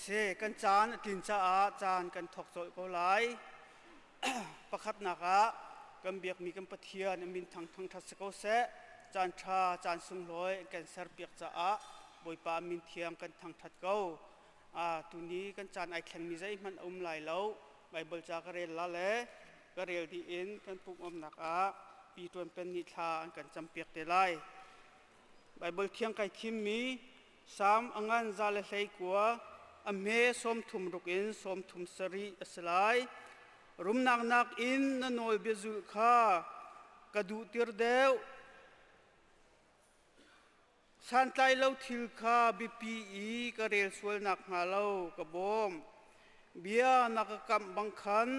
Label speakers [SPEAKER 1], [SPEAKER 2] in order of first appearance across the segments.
[SPEAKER 1] Si, kan caan a tlin caah caan kan thawk colh ko lai. Pakhatnak ah kan biakmi kan Pathian a min thang thangṭhat si ko seh. Caan ṭha, caan sunglawi kan serpiak caah Bawipa min thiang kan thangṭhat ko. Tuni kan caan ai thlengmi zeihmanh a um lai lo. Baibal ca ka rel la le ka rel dih in kan pumh-umnak ah Pi Ṭuan Pen nih thla an kan campiak te lai. Baibal thiang kai thimmi Salm a ngan 119 a hme 36 in 37 a si lai. Rumnak nakin na nawlbia zulh kha ka duhtir deuh. Santlai lo thil kha biapi i ka rel sual nakhnga lo ka bawm. Bia na ka kamh bang khan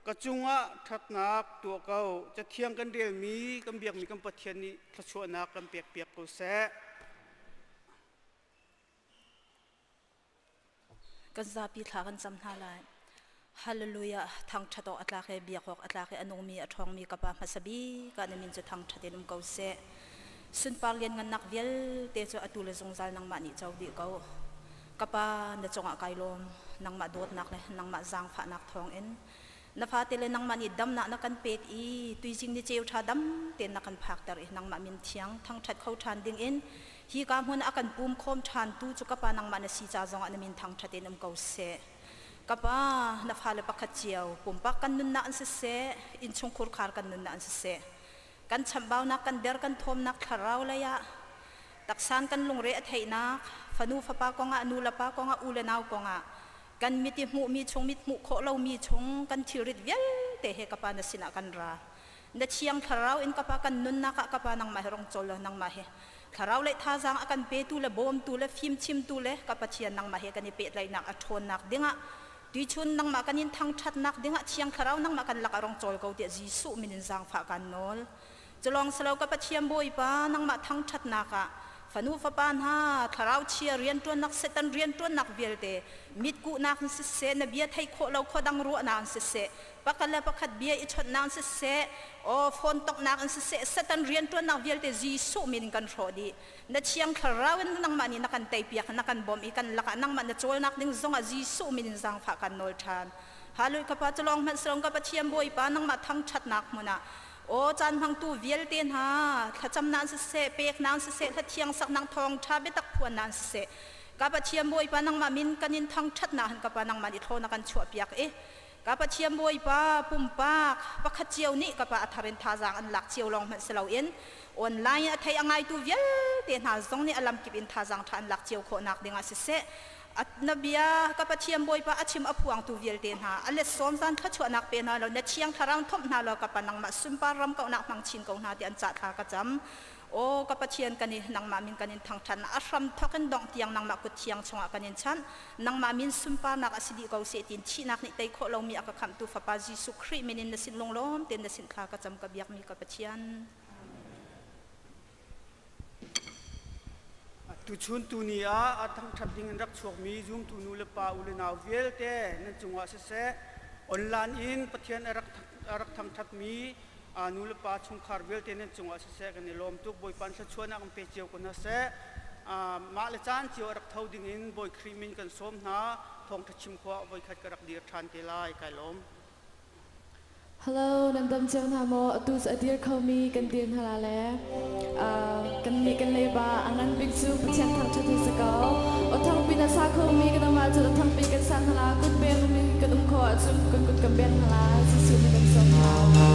[SPEAKER 1] ka cungah ṭhatnak tuah ko. Cathiang kan relmi kan biakmi kan Pathian nih thluachuahnak kan pekpiak ko seh.
[SPEAKER 2] Kan zapi thla kan cam hna lai. Hallelujah. Thangṭhat awk a tlak i biak awk a tlak i a nungmi a ṭhawngmi ka Pa hmasa bik ah na min cu thangṭhat in um ko seh. Sunpar lianngannak vialte cu atu le zungzal nangmah nih co dih ko. Ka Pa, na cungah kai lawm. Nangmah dawtnak le nangmah zaangfahnak thawngin na fate le nangmah nih damnak na kan pek i tuizing ni ceu ṭha dam tein na kan phakter i nangmah min thiang thangṭhat kho ṭhan dingin hi ka hmun a kan pum khawm ṭhantu cu ka Pa nangmah na si ca zongah na min thangṭhat in um ko seh. Ka Pa, na fale pakhat cio pumpak kan nunnak an siseh, innchungkhur khar kan nunnak an siseh, kan chamhbaunak kan der kan thawmnak thlarau lei ah taksan kan lungre a theihnak fanu fapa kongah nu le pa kongah u le nau kongah kan mit i hmuhmi chung mit hmuh khawh lomi chung kan thilrit vialte he ka pa na sinah kan ra. Na thiang thlarau in ka pa kan nunnak ah ka pa nangmah he rong cawl law nangmah he thlarau le thazaang a kan petu le bawmtu le fimchimtu le ka Pathian nangmah he kan i pehtlaihnak a ṭhawnnak dingah tuichun nangmah kan in thangṭhatnak dingah thiang thlarau nangmah kan lak ah rong cawl ko tiah Jesuh min in zaangfah kan nawl. Culawng silo ka Pathian Bawipa nangmah thangṭhatnak ah fanu fapa hna thlarau chia rianṭuannak Satan rianṭuannak vialte mitkuhnak in siseh na bia theih khawh lo khuadang ruahnak in siseh pakhat le pakhat bia i chawnhnak in siseh aw phone tonghnak in siseh Satan rianṭuannak vialte Jesuh min in kan hrawh dih. Na thiang thlarau in nangmah nih na kan teipiak na kan bawmh i kan lakah nangmah na cawlnak ding zongah Jesuh min in zaangfah kan nawl ṭhan. Hallelujah. Ka Pa culawng hmanh silong ka Pathian Bawipa nangmah thangṭhatnak hmun ah aw caan hmangtu vialte hna thlacamnak siseh peknak siseh hlathiang saknak thawngṭha biatak phuannak siseh ka Pathian Bawipa nangmah min kan in thangṭhatnak han ka Pa nangmah nih thlaw na kan chuahpiak i ka Pathian Bawipa pumpak pakhat cio nih ka Pa a thar in thazaang an lak cio lawng hmanh si loin online a thei a ngaitu vialte hna zong nih a lamkip in thazaang ṭha an lak cio khawhnak dingah siseh na bia ka Pathian Bawipa a chim a phuangtu vialte hna a let sawm zan thluachuahnak pe hna law na thiang thlarau thomh hna law ka pa nangmah sunpar ram kauhnak hmang chin ko hna ti an cah thla ka cam. Aw ka Pathian kan i nangmah min kan in thangṭhat a hram thawk in dongh tiang nangmah kut thiang chungah kan in chanh. Nangmah min sunparnak a si dih ko seh tiin thihnak nih tei khawh lomi a ka khamhtu Fapa Jesuh Khrih min in na sin lunglawm tein na sin thla ka cam ka biakmi ka Pathian.
[SPEAKER 1] Tuchun tuni ah a thangṭhat ding in rak chuakmi zumtu nu le pa u le nau vialte nan cungah siseh, online in Pathian a rak thangṭhatmi nu le pa chungkhar vialte nan cungah siseh kan i lawm tuk. Bawipa in thluachuahnak in pe cio ko hna seh. Mah le caan cio a rak tho ding in Bawi Khrih min kan sawm hna. Thawngṭha chim khawh voikhat ka rak dir ṭhan te lai. Kai lawm.
[SPEAKER 3] Hello, nan dam cio hna maw? Atu cu a dir khomi kan dir hna la le kan nih kan leiba a ngan bik cu Pathian thangṭhat hi si ko. Aw thangpi na sa khomi kan um ahcun aw thangpi kan sa hna la, kut bengmi kan um kho ahcun kan kut kan beng hna la. Jesuh nih kan sawm hna.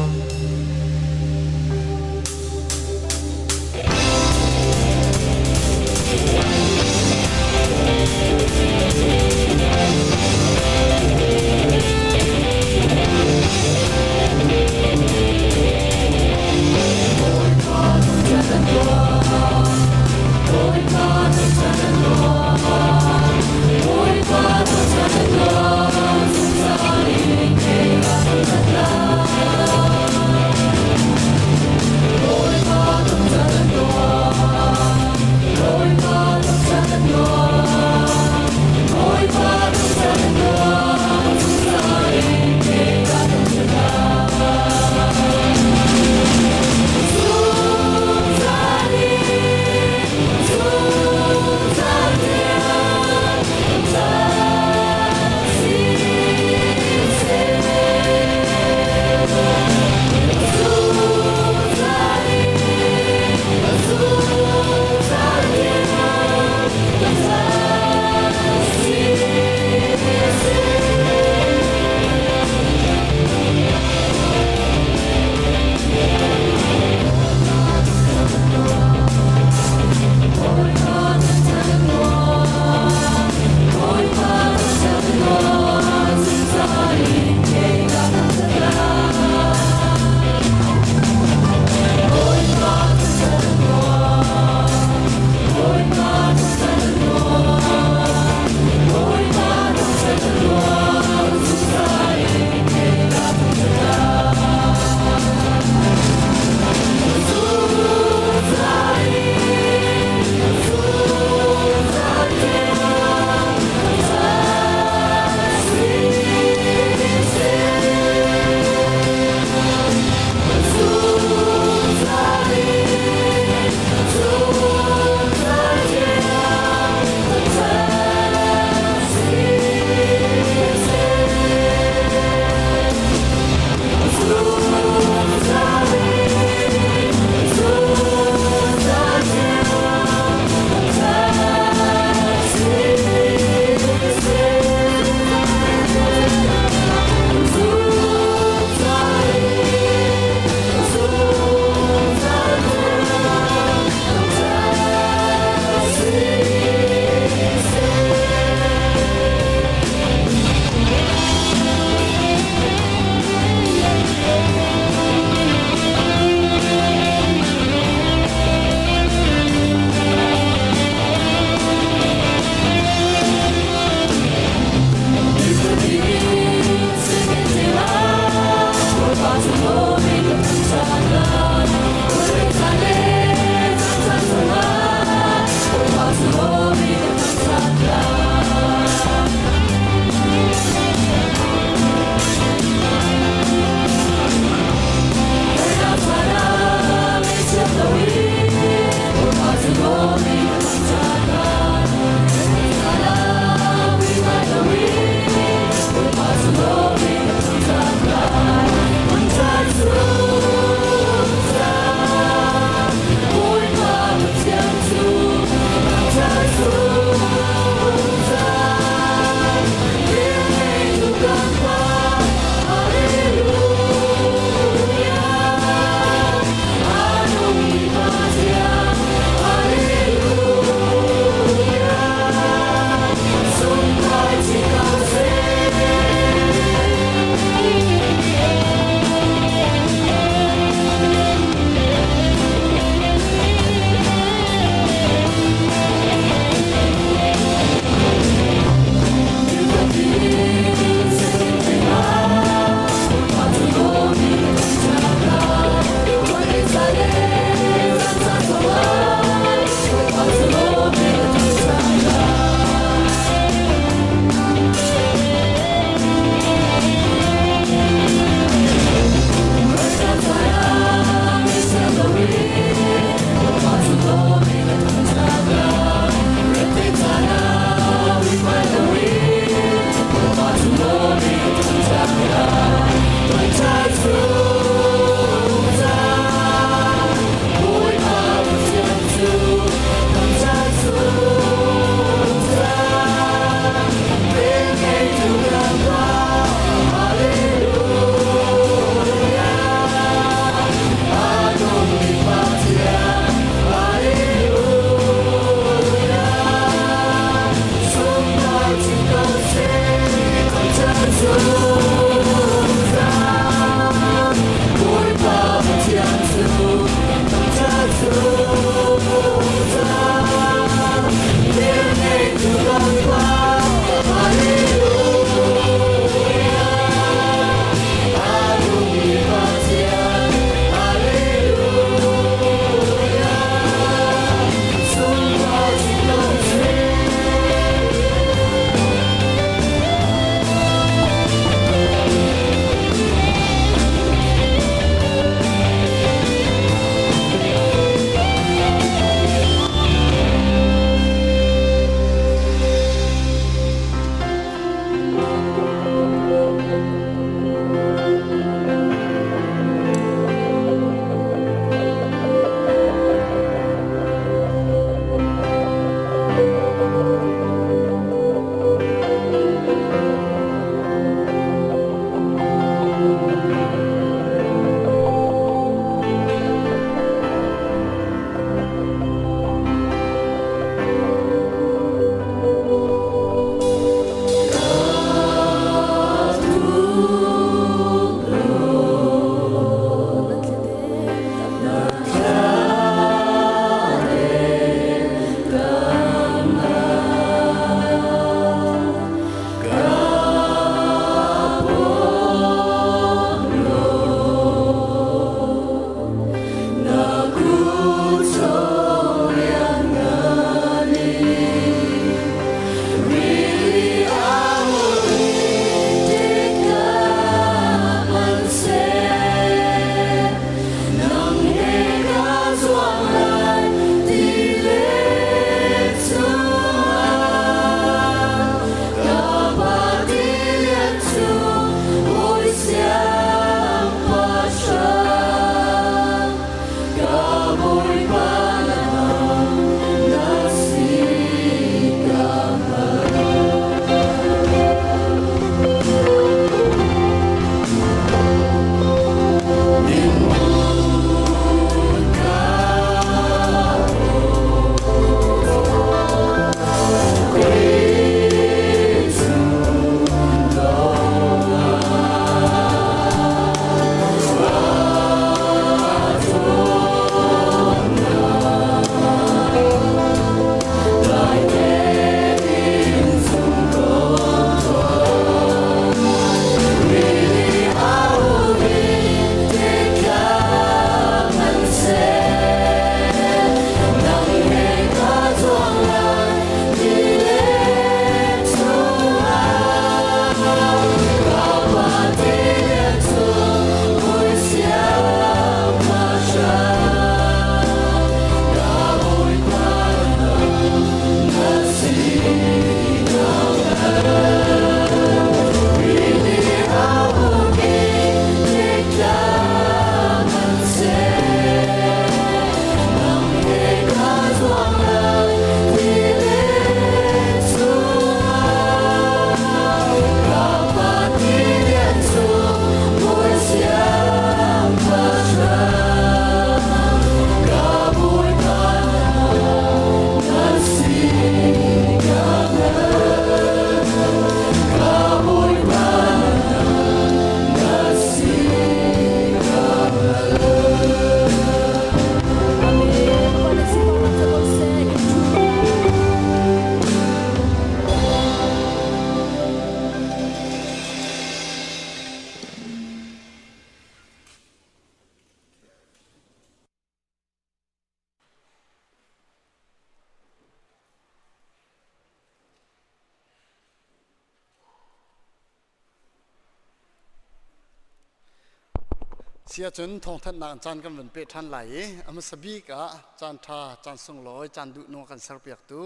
[SPEAKER 4] Siahcun thawngthanhnak caan kan van peh ṭhan lai i a hmasa bik ah caan ṭha, caan sunglawi, caan duhnung a kan serpiaktu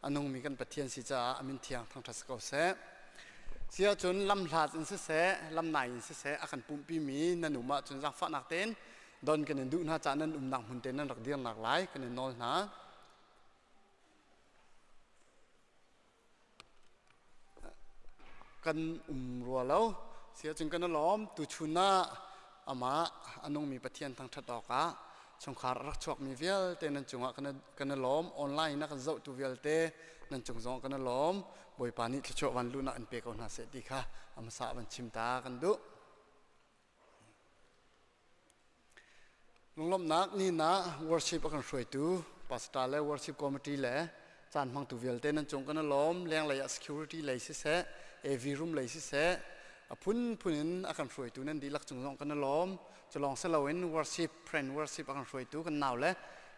[SPEAKER 4] a nungmi kan Pathian si caah a min thiang thangṭhat si ko seh. Siahcun lamhlat in siseh, lamnai in siseh a kan pumhpimi nan um ahcun zaangfahnak tein don kan in duh hna caah nan umnak hmun te nan rak dirnak lai kan in nawl hna. Kan um rua lo. Siahcun kan i lawm. Tuchun ah amah a nungmi Pathian thangṭhat awkah chungkhar a rak chuakmi vialte nan cungah kan i lawm. Online in a kan zohtu vialte nan cung zong kan i lawm. Bawipa nih thluachuah van luhnak in pe ko hna seh ti kha a hmasa ah van chim ta kan duh. Lunglawmhnak ni ah worship a kan hruaitu pastor le worship committee le caan hmangtu vialte nan cung kan i lawm. Lenglei ah security lei siseh, AV room lei siseh, a phunphun in a kan hruaitu nan dihlak cung zong kan i lawm. Cu lawng si loin worship, friend worship a kan hruaitu kan nau le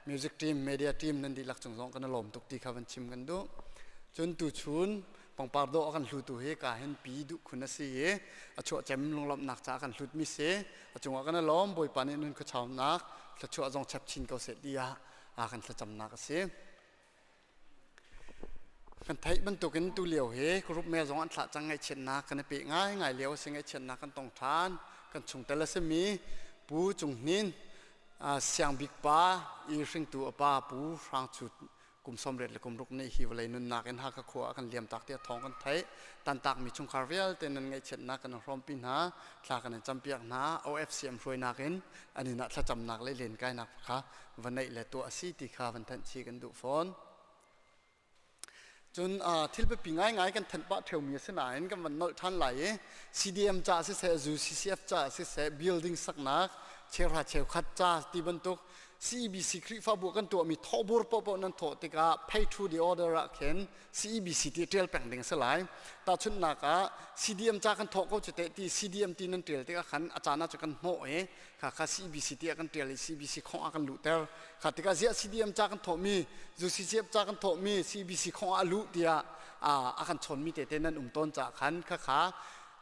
[SPEAKER 4] music team, media team nan dihlak cung zong kan i lawm tuk ti kha van chim kan duh. Cun tuchun pangpar dawh a kan hlutu hi ka hin pi duh khun a si i a chuahcem lunglawmhnak caah kan hlutmi si. A cungah kan i lawm. Bawipa nih nun khuachaunak thluachuah zong chap chin ko seh tiah a kan thlacamnak a si. Kan theih bantukin tu lio hi group mail zong an thlah cang. Ngaihchiatnak kan i pe ngai ngai lio a si. Ngaihchiatnak kan tong ṭhan. Kan chungtel a simi Pu Cung Hnin, Siang Bik pa i hringtu a pa Pu Hrang Chu kum 86 le kum ruk nih hi vawlei nunnak in Hakha khua ah kan liam tak tiah thawng kan theih. Tantakmi chungkhar vialte nan ngaihchiatnak kan in hrawmpi hna, thla kan in campiak hna. OFCM hruainak in an inn ah thlacamnak le lenkainak kha va neih le tuah a si ti kha van thanh chih kan duh fawn. Cun thil biapi ngaingai kan thanh pah ṭheumi a si nain kan van nolh ṭhan lai i CDM ca siseh, UCCF ca siseh, building saknak, cheuhra cheukhat ca ti bantuk CEBC Khrihfabu kan tuahmi thawhbur paohpaoh nan thawh tikah pay to the order ah khin CEBC ti ṭial peng ding a si lai. Tahchunhnak ah CDM ca kan thawh ko cu teh ti CDM ti nan ṭial tikah khan a caan ah cu kan hnawh i kha kha CEBC ti ah kan ṭial i CEBC khong ah kan luhter. Kha tikah ziah CDM ca kan thawhmi, UCCF ca kan thawhmi CEBC khong ah a luh tiah a kan chawnmi tete nan um tawn caah khan khakha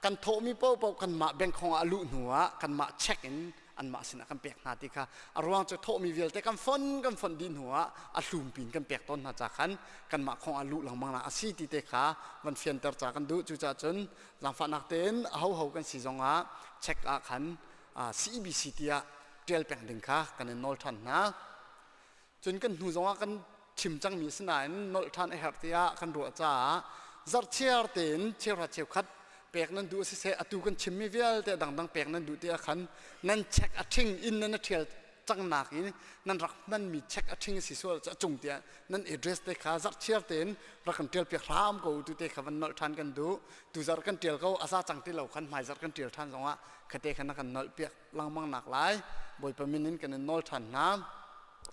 [SPEAKER 4] kan thawhmi paohpaoh kanmah bank khong ah a luh hnu ah kanmah check in anmah sinah kan pek hna ti kha a ruang cu thawhmi vialte kan fon kan fon dih hnu ah a hlum pin kan pek tawn hna ca khan kanmah khong ah luh lengmang na a si ti te kha van fianter ca kan duh. Cucaah cun zaangfahnak tein a hoho kan si zong ah check ah khan CEBC tiah ṭial peng ding kha kan in nawl ṭhan hna. Cun kan hnu zongah kan chim cangmi a si nain nolh ṭhan a herh tiah kan ruah caah zarhchiar tein cheuhra cheukhat pek nan duh siseh, atu kan chimmi vialte dangdang pek nan duh tiah khan nan check a ṭhing in nan a ṭhial cangnak in nan rak hmanmi check a ṭhing si sual cu a cung tiah nan address te kha zarhchiar tein rak kan ṭial piak hram ko tu te kha van nolh ṭhan kan duh. Tu zarh kan ṭial ko a za cang ti lo khan hmai zarh kan ṭial ṭhan zongah khate khan na kan nolh piak lengmang nak lai Bawipa min in kan in nawl ṭhan hna.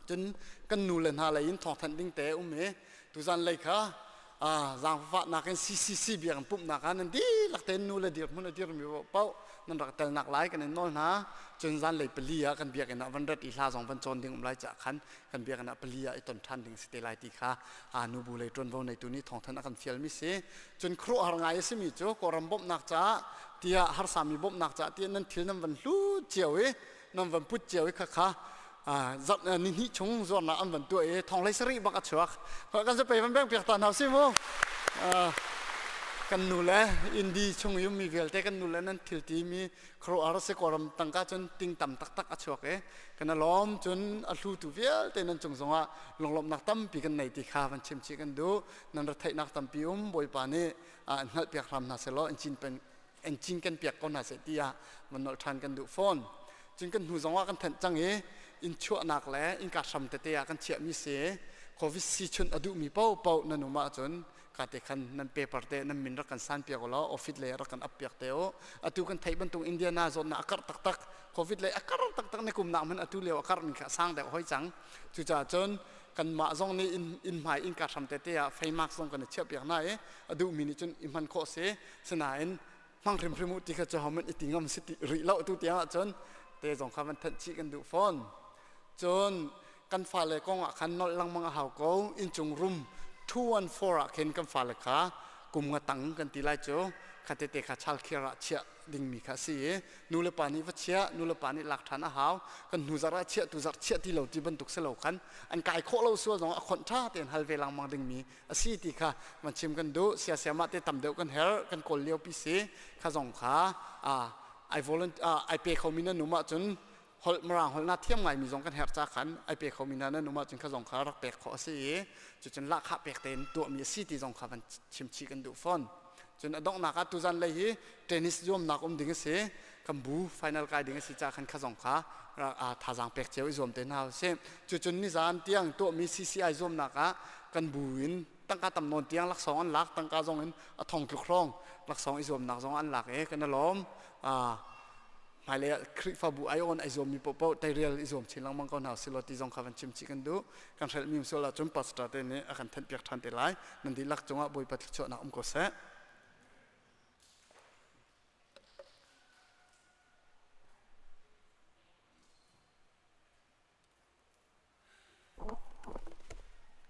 [SPEAKER 4] Cun kan nu le hna lei in thawngthanh ding te um i tuzan lei kha zaangfahnak in CCC biakinn pumhnak ah nan dihlak tein nu le dirhmun a dirmi paoh nan rak telnak lai kan in nawl hna. Cun zanlei pali ah kan biakinn ah van rat i hla zong van cawn ding um lai caah khan kan biakinn ah pali ah i ton ṭhan ding si te lai ti kha nubu lei ṭuanvo neitu nih thawngthanh a kan fialmi si. Cun khuaruahhar ngai a simi cu Kawlram bawmhnak caah tiah harsami bawmhnak caah tiah nan thil nan van hlut cio i nan van put cio i khakha ni hnih chung zuarnak an van tuah i thong hlei sarih bak a chuak. Kan zapei van beng piak ta hna si mu. Kan nu le Indi chung i ummi vialte kan nu le nan thil ti mi khuaruahhar si. Kawlram tangka cun ting tam taktak a chuak i kan alawm. Cun a hlutu vialte nan cung zongah lunglawmhnak tampi kan nei ti kha van chim chih kan duh. Nan ra theihnak tampi um Bawipa nih an hngalhpiak hram hna sehlaw in cin pen an cin kan piak ko hna seh tiah van nolh ṭhan kan duh fawn. Cun kan hnu zongah kan thanh cang i inn chuahnak le innka hram tete ah kan chiahmi si COVID si chunh a duhmi paohpaoh nan um ahcun ka te khan nan paper te nan min rak kan san piak ulaw office lei rak kan up piak te u. Atu kan theih bantuk Indiana zawtnak a karh taktak, COVID lei a karh taktak, ni kum nak hmanh atu lio a karh mi kha a sang deuh hoi cang. Cucaah cun kanmah zong nih inn hmai innka hram tete ah face mask zong kan i chiah piak hna i a duhmi nih cun i hman khawh si. Sinain hmang hrimhrim u ti kha cu hohmanh i ti ngam si ti rih lo tu tiang ahcun te zong kha van thanh chih kan duh fawn. Cun kan fale kong ah khan nolh lengmang a hau ko. Inncung room 214 ah khin kan fale kha kum nga tang kan ti lai cu. Kha tete kha child care ah chiah dingmi kha a si i nu le pa nih va chiah, nu le pa nih lak ṭhan a hau. Kan hnu zarh ah chiah, tu zarh chiah ti lo ti bantuk si lo khan an kai khawh lo sual zong a khonh ṭha tein hal ve lengmang dingmi a si ti kha van chim kan duh. Siasia mah te tam deuh kan herh, kan kawl lio pi si. Kha zong kha ai volunteer ai pe khomi nan um ahcun holh Mirang holh na thiam ngaimi zong kan herh ca khan ai pe khomi hna nan um ahcun kha zong kha rak pek khawh a si i cucun lahkhah pek tein tuahmi a si ti zong kha van chimchih kan duh fawn. Cun a donghnak ah tuzan lei hi tennis zuamnak um ding a si. Kan bu final kai ding a si ca khan kha zong kha thazaang pek cio i zuam te hna usih. Cucun nizan tiang tuahmi CCI zuamnak ah kan bu in tangka tam nawn tiang laksawng an lak tangka zong in a thong tluk hrawng laksawng i zuamnak zong an lak i kan i lawm. Hmailei ah Khrihfabu aiawn ai zuammi paohpaoh teirial i zuam chin lengmang ko hna usilaw ti zong kha van chim chih kan duh. Kan hrelhmi um sual ahcun pastor te nih a kan thenhpiak ṭhan te lai. Nan dihlak cungah Bawipa thluachuahnak um ko seh.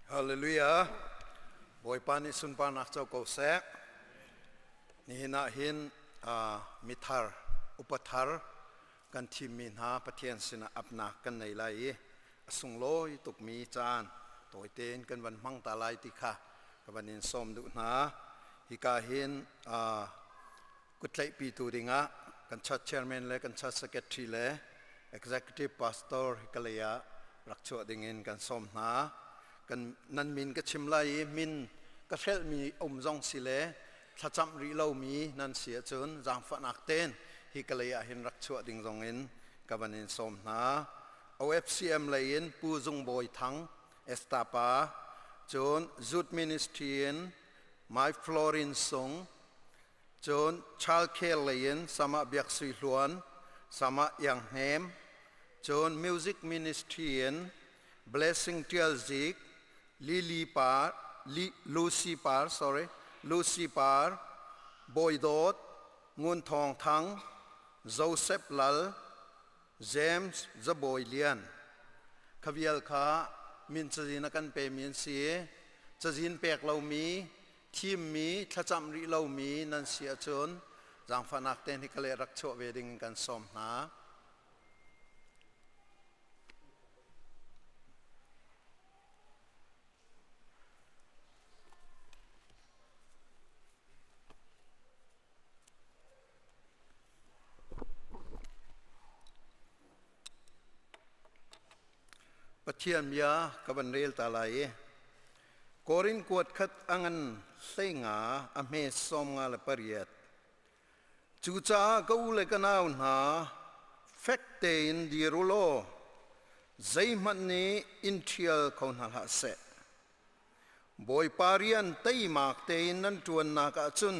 [SPEAKER 5] Hallelujah. Bawipa nih sunparnak co ko seh. Nihin ah hin mithar, upa thar kan thimmi hna Pathian sinah apnak kan nei lai i a sunglawi tukmi caan tawite in kan van hmang ta lai ti kha ka van in sawm duh hna. Hika hin Kutlaihpitu dingah kan church chairman le kan church secretary le executive pastor hikalei ah rak chuah dingin kan sawm hna. Kan nan min ka chim lai i min ka hrelhmi um zong si le thlacamh rih lomi nan si ahcun zaangfahnak tein hikalei ah hin rak chuah ding zong in ka van in sawm hna. OFCM lei in Pu Zung Bawi Thang Estapa, cun Youth Ministry in Mai Florin Sung, Cun childcare lei in Samah Biak Sui Hluan, Samah Iang Hnem, cun music ministry in Blessing Tial Zik, Lily Par, Lucy Par, sorry, Lucy Par, Bawi Dawt, Ngun Thawng Thang, Joseph Lal, James Zabawi Lian. Kha vial kha min cazin a kan pemi an si i cazin pek lomi thimmi thlacam rih lomi nan si ahcun zaangfahnak tein hi ka le rak chuah ve ding in kan sawm hna. Pathian bia ka van rel ta lai i Korin kuat khat a ngan 15 a hme 58. Cucaah ka u le ka nau hna, fek tein dir u law zeihmanh nih in ṭhial kho hna hlah seh. Bawipa rian teimak tein nan ṭuannak ah cun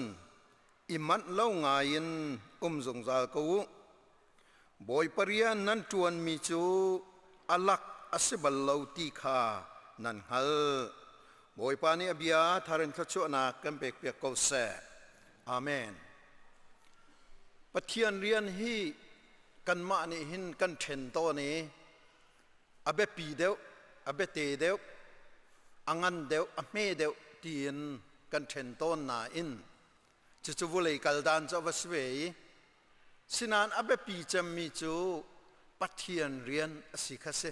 [SPEAKER 5] i manh lo ngaiin um zungzal ko u. Bawipa rian nan ṭuanmi cu a lak a si bal lo ti kha nan hngalh. Bawipa nih a bia thar in thluachuahnak kan pekpiak ko seh. Amen. Pathian rian hi kanmah nih hin kan ṭhen tawn i a biapi deuh, a biate deuh, a ngan deuh, a hme deuh tiin kan ṭhen tawn nain cucu vulei kal dan cu a va si ve i Sinain a biapi cemmi cu Pathian rian a si kha si.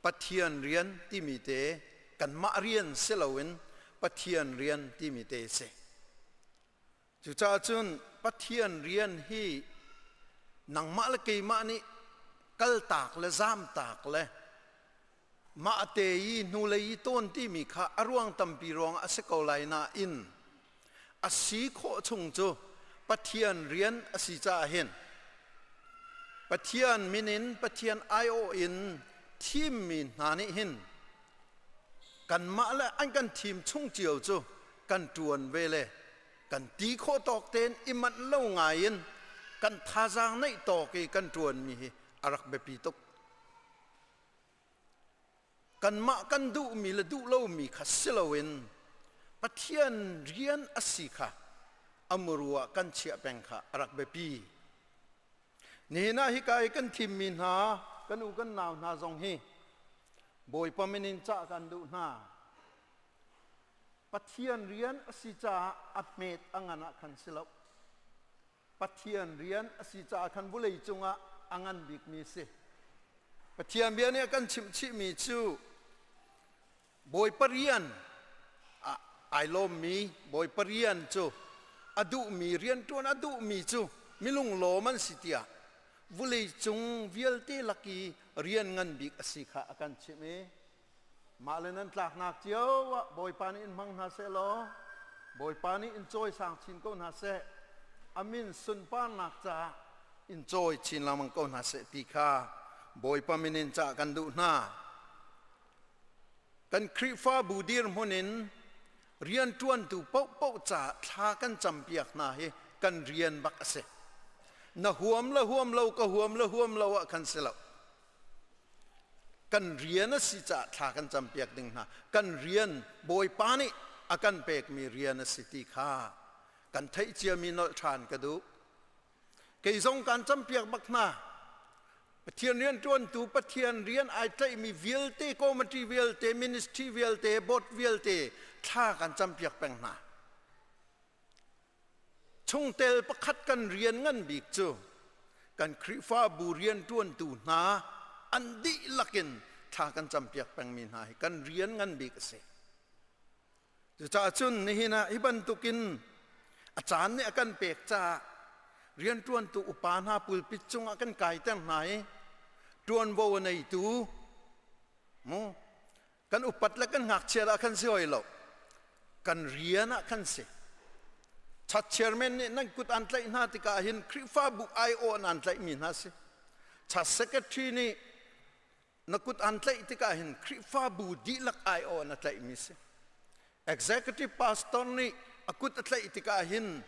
[SPEAKER 5] Pathian rian timi te kanmah rian si loin Pathian rian timi te si. Cucaah cun Pathian rian hi nangmah le keimah nih kaltak le zamtak le mah te i hnulei i tawn timi kha a ruang tampi ruangah a si ko lai nain a si khawh chung cu Pathian rian a si caah hin Pathian min in Pathian aiawh in thimmi hna nih hin kanmah le an kan thim chung cio cu kan ṭuan ve le kan ti khawh tawk tein i manh lo ngai in kan thazaang neih tawk i kan ṭuanmi hi a rak biapi tuk. Kanmah kan duhmi le duh lomi kha si loin Pathian rian a si kha a muru ah kan chiah peng kha a rak biapi. Nihin ah hika i kan thimmi hna kan u kan nau hna zong hi Bawipa min in cah kan duh hna. Pathian rian a si caah a hmet a ngan ah khan si lo. Pathian rian a si caah khan vulei cungah a ngan bikmi si. Pathian bia nih a kan chimh chihmi cu Bawipa rian ah ai lawmmi Bawipa rian cu a duhmi rianṭuan a duhmi cu milunglawm an si tiah vulei cung vialte lak i rian ngan bik a si kha a kan chimh i mah le nan tlaknak cio ah Bawipa nih in hmang hna seh law Bawipa nih in cawisang chin ko hna seh a min sunparnak caah in cawi chin lengmang ko hna seh ti kha Bawipa min in cah kan duh hna. Kan Khrihfabu dirhmun in rianṭuantu paohpaoh caah thla kan campiak hna hi kan rian bak a si. Na huam le huam lo ka huam le huam lo ah khan si lo. Kan rian a si caah thla kan campiak ding hna. Kan rian Bawipa nih a kan pekmi rian a si ti kha kan theih ciami nolh ṭhan ka duh. Kei zong kaan campiak bak hna. Pathian rianṭuantu, Pathian rian ai tlaihmi vialte, committee vialte, ministry vialte, board vialte thla kan campiak peng hna. Chungtel pakhat kan rian ngan bik cu kan Khrihfabu rianṭuantu hna an dihlak in thla kan campiak pengmi hna hi kan rian ngan bik a si. Cucaah cun nihin ah hi bantukin a caan nih a kan pek caah rianṭuantu upa hna pulpit cungah kan kaiter hna i ṭuanvo a neitu mu kan upat le kan ngakchia ah khan si hoi lo kan rian ah khan si chat chairman nih nan kut an tlaih hna tikah hin Khrihfabu aiawh an tlaihmi hna si chat secretary nih na kut an tlaih tikah hin Khrihfabu dihlak aiawh na tlaihmi si. Executive pastor nih a kut a tlaih tikah hin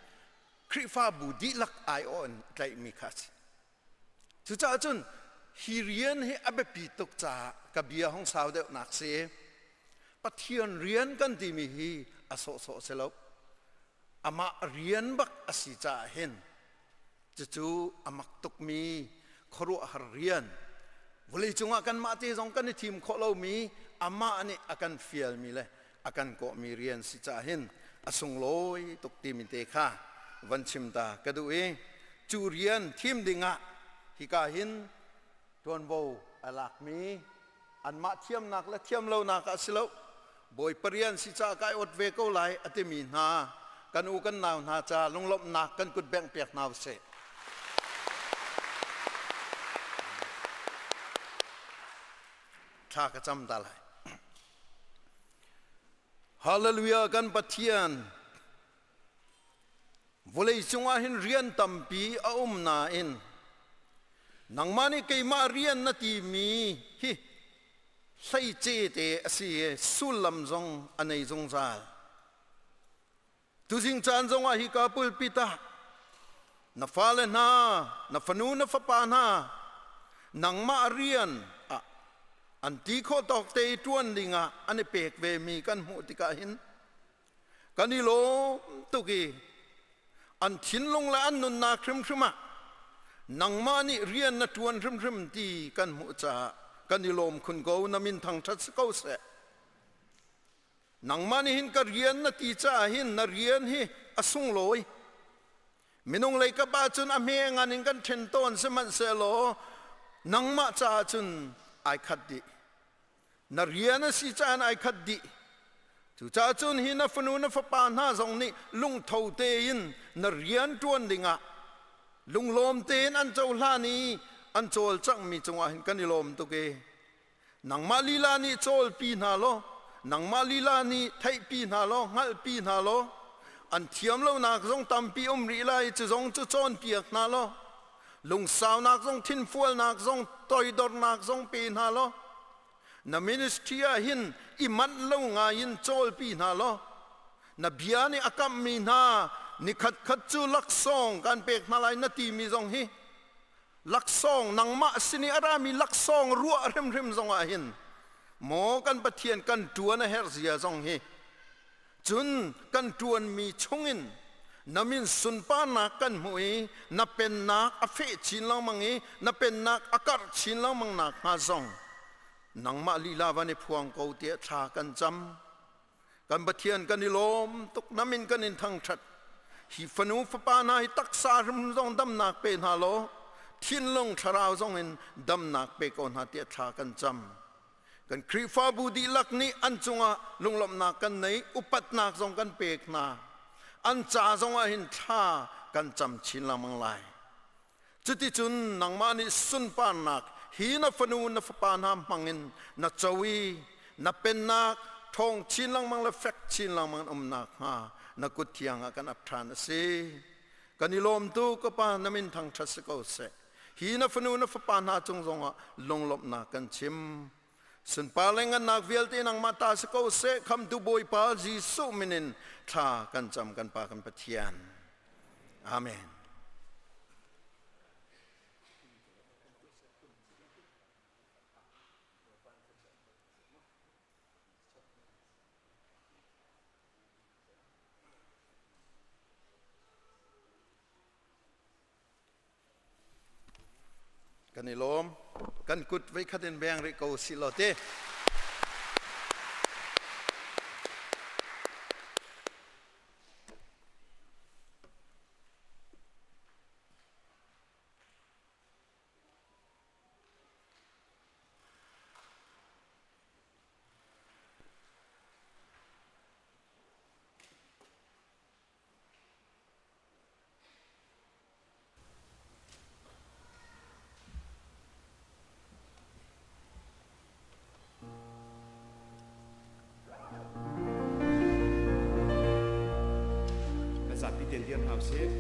[SPEAKER 5] Khrihfabu dihlak aiawh in tlaihmi kha a si. Cucaah cun hi rian hi a biapi tuk caah ka bia hong sau deuhnak si. Pathian rian kan timi hi a sawhsawh si lo. Amah rian bak a si caah hin Cucu a mak tukmi khuaruahhar rian vawleicung ah kanmah te zong kan i thim khawh lomi amah nih a kan fialmi le a kan kawhmi rian si caah hin a sunglawi tuk timi te kha van chim ta ka duh i cu rian thim dingah hika hin ṭuanvo a lakmi anmah thiamnak le thiamlonak ah si lo Bawipa rian si caah kai ot ve ko lai a timi hna kan u kan nau hna ca lunglawmhnak kan kut bengh piak hna usih. Thla ka cam ta lai. Hallelujah kan Pathian Vawleicung ah hin rian tampi a um nain nangmah nih keimah rian na timi hi hleice te a si i sullam zong a nei zungzal. Tuzing caan zongah hika pulpit ah na fale hna, na fanu na fapa hna nangmah rian ah an ti khawh tawk te i ṭuan dingah an i pek vemi kan hmuh tikah hin Kan i lawm tuk i an thinlung le an nunnak hrimhrim ah nangmah nih rian na ṭuan hrimhrim ti kan hmuh caah kan i lawm khun ko na min thangṭhat si ko seh. Nangmah nih hin ka rian na ti caah hin na rian hi a sunglawi. Minung lei kap ahcun a hme ngan in kan ṭhen tawn sihmanhsehlaw nangmah caah cun ai khat dih. Na rian a si caan ai khat dih. Cucaah cun hi na fanu na fapa hna zong nih lungtho tein na rian ṭuan dingah lunglawm tein an cohlan i an cawlcanghmi cungah hin kan i lawm tuk i nangmah lila nih cawlpi hna law nangmah lila nih theihpi hna law hngalhpi hna law an thiam lonak zong tampi um rih lai cu zong cu cawnpiak hna law lungsaunak zong thinfualnak zong toidornak zong pe hna law na ministry ah hin i manh lo ngai in cawlpi hna law na bia nih a kamhmi hna nikhat khat cu laksawng kan pek hna lai na timi zong hi laksawng nangmah sin i a rami laksawng ruah hrimhrim zong ah hin maw kan Pathian kan ṭuan a herh zia zong hi Cun kan ṭuanmi chungin na min sunparnak kan hmuh i na pennak a feh chin lengmang i na pennak a karh chin lengmang nakhnga zong nangmah lila van i phuang ko tiah thla kan cam. Kan Pathian kan i lawm tuk na min kan in thangṭhat. Hi fanu fapa hna hi taksa hrim zong damnak pe hna law thinlung thlarau zong in damnak pe ko hna tiah thla kan cam. Kan Khrihfabu dihlak nih an cungah lunglawmhnak kan nei, upatnak zong kan pek hna. An ca zong ah hin thla kan cam chin lengmang lai. Cuticun nangmah nih sunparnak hi na fanu na fapa hna hmangin na co i na pennak ṭhawng chin lengmang le fek chin lengmang in um nakhnga na kut thiang ah kan ap ṭhan a si. Kan i lawm tu ka Pa na min thangṭhat si ko seh. Hi na fanu na fapa hna cung zongah lunglawmhnak kan chim. Sunpar le ngannak vialte nangmah ta si ko seh. Khamtu Bawipa Jesuh min in thla kan cam kan Pa kan Pathian. Amen. Kan i lawm. Kan kut veikhat in beng rih ko si law te.
[SPEAKER 6] Kan zapi tein dir hna usih.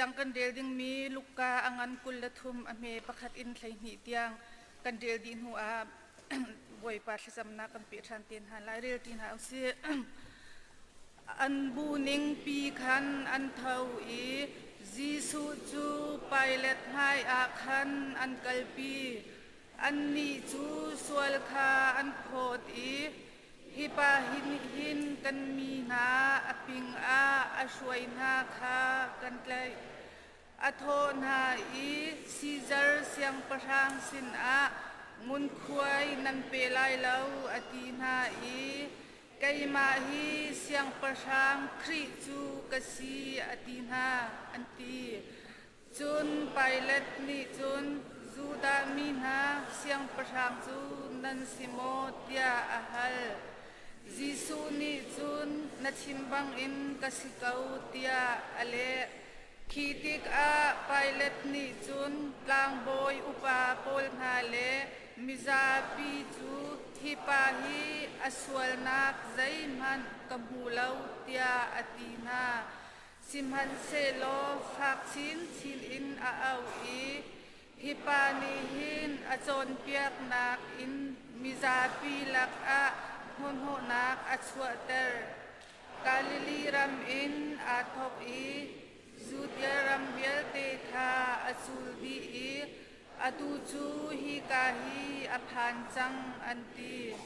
[SPEAKER 7] Cathiang kan rel dingmi Luka a ngan 23 a hme pakhat in 12 tiang kan rel dih hnu ah Bawipa thlacamnak kan peh ṭhan te hna lai. Rel ti hna usih. An bu ningpi khan an tho i Jesuh cu Pilat hmaiah khan an kalpi. Annih cu sual kha an phawt i hi pa hin kan mi hna a ping ah a hruai hna kha kan tlaih. A thawh hna i Sizar siangpahrang sinah ngunkhuai nan pe lai lo a ti hna i keimah hi siangpahrang Khrih cu ka si a ti hna an ti. Cun Pilat nih cun Judah mi hna siangpahrang cu nan si maw tiah a hal. Jesuh nih cun na chim bangin ka si ko tiah a leh. Khi tikah Pilat nih cun tlangbawi upa pawl hna le mizapi cu hi pa hi a sualnak zeihmanh ka hmu lo tiah a ti hna. Sihmanhsehlaw fak chinchin in a auh i, Hi pa nih hin a cawnpiaknak in mizapi lakah hmuhhnawhnak a chuahter. Galilee ram in aa thawk i Judea ram vialte kha a cul dih i atu cu hika hi a phan cang, an ti.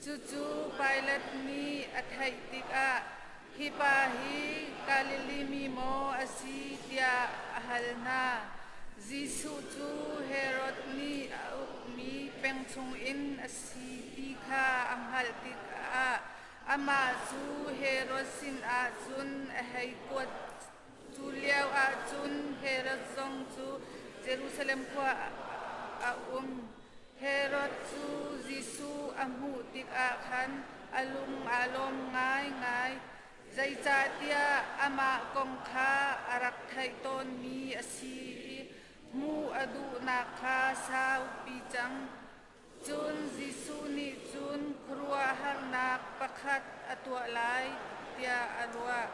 [SPEAKER 7] Cucu Pilat nih a theih tikah, Hi pa hi Galilee mi maw a si tiah a hal hna. Jesuh cu Herod nih a ukmi peng chungin a si ti kha a hngalh tikah amah cu Herod sinah cun a hei kuat. Cu lioah cun Herod zong cu Jerusalem khua ah a um. Herod cu Jesuh a hmuh tikah khan a lung aa lawm ngaingai, zeicahtiah amah kong kha a rak theih tawnmi a si i hmuh a duhnak kha saupi cang. Cun Jesuh nih cun khuaruahharnak pakhat a tuah lai tiah a ruah.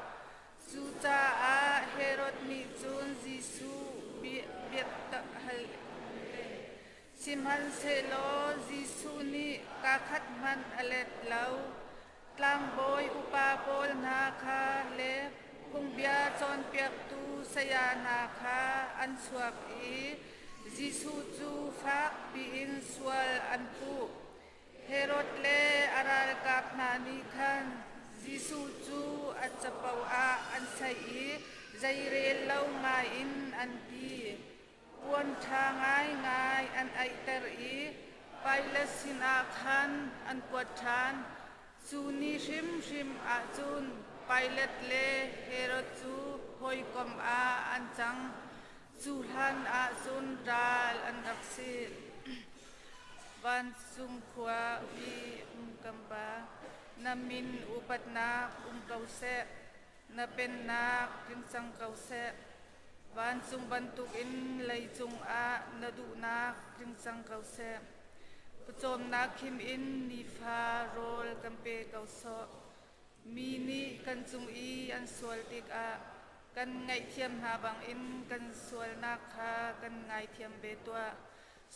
[SPEAKER 7] Cucaah Herod nih cun Jesuh biatak hal Sihmanhsehlaw Jesuh nih kaakhat hmanh a let lo. Tlangbawi upa pawl hna kha le phungbia cawnpiaktu saya hna kha an chuak i Jesuh cu fak piin sual an puh. Herod le a ralkap hna nih khan Jesuh cu a capo ah an saih i zeirel lo ngaiin an ti. Puan ṭha ngaingai an aihter i Pilat sinah khan an kuat ṭhan. Cu ni hrimhrim ah cun Pilat le Herod cu hawikom ah an cang. Cu hlan ah cun ral an rak si. Vancung khua i um kan Pa, na min upatnak um ko seh, na pennak tling cang ko seh. Vancung bantukin leicung ah na duhnak tling cang ko seh. Pawcawmnak khim in nifa rawl kan pe ko sawh. Mi nih kan cung i an sual tikah kan ngaihthiam hna bangin kan sualnak kha kan ngaithiam ve tuah.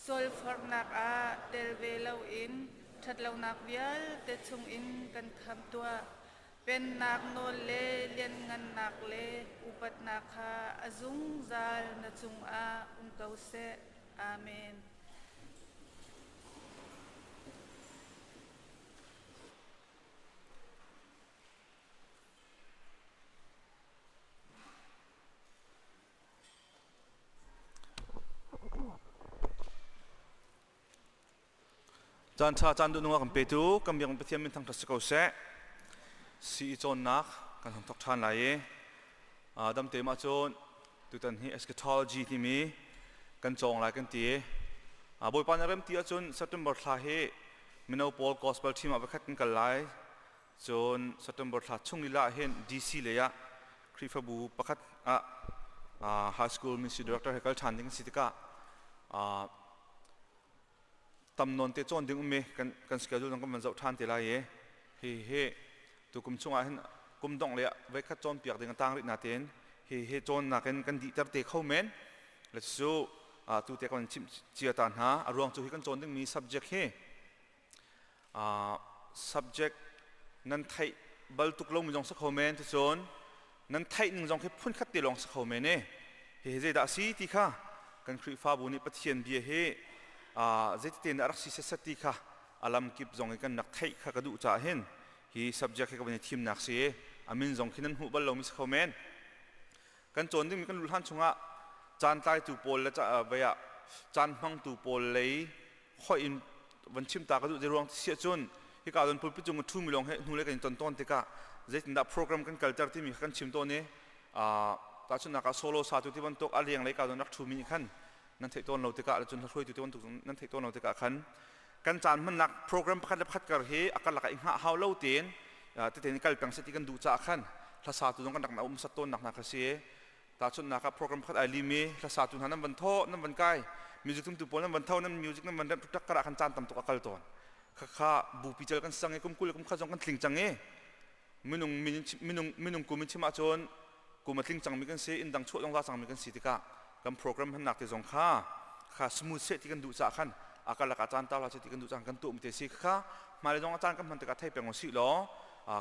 [SPEAKER 7] Sualforhnak ah tel ve loin ṭhatlonak vialte chungin kan khamh tuah. Pennak nawl le lianngannak le upatnak kha a zungzal na cungah um ko seh. Amen.
[SPEAKER 8] Caan ṭha caan duhnung a kan petu kan biak Pathian min thangṭhat si ko seh. Sii cawnnak kan hong thawk ṭhan lai i damte mah cun tutan hi eschatology timi kan cawng lai kan ti. Bawipa na rem ti ahcun September thla hi mino pawl gospel team ah voikhat kan kal lai. Cun September thla chung lila ah hin DC lei ah Khrihfabu pakhat ah high school ministry director he kal ṭhan ding a si tikah tam nawn te cawn ding ummi kan kan schedule zong kan van zoh ṭhan te lai i hi hi tukum chungah hin kum dongh le ah voikhat cawnpiak ding a tang rih natein. Hi hi cawnnak in kan dihter te kho men. Le cu tu te kan chimh cia ta hna. A ruang cu hi kan cawn dingmi subject hi subject nan theih bal tuk lomi zong si kho men ticun nan theih ning zong khi phunkhat te lawng si kho men e hihi zeidah a si ti kha kan Khrihfabu nih Pathian bia hi zeiti tein dah a rak si setset ti kha a lamkip zong i kan rak theih kha ka duh caah hin hi subject hi ka van i thimnak si a min zong khi nan hmuh bal lomi si kho men kan cawn dingmi kan luh hlan chungah caan tlaitu pawl le vei ah caan hmangtu pawl lei hoih in van chim ta ka duh ruang si ahcun hika don pulpit cung thu mi lawng he hnu le kan i ton tawn tikah zeitindah program kan kalter timi kha kan chim tawn i tahchunhnak ah solo satu ti bantuk a leng lei ka don rak thu mi nih khan nan theih tawn lo tikah le cun hruaitu ti bantuk nan theih tawn lo tikah khan kan caan hmannak program pakhat le pakhat kar hi a karlak ah i hngah hau lo tein tete kal peng se ti kan duh caah khan hlasatu zong kan rak um sat tawn nak hna kha si. Tahchunhnak ah program pakhat ai lim i hlasatu hna nan van thaw nan van kai music tumtu pawl nan van tho nan music nan van remh tuk kar ah khan caan tam tuk a kal tawn. Khakha bupi cel kan sang i kum 20 kum khat zong kan tling cang i minung minung minung kum in chim ahcun kum a tling cangmi kan si inn dang chuah zong za cangmi kan si tikah kan program hmannak te zong kha kha smooth seh ti kan duh caah khan a karlak ah caan tau hlah seh ti kan duh caah kan tuah mi te si kha hmailei zong ah caan kan hman tikah thei peng usih law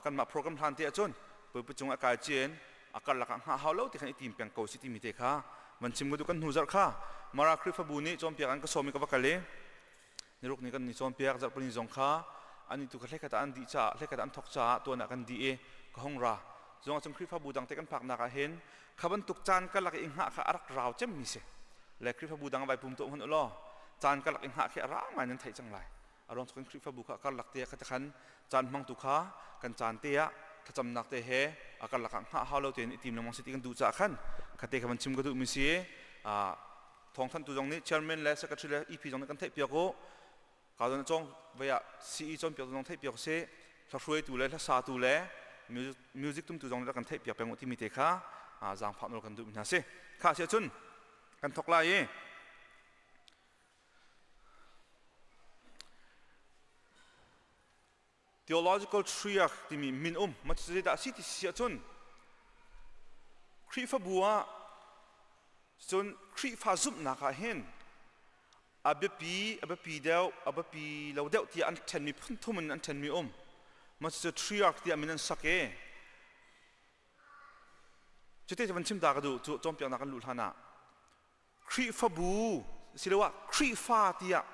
[SPEAKER 8] kanmah program hlan te ahcun puipu cung a kai cien a karlak ah hngah hau lo ti khan i tim peng ko si timi te kha van chim ka duh. Kan hnu zarh kha Mara Khrihfabu nih cawnpiak an ka sawm i ka va kal i niruk ni kan ni cawnpiak zarhpini zong kha ani tu kha hlekhat ah an dih caah hlekhat an thok caah tuan ah kan dih i ka hong ra zong ahcun Khrihfabu dang te kan phaknak ah hin kha bantuk caan karlak i hngah kha a rak rau cemmi si le Khrihfabu dang vai pum tuah hmanh u law caan karlak i hngah khi a rau ngai nan theih cang lai. A ruang cu kan Khrihfabu kha karlak te kha khan caan hmangtu kha kan caan te ah thlacamnak te he a karlak ah hngah hau lo tein i tim lengmang si ti kan duh caah khan khate kha van chim ka duhmi si. Thawngthanhtu zong nih chairman le secretary le EP zong nih kan theihpiak u. Ka zon cawng vei ah CE cawnpiak zong theihpiak si hlahruaitu le hlasatu le music tumtu zong nih kan theihpiak peng u timi te kha zaangfah nawl kan duhmi hna si. Kha si ahcun kan thok lai i Theological triarch timi min um ma cu zeidah a si ti si ahcun Khrihfabu ah cun Khrihfa zumhnak ah hin a biapi a biapi deuh a biapi lo deuh tiah an ṭhenmi phun thum in an ṭhenmi um ma cu triarch tiah min an sak i cuti cu van chim ta ka duh cu cawnpiaknak kan luh hlan ah Khrihfabu siloah Khrihfa tiah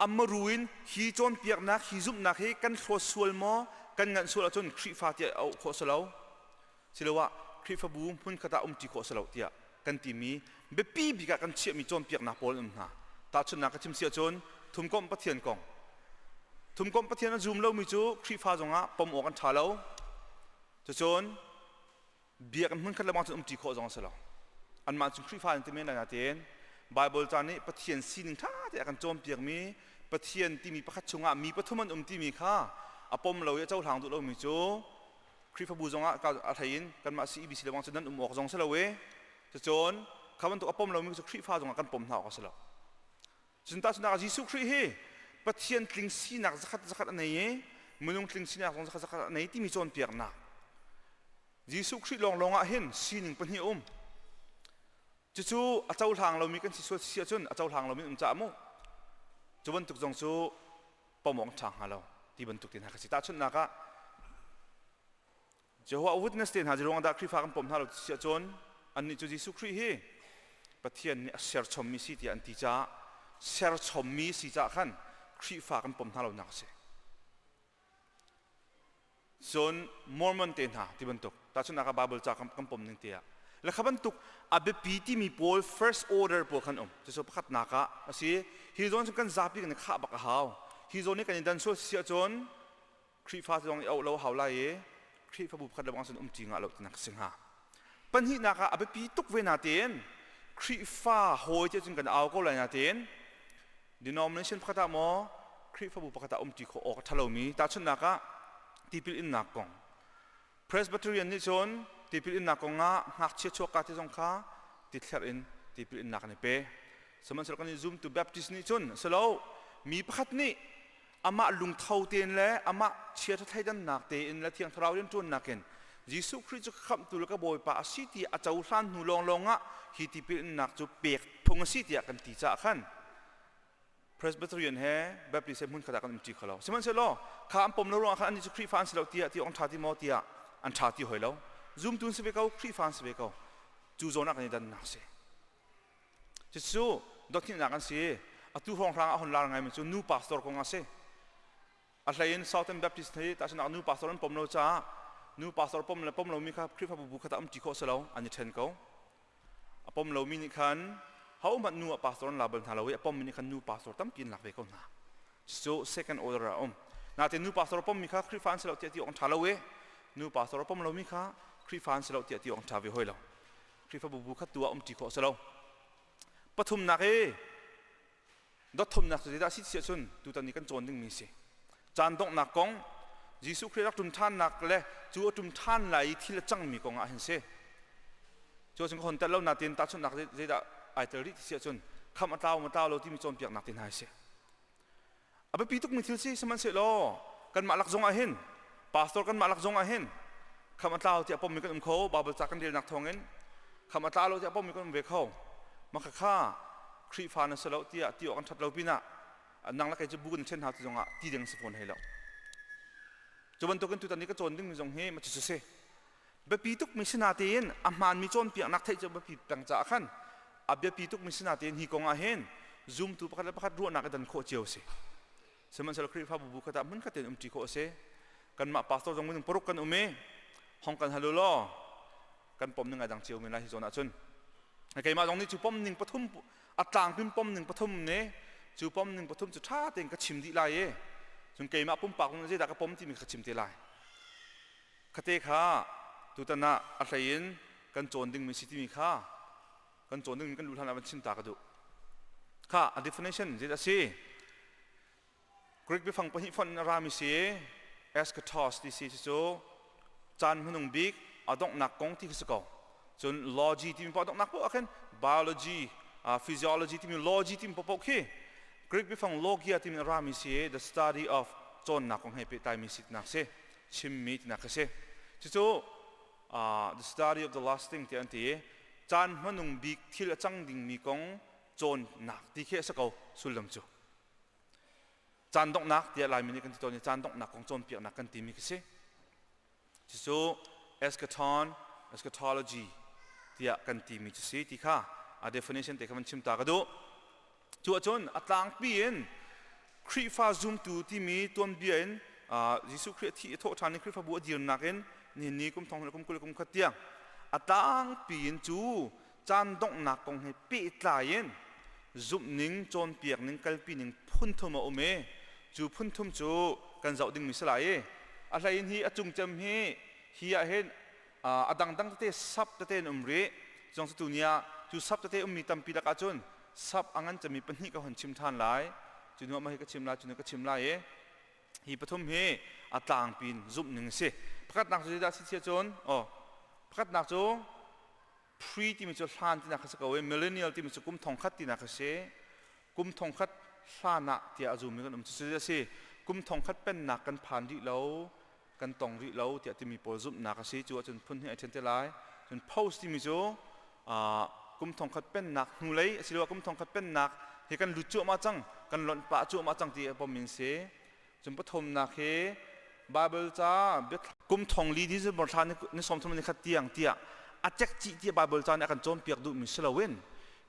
[SPEAKER 8] amaru in hi cawnpiaknak hi zumhnak hi kan hlawt sual maw kan nganh sual ahcun Khrihfa tiah auh khawh si lo siloah Khrihfabu hmunkhat ah umṭi khawh si lo tiah kan timi biapi bik ah kan chiahmi cawnpiaknak pawl an um hna. Tahchunhnak ka chim si ahcun thumkomh Pathian kong. Thumkomh Pathian a zum lomi cu Khrihfa zongah pom awk an ṭha lo. Cucun biakinn hmunkhat le bang cun umṭi khawh zong a si lo. Anmah cu Khrihfa an ti men lai nain Baibal ca nih Pathian sining ṭha te a kan cawnpiakmi Pathian timi pakhat chungah mi pathum an um timi kha a pom lo i a cohlang duh lomi cu Khrihfabu zongah a hlei in kanmah CEBC le bang cun nan um awk zong si lo i cucun kha bantuk a pom lomi cu Khrihfa zongah kan pom hna awk a si lo. Cun tahchunhnak ah Jesuh Khrih hi Pathian tling sinak zakhat zakhat a nei i minung tling sinak zong zakhat zakhat a nei timi cawnpiaknak Jesuh Khrih lawnglawng ah hin sining pahnih a um. Cucu a cohlang lomi kan si sual si ahcun a cohlang lomi um caah mu cu bantuk zong cu pom awk ṭha hnga lo ti bantuk te hna kha si. Tahchunhnak ah Jehovah Witness te hna ruang dah Khrihfa kan pom hna lo ti si ahcun annih cu Jesuh Khrih hi Pathian nih a serchommi si tiah an ti caah serchommi si caah khan Khrihfa kan pom hna lonak a si. Cun Mormon te hna ti bantuk tahchunhnak ah Bible ca kan pom ning te ah le kha bantuk a biapi timi pawl first order pawl khan um. Cucu pakhatnak ah a si. Hi zawn cu kan zapi kan i khah bak a hau. Hi zawn i kan i dan sual si ahcun Khrihfa zong i auh lo hau lai i Khrihfabu pakhat le bang cun umṭi ngah lo tinak si hnga. Pahnihnak ah a biapi tuk ve natein Khrihfa hawi tiah cun kan au ko lai natein denomination pakhat ah maw Khrihfabu pakhat ah umṭi khawh awk a ṭha lomi tahchunhnak ah tipil innak kong Presbyterian nih cun tipil innak kong ah ngakchia chuakka ti zong kha tithlerh in tipil innak an i pe. Sihmanhsehlaw kan i zumtu Baptist nih cun si lo mi pakhat nih amah lungtho tein le amah chiaṭha thleidannak tein le Thiang Thlarau rianṭuannak in. Jesuh Khrih cu khamhtu le ka Bawipa a si ti a cohlan hnu lawnglawng ah hi tipil innak cu pek phung a si tiah kan ti caah khan Presbyterian he Baptist he hmun khat ah kan umṭi kho lo. Sihmanhsehlaw kha an pom lo ruangah khan annih cu Khrihfa an si lo tiah ti awk an ṭha ti maw tiah an ṭha ti hoi lo. Zumtu an si ve ko, Khrihfa an si ve ko. Cu zawn ah kan i dannak a si. Cucu dothnihnak an si. Atu hrawnghrang ah hon lar ngaimi cu nu pastor kong a si. A hlei in Southern Baptist hi tahchunhnak nu pastor an pom lo caah nu pastor pom le pom lomi kha Khrihfabu bu khat ah umṭi khawh si lo, an i ṭhen ko. A pom lomi nih khan hohmanh nu ah pastor an la bal hna lo i a pommi nih khan nu pastor tampi an lak ve ko hna. Cucu second order ah a um. Nain nu pastor a pommi kha Khrihfa an si lo tiah ti awk an ṭha lo i nu pastor a pom lomi kha Khrihfa an si lo tiah ti awk an ṭha ve hoi lo. Khrihfabu bu khat tu ah umṭi khawh a si lo. Pathumnak i Dotthumnak cu zeidah a si ti ahcun tutan i kan cawn dingmi a si. Caan donghnak kong, Jesuh Khrih rak ṭum ṭhannak le cu a ṭum ṭhan lai i thil a cangmi kong ah hin si. Cu ahcun ka hon tel lo nain tahchunhnak zeidah ai tel rih ti si ahcun khamh a tlau ma tlau lo timi cawnpiaknak te hna hi si. A biapi tukmi thil si sihmanhsehlaw kanmah lak zong ah hin pastor kanmah lak zong ah hin khamh a tlau tiah pommi kan um kho Bible ca kan relnak thawngin khamh a tla lo tiah pommi kan um ve kho mah kha Khrihfa na si lo tiah ti awk an ṭhat lo pinah nang le kei cu bu kan ṭhen hna ti zongah ti ding si fawn hei lo cu bantukin tutan i ka cawn dingmi zong hi ma cu si biapi tukmi si natein a hmaanmi cawnpiaknak theih cu biapi peng caah khan a biapi tukmi si natein hi kong ah hin zumtu pakhat le pakhat ruahnak i dan khawh cio a si sihmanhsehlaw Khrihfabu bu khat ah hmun khat tein umṭi khawh a si kanmah pastor zong minung paruk kan um i hong kan hal u law kan pom ning ai dang cio men lai hi zawn ahcun keimah zong nih cu pom ning pathum a tlangpin pom ning pathum nih cu pom ning pathum cu ṭha tein ka chim dih lai i cun keimah pumpak zong zeidah ka pom timi ka chim te lai Khate kha tutan ah a hlei in kan cawn dingmi si timi kha kan cawn dingmi kan luh hlan ah van chim ta ka duh. Kha a definition zeidah a si? Greek biafang pahnih fonh in a rami si eschatos ti si cu caan hmanung bik a donghnak kong ti khi si ko. Cun logy timi paoh donghnak paoh ah khin biology, physiology timi logy timi paoh khi Greek biafang logia timi a rami si the study of cawnnak kong he pehtlaimi si tinak si. Chimmi tinak khi si. Cucu the study of the last thing tiah an ti i caan hmanung bik thil a cang dingmi kong cawnnak ti khi a si ko sullam cu. Caan donghnak tiah Laimi nih kan ti tawn i caan donghnak kong cawnpiaknak kan timi khi si. Cucu eschaton, eschatology tiah kan timi cu si ti kha a definition te kha van chim ta ka duh. Cu ahcun a tlangpi in Khrihfa zumtu timi tuanbia in Jesuh Khrih a thih i thawh ṭhan i Khrihfabu a dirnak in nihin ni kum thong kum 20 kum khat tiang a tlangpi in cu caan donghnak kong he pehtlai in zumhning cawnpiak ning kalpi ning phun thum a um i cu phun thum cu kan zoh dingmi si lai i a hlei in hi a cungcem hi hi ah hin a dangdang tete sap tete an um rih zong cu tuni ah cu sap tete ummi tampi lakah cun sap a ngan cemmi pahnih ka hon chim ṭhan lai cu hnu ah mah hi ka chim lai cu hnu ka chim lai i hi pathum hi a tlangpi in zumh ning a si pakhatnak cu zeidah a si sia cun aw pakhatnak cu pre timi cu hlan tinak kha si ko i millennial timi cu kum thongkhat tinak kha si kum thongkhat hlan ah tiah a zummi kan um cu a si kum thongkhat pennak kan phan rih lo kan tong rih lo tiah timi pawl zumhnak a si cu ahcun phun hnih ai ṭhen te lai cun post timi cu kum thongkhat pennak hnulei asiloah kum thongkhat pennak hi kan lut cuahmah cang kan lonh pah cuahmah cang ti a pom in si cun pathumnak hi Bible ca kum thong li December thla ni 30 ni khat tiang tiah a cekcih tiah Bible ca nih a kan cawnpiak duhmi si loin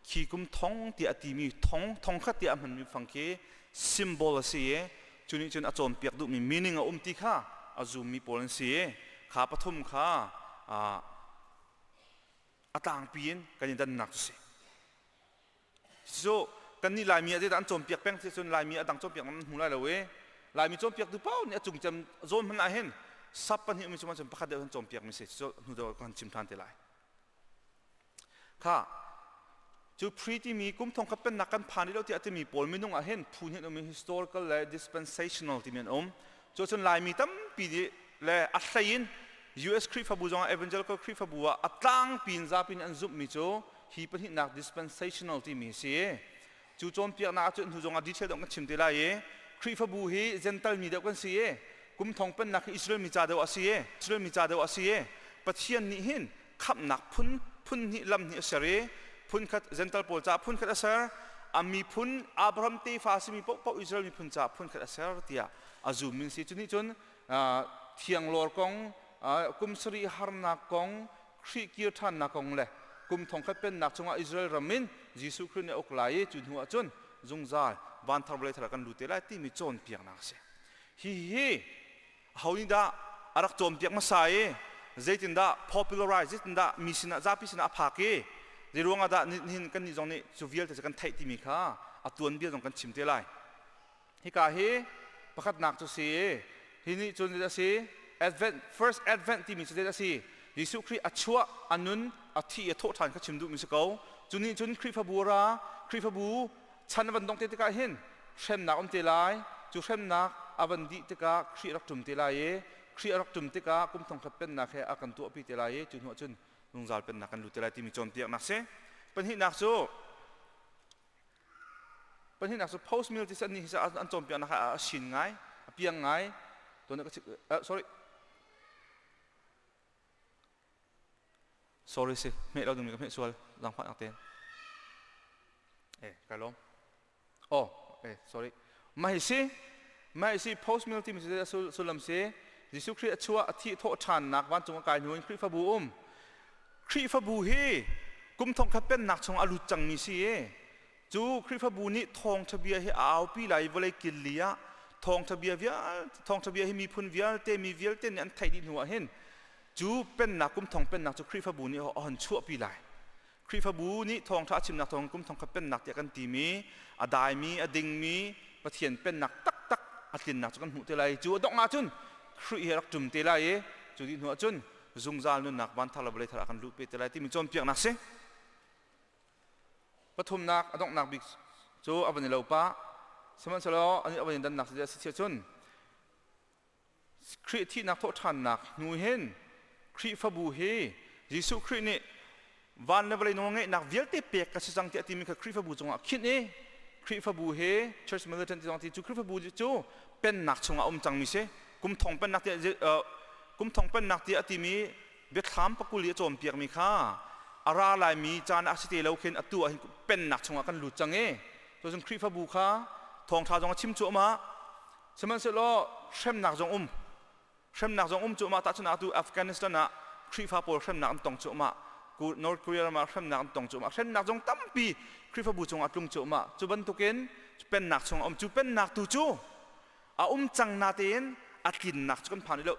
[SPEAKER 8] khi kum thong tiah a timi thong thong khat tiah a hmanmi fang khi symbol a si i cu nih cun a cawnpiak duhmi meaning a um ti kha a zummi pawl an si i kha pathum kha a tlangpi in kan i dannak cu si. Cu kannih Laimi ah zeidah an cawnpiak peng ti cun Laimi a dang cawnpiak nan hmu lai lo i Laimi cawnpiaktu paoh nih a cung cem zawn hmanh ah hin sap pahnih ummi cungah cun pakhat deuh an cawnpiak mi si cu hnu deuh kan chim ṭhan te lai. Kha cu pre timi kum thongkhat pennak kan phan rih lo tiah timi pawl minung ah hin phu hnih an um i historical le dispensational timi an um. Cu cun Laimi tampi nih le a hlei in US Khrihfabu zongah Evangelical Khrihfabu ah a tlangpi in zapi nih an zumhmi cu hi pahnihnak dispensational timi a si. Cu cawnpiaknak ah cun hnu zongah detail deuh kan chim te lai i Khrihfabu hi Gentile mi deuh kan si i kum thong pennak hi Israel mi ca deuh a si i Israel mi ca deuh a si i. Pathian nih hin khamhnak phun phun hnih lam hnih a ser i phunkhat Gentile pawl caah phunkhat a ser a miphun Abraham tefa a simi paohpaoh Israel miphun caah phunkhat a ser tiah a zummi an si. Cu nih cun thianglawr kong, kum sarih harnak kong, Khrih kir ṭhannak kong le kum thongkhat pennak chungah Israel ram in Jesuh Khrih nih a uk lai i cu hnu ah cun zungzal van thar vawlei thar ah kan lut te lai timi cawnpiaknak a si. Hihi aho nih dah a rak cawnpiak hmasa i zeitindah popularize zeitindah mi sinah zapi sinah a phak i zei ruangah dah nihin kannih zong nih cu vialte cu kan theih timi kha a tuanbia zong kan chim te lai. Hika hi pakhatnak cu si hi nih cun a si Advent first Advent timi cu a si Jesuh Khrih a chuah a nun a thi a thawh ṭhan kha chim duhmi si ko cu nih cun Khrihfabu ra Khrihfabu chan a van dong te tikah hin hremnak um te lai cu hremnak a van dih tikah Khrih a rak ṭum te lai i Khrih a rak ṭum tikah kum thongkhat pennak he a kan tuahpi te lai i cu hnuah cun zungzal pennak kan lut te lai timi cawnpiaknak si pahnihnak cu Pahnihnak cu post meal ti an nih hi an cawnpiaknak ah a sin ngai, a piang ngai. Tuan ka sorry. Sorry si, hmeh lo dingmi ka hmeh sual, zaangfahnak tein. Eh, kai lawm. Oh, eh, sorry. Mah hi si, mah hi si post meal timi cu sullam si, Jesuh Khrih a chuah, a thih thawh ṭhannak vancung a kai hnu in Khrihfabu um. Khrihfabu hi kum thongkhat pennak chung a lut cangmi si i cu Khrihfabu nih thawngṭha bia hi a aupi lai i vawlei killi ah thawngṭha bia vialte thawngṭha bia hi miphun vialte mi vialte nih an theih dih hnu ah hin cu pennak kum thong pennak cu Khrihfabu nih a hon chuahpi lai. Khrihfabu nih thawngṭha a chimnak thawng kum thongkhat pennak tiah kan timi a daimi a dingmi Pathian pennak taktak a tlinnak cu kan hmuh te lai cu a dongh ahcun Khrih hi a rak ṭum te lai i cu dih hnu ahcun zungzal nunnak vanthar le vawlei thar ah kan luh pe te lai timi cawnpiaknak si. Pathumnak a donghnak bik cu a van i lo pah. Sihmanhsehlaw a van i dannak cu a si cun Khrih thihnak thawhṭhannak hnu hin Khrihfabu hi Jesuh Khrih nih van le vawlei nawlngeihnak vialte pek ka si cang tiah timi kha Khrihfabu cungah khinh i Khrihfabu hi Church Militant ti zong ti cu Khrihfabu cu pennak chungah um cangmi si. Kum thong pennak tiah kum thong pennak tiah a timi biathlam pakul i a cawnpiakmi kha a ra laimi caan ah si te lo khin atu ah hin pennak chungah kan lut cang i cun Khrihfabu kha thawngṭha zong a chim cuahmah Sihmanhsehlaw hremnak zong um. Hremnak zong um cuahmah tahchunhnak atu Afghanistan ah Khrihfa pawl hremnak an tong cuahmah. North Korea ram ah hremnak an tong cuahmah. Hremnak zong tampi Khrihfabu cungah tlung cuahmah. Cu bantukin pennak chungah um. Cu pennak tu cu a um cang natein a tlinnak cu kan phan rih lo.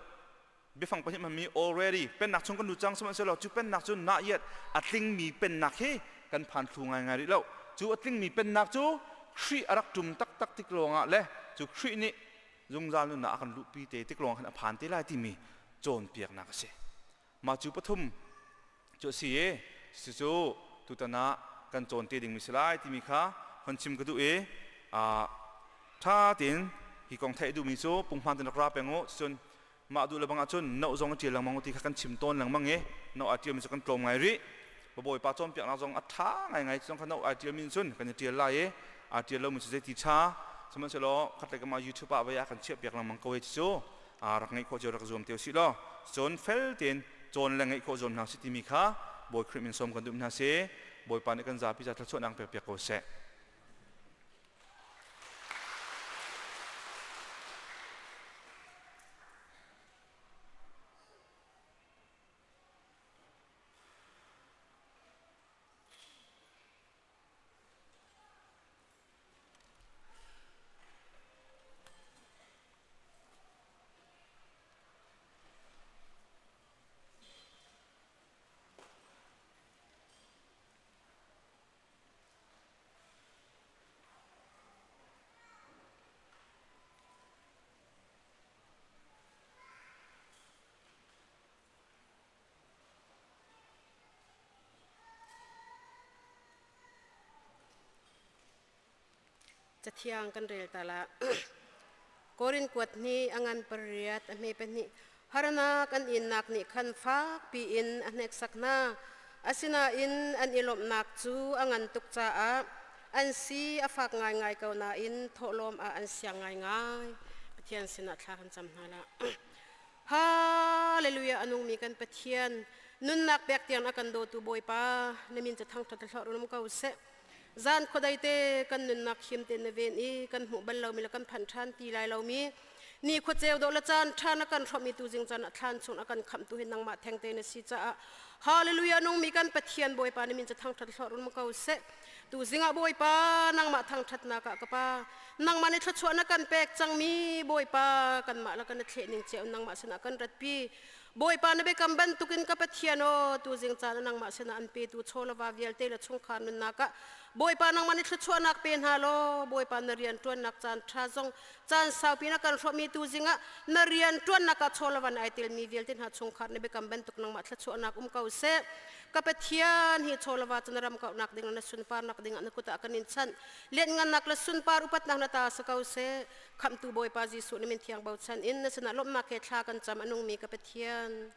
[SPEAKER 8] Biafang pahnih hmanmi already pennak chung kan lut cang sihmanhsehlaw cu pennak cu not yet a tlingmi pennak hi kan phan thlu ngaingai rih lo. Cu a tlingmi pennak cu Khrih a rak ṭum taktak tik lawngah le cu Khrih nih zungzal nunnak a kan luhpi te tik lawng khan a phan te lai timi cawnpiaknak a si. Mah cu pathum cu a si i cucu tutan ah kan cawn te dingmi si lai timi kha hon chim ka duh i ṭha tein hi kong theih duhmi cu punghman tein rak ra peng u cun mah duh le bang ahcun noh zong a ṭial lengmang ti kha kan chim tawn lengmang i noh aa ṭialmi cu kan tlawm ngai rih bawipa cawnpiaknak zong a ṭha ngaingai zong kha noh aa ṭialmi cun kan i ṭial lai i aa ṭial lomi cu zeiti ṭha sihmanhsehlaw khatlei kam ah YouTube ah vei ah kan chiahpiak lengmang ko hei cu rak ngeih khawh cio rak zuam te usih law cun fel tein cawn le ngeih khawh zuam hna usih timi kha Bawi Khrih min sawm kan duh hna si Bawipa nih kan zapi ca thluachuahnak pek piak ko seh.
[SPEAKER 9] Cathiang kan rel ta la. Korin kuat ni a ngan pariat a hme pahnih harnak an innak nih khan fak piin a hneksak hna. Asinain an i lawmhnak cu a ngan tuk caah an si a fak ngaingai ko nain thawhlawm ah an siang ngaingai. Pathian sinah thla kan cam hna la. Hallelujah anungmi kan Pathian nunnak pek tiang a kan dawtu Bawipa na min cu thangṭhat hlawh rum ko seh. Zan khuadei te kan nunnak him te na ven i kan hmuh bal lomi le kan phanh ṭhan ti lai lomi ni khuaceu dawh le caan ṭha na kan hrawmmi tu zing caan a thlan chung a kan khamhtu hi nangmah thengte na si caah Hallelujah nungmi kan Pathian Bawipa na min cu thangṭhat hlawh rum ko seh. Tu zingah Bawipa nangmah thangṭhatnak ah ka pa nangmah nih thluachuah na kan pek cangmi Bawipa kanmah la kan thleh ning cio nangmah sinah kan ratpi. Bawipa na biakam bantukin ka Pathian aw tuzing caan ah nangmah sinah an petu chawlava vialte le chungkhar nunnak ah Bawipa nangmah nih thluachuahnak pe hna law Bawipa na rian ṭuannak caan ṭha zong caan saupi na kan hrawhmi tuzing ah na rian ṭuannak ah chawlava na ai telmi vialte hna chungkhar na biakam bantuk nangmah thluachuahnak um ko seh. Ka Pathian hi chawlava cu na ram kauhnak ding na sunparnak ding ah na kut ah kan in chanh. Lianhngannak le sunpar upatnak na ta si ko seh. Khamhtu Bawipa Jesuh na min thiang bochan in na sinah lawmhnak he thla kan cam a nungmi ka Pathian.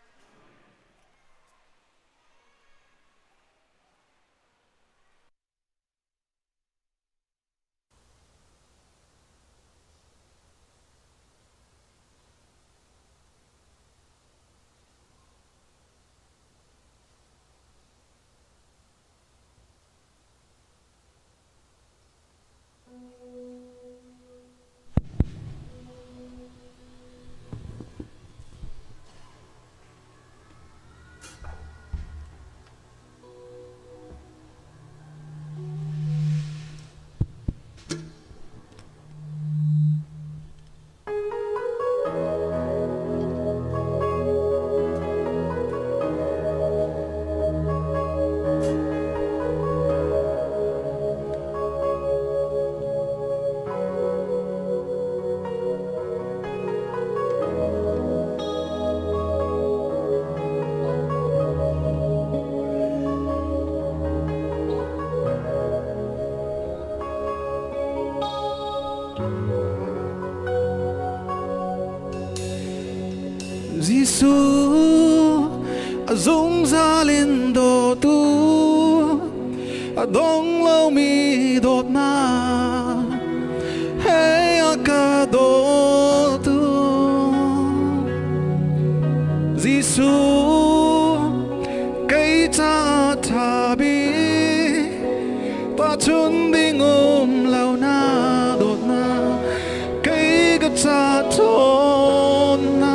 [SPEAKER 10] Jesuh a zungzal in dawtu a dong lomi dawtnak he a ka dawtu Jesuh kei ca ṭha bik tahchun ding um lo na dawtnak kei ka ca ṭhawnnak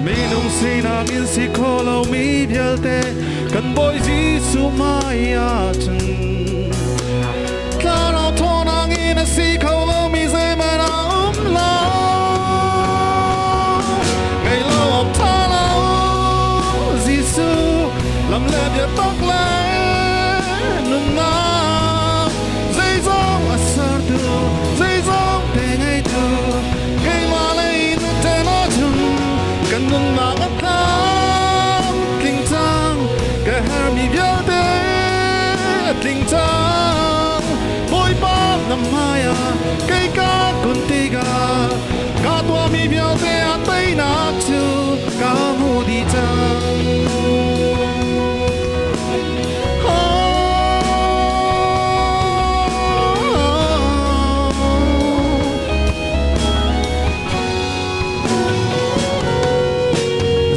[SPEAKER 10] minung sinak in si kho lomi vialte kan Bawi Jesuh hmai ah cun thlarau ṭhawnnak in a si kho lomi zeihmanh a um lo ngei lo awk ṭha lo Jesuh lam le biatak le nunnak zeizong a sertu zeizong te ngeitu keimah lei na ten ahcun kan nunnak a tlam tling cang ka hermi vialte a tling cang Bawipa na hmai ah kei ka kun tikah ka tuahmi vialte a teinak cu ka hmu dih cang.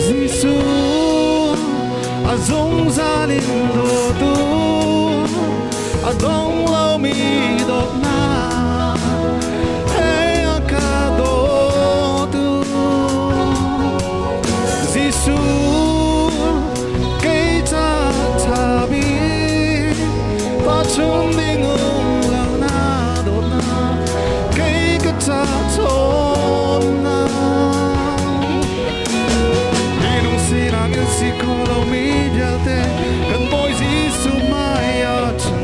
[SPEAKER 10] Jesuh a zungzal in dawtu a dong lomi dawtnak he a ka dawtu Jesuh kei ca ṭha bik pachung ding um lo na dawtnak kei ka ca ṭhawnnak minung sinak in si kho lomi vialte kan Bawi Jesuh hmai ah cun.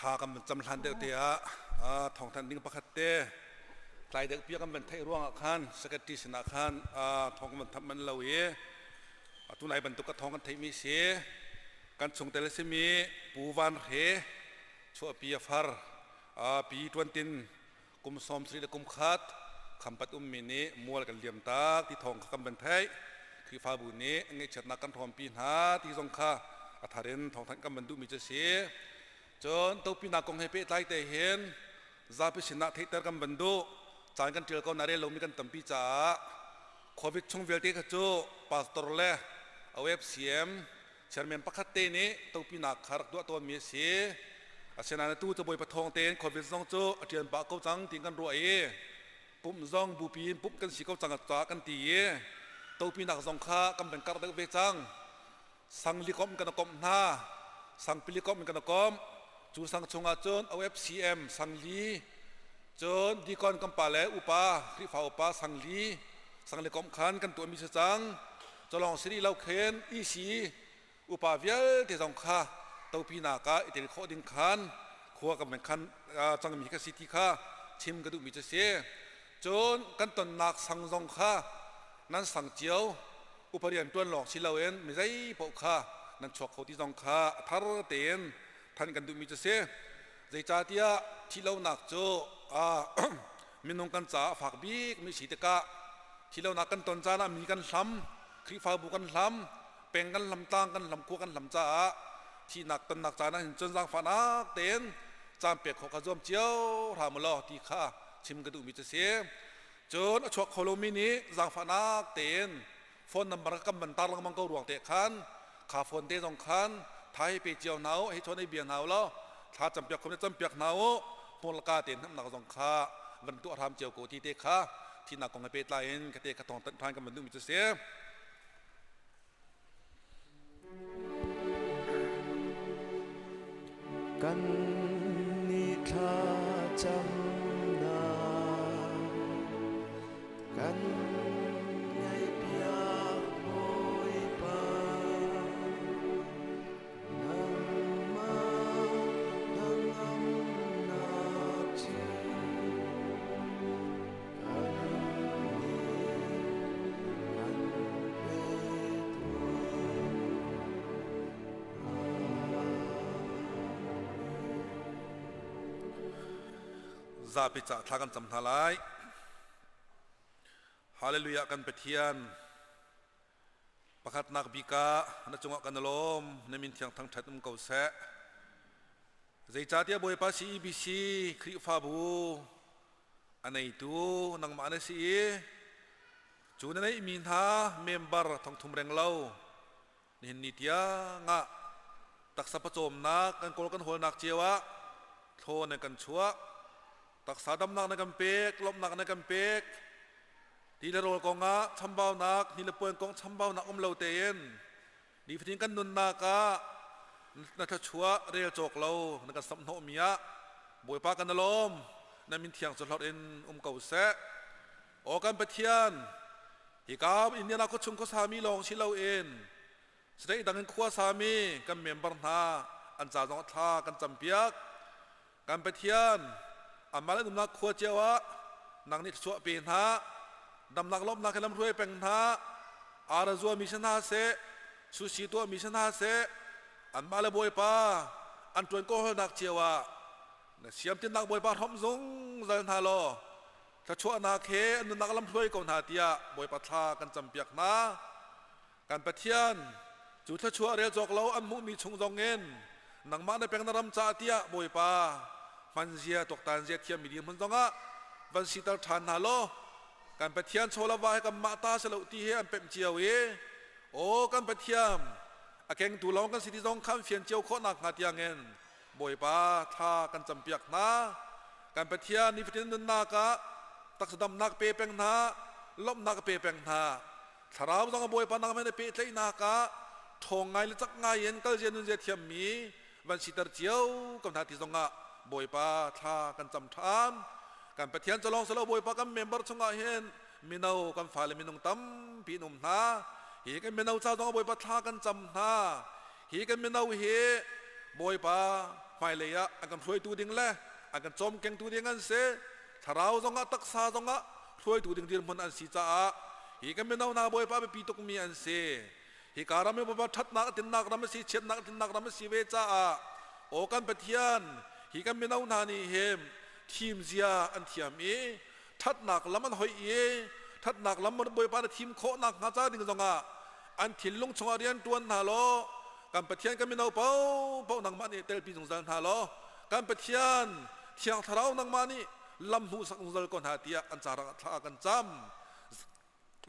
[SPEAKER 8] Thla kan van cam hlan deuh te ah thawngthanh ding pakhat te tlai deuh pia kan van theih ruangah khan secretary sinah khan thawng kan van thanh manh lo i atu nai bantuk ka thawng kan theihmi si kan chungtel a simi Pu Van Hre chuahpi a far pi Tuantin kum 70 le kum khat khampat ummi nih mual kan liam tak ti thawng kha kan van theih. Khrihfabu nih ngaihchiatnak kan hrawmpi hna ti zong kha a thar in thawngthanh kan van duhmi cu a si. Cun topinak kong he pehtlai te hin zapi sinah theihter kan van duh. Caan kan ṭial ko na rel lomi kan tampi caah COVID chung vialte kha cu pastor le OFCM chairman pakhat te nih topinak kha rak tuah tawnmi a si. Asinain atu cu Bawipa thawng tein COVID zong cu a ṭian pah ko cang tiin kan ruah i pumh zong bupi in pumh kan si ko cang caah kan ti i topinak zong kha kan van karh deuh ve cang. Sang likomh kan komh hna. Sang pilikomh in kan komh. Cu sang chungah cun OFCM sangli cun deacon kan pa le upa Khrihfa upa sangli sangli komh khan kan tuahmi si cang. Culawng si rih lo khin EC upa vialte zong kha topinak ah i tel khawh ding khan khua kan khan cangmi ka si ti kha chim ka duhmi cu si. Cun kan tonnak sang zong kha nan sang cio upa rian ṭuan lawng si loin mi zei paoh kha nan chuak kho ti zong kha a thar tein thanh kan duhmi cu si. Zeicahtiah thihlonak cu minung kan caah a fak bikmi si tikah thihlonak kan ton caan ah mi kan hlam, Khrihfabu kan hlam, peng kan hlam, tlang kan hlam, khua kan hlam caah thihnak tonnak caan ah hin cun zaangfahnak tein caan pek khawh kha zuam cio hram u law ti kha chim ka duhmi cu si. Cun a chuak kho lomi nih zaangfahnak tein phone number kan van tar lengmang ko ruang te khan kha phone te zong khan tha hei pe cio hna u, hei chawn hei bia hna u law thla campiak khom campiak hna u, hmurlaka tein hnamnak zong kha van tuah hram cio ko ti te kha thihnak kong he pehtlai in ka te kha thawng tanh than kan van duhmi cu si.
[SPEAKER 11] Kan ni thla camnak kan ngaihpiak Bawipa nangmah hnangamnak cu kan nih kan pe
[SPEAKER 8] Zapi ca thla kan cam hna lai. Hallelujah kan Pathian. Pakhatnak bik ah na cungah kan lawm, na min thiang thangṭhat um ko seh. Zeicahtiah Bawipa CEBC Khrihfabu a neitu nangmah na si i cu na neihmi hna member thongthum reng lo nihin ni tiang ah taksa pawcawmnak kan kawl kan hawlnak cio ah thlaw na kan chuah taksa damnak na kan pek lawmhnak na kan pek ti le rawl kongah chambaunak ni le puan kong chambaunak um lo tein nifatin kan nunnak ah na thluachuah rel cawk lo na kan samhhnawhmi ah Bawipa kan lawm na min thiang cu hlorh in um ko seh aw kan Pathian hika Indiana khuachung khuasami lawng si loin state dang in khua sami kan member hna an ca zong thla kan campiak Kan Pathian, amah le umnak khua cio ah nang nih thluachuah pe hna, damnak lawmhnak he lamhruai peng hna, ara zuami si hna seh, sushi tuahmi si hna seh, anmah le Bawipa an ṭuan kawlhawlnak cio ah na siamtinnak Bawipa hrawmh zungzal hna law thluachuahnak he an nunnak lamhruai ko hna tiah Bawipa thla kan campiak hna. Kan Pathian, cu thluachuah rel cawk lo an hmuhmi chung zongin nangmah na peng na ram caah tiah Bawipa hmanzia tuaktan zia thiammi dirhmun zongah van siter ṭhan hna law kan Pathian chaw le va he kanmah ta si lo ti he an pemh cio i aw kan Pathian a kengtu lawng kan si ti zong kha an fian cio khawh nakhnga tiangin Bawipa thla kan campiak hna. Kan Pathian nifatin nunnak ah taksa damnak pe peng hna, lawmhnak pe peng hna. Thlarau zong a Bawipa nangmah he pehtlaihnak ah ṭhawng ngai le cak ngai in kalzia nunzia thiammi van siter cio ko hna ti zongah Bawipa thla kan cam ṭhan. Kan Pathian cu lawng si lo Bawipa kan member chungah hin mino kan fale minung tampi an um hna. Hi kan mino ca zongah Bawipa thla kan cam hna. Hi kan mino hi Bawipa.
[SPEAKER 12] Hmailei ah an kan hruaitu ding le an kan cawmkengtu ding an si. Thlarau zongah taksa zongah hruaitu ding dirhmun an si caah hi kan mino hna Bawipa biapi tukmi an si. Hi ka ram hi Bawipa ṭhatnak a tinnak ram a si, chiatnak a tinnak ram a si ve caah aw kan Pathian hi kan mino hna nih hin thim zia an thiam i ṭhatnak lam an hoih i ṭhatnak lam Bawipa na thim khawh nakhnga ca ding zongah an thinlung chungah rian ṭuan hna law kan Pathian kan mino paohpaoh nangmah nih telpi zungzal hna law kan Pathian Thiang Thlarau nangmah nih lam hmuhsak zungzal ko hna tiah an ca thla kan cam.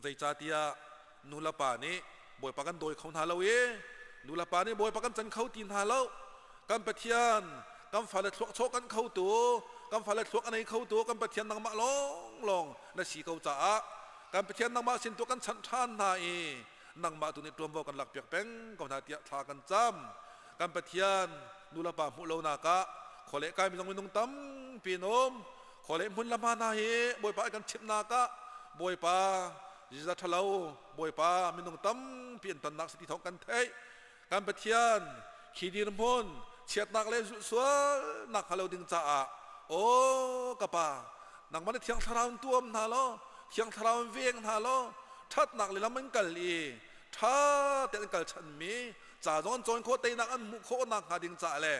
[SPEAKER 12] Zeicahtiah nu le pa nih Bawipa kan dawi kho hna lo i nu le pa nih Bawipa kan can kho ti hna lo. Kan Pathian kan fale thluak chaw kan kho tu kan fale thluak a nei kho tu kan Pathian nangmah lawnglawng na si ko caah kan Pathian nangmah sin tu kan chanh ṭhan hna i nangmah tu nih ṭuanvo kan lakpiak peng ko hna tiah thla kan cam. Kan Pathian nu le pa hmuh lonak ah khualeh kai mi zong minung tampi an um. Khualeh hmun le hma hna hi Bawipa an kan chimhnak ah Bawipa ziza ṭhalo Bawipa minung tampi an tonnak si ti thawng kan theih. Kan Pathian khi dirhmun chiatnak le zulhsualnak hnga lo ding caah aw ka Pa nangmah nih Thiang Thlarau in tuam hna law Thiang Thlarau in veng hna law ṭhatnak le lam an kal i ṭha tein an kal chanmi ca zong an cawn khawh teinak an hmuh khawh nakhnga ding caah le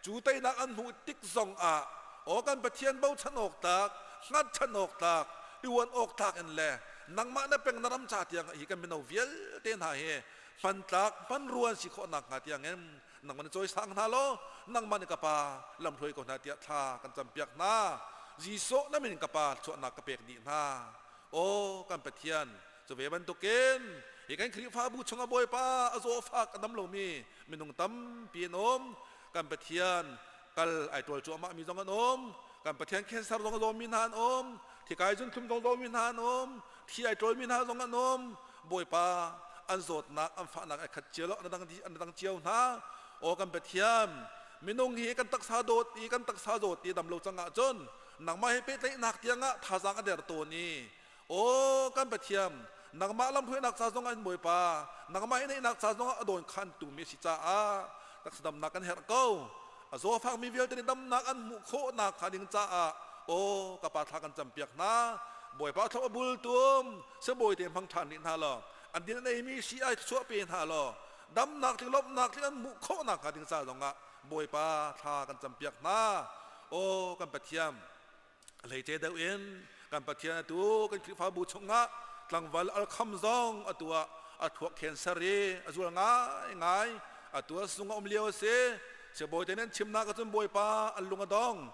[SPEAKER 12] cu teinak an hmuh tik zong ah aw kan Pathian bochan awk tlak hngatchan awk tlak i uan awk tlak in le nangmah na peng na ram ca tiang hi kan mino vialte hna hi hmantlak hmanrua an si khawh nakhnga tiangin nangmah nih cawisang hna law nangmah nih ka pa lamhruai ko hna tiah thla kan campiak hna. Jesuh na min ka pa chuahnak ka pek dih hna. Aw kan Pathian cu ve bantukin hi kan Khrihfabu chungah Bawipa a zawfak a dam lomi minung tampi an um. Kan Pathian kal ai ṭawl cuahmah mi zong an um. Kan Pathian cancer zong a zawmi hna an um. Thikai zunthlum zong zawmi hna an um. Thi ai ṭawlmi hna zong an um. Bawipa an zawtnak an fahnak ai khat cio lo an dang an dang cio hna. Aw kan Pathian minung hi kan taksa dawt i kan taksa zawt i dam lo cang ahcun nangmah he pehtlaihnak tiangah thazaang a der tawn i aw kan Pathian nangmah lamhruainak ca zongah in Bawipa nangmah i neihnak ca zongah a dawn khantu mi a si caah taksa damnak kan herh ko. A zawfakmi vialte nih damnak an hmuh khawh nakhnga ding caah aw ka pa thla kan campiak hna. Bawipa thlop a bultum sibawi te hmang ṭhan rih hna law an din an eimi si ai chuah pe hna law damnak tling lawmhnak tling an hmuh khawh nakhnga ding ca zongah Bawipa thla kan campiak hna. Aw kan Pathian hleice deuh in kan Pathian atu kan Khrihfabu chungah tlangval alkham zong atu ah a thuak cancer i a zual ngaingai atu ah sung a um lio a si. Sibawi te nan chimnak ahcun Bawipa an lung a dong.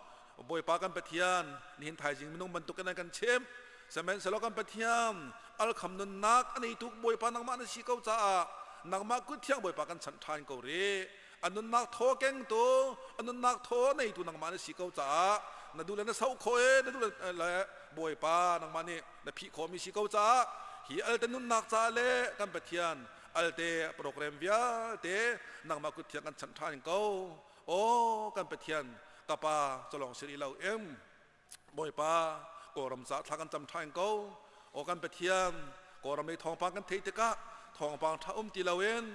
[SPEAKER 12] Bawipa kan Pathian nihin thaizing minung bantukin an kan chimh. Sihmanhsehlaw kan Pathian alkham nunnak a neitu Bawipa nangmah na si ko caah nangmah kut thiang Bawipa kan chanh ṭhan ko rih. A nunnak thaw kengtu, a nunnak thaw neitu nangmah na si ko caah na duh le na soh khawh i na duh le Bawipa nangmah nih na phih khawhmi si ko caah hi alte nunnak caah le kan Pathian alte program vialte nangmah kut thiang kan chanh ṭhan ko. Aw kan Pathian ka Pa culawng si rih lo em Bawipa Kawlram ca thla kan cam ṭhan ko. Aw kan Pathian Kawlram lei thawngpang kan theih tikah thawngpang ṭha um ti loin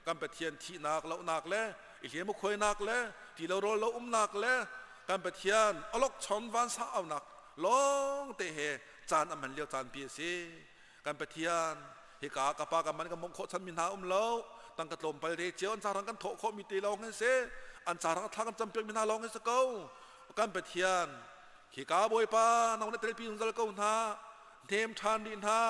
[SPEAKER 12] kan Pathian thihnak lohnak le i hliam khuainak le ti lo rawl lo umnak le kan Pathian awlokchon vansa aunak lawng te he caan a hman lio caan pi a si. Kan Pathian hika ka pa ka man ka mong khawh chan mi hna um lo tangka tlawmpal te cio an carang kan thawh khawh mi te lawng hin si an carang thla kan campiak mi hna lawng hin si ko. Kan Pathian hika Bawipa nang na telpi zungzal ko hna hnem ṭhan rih hna.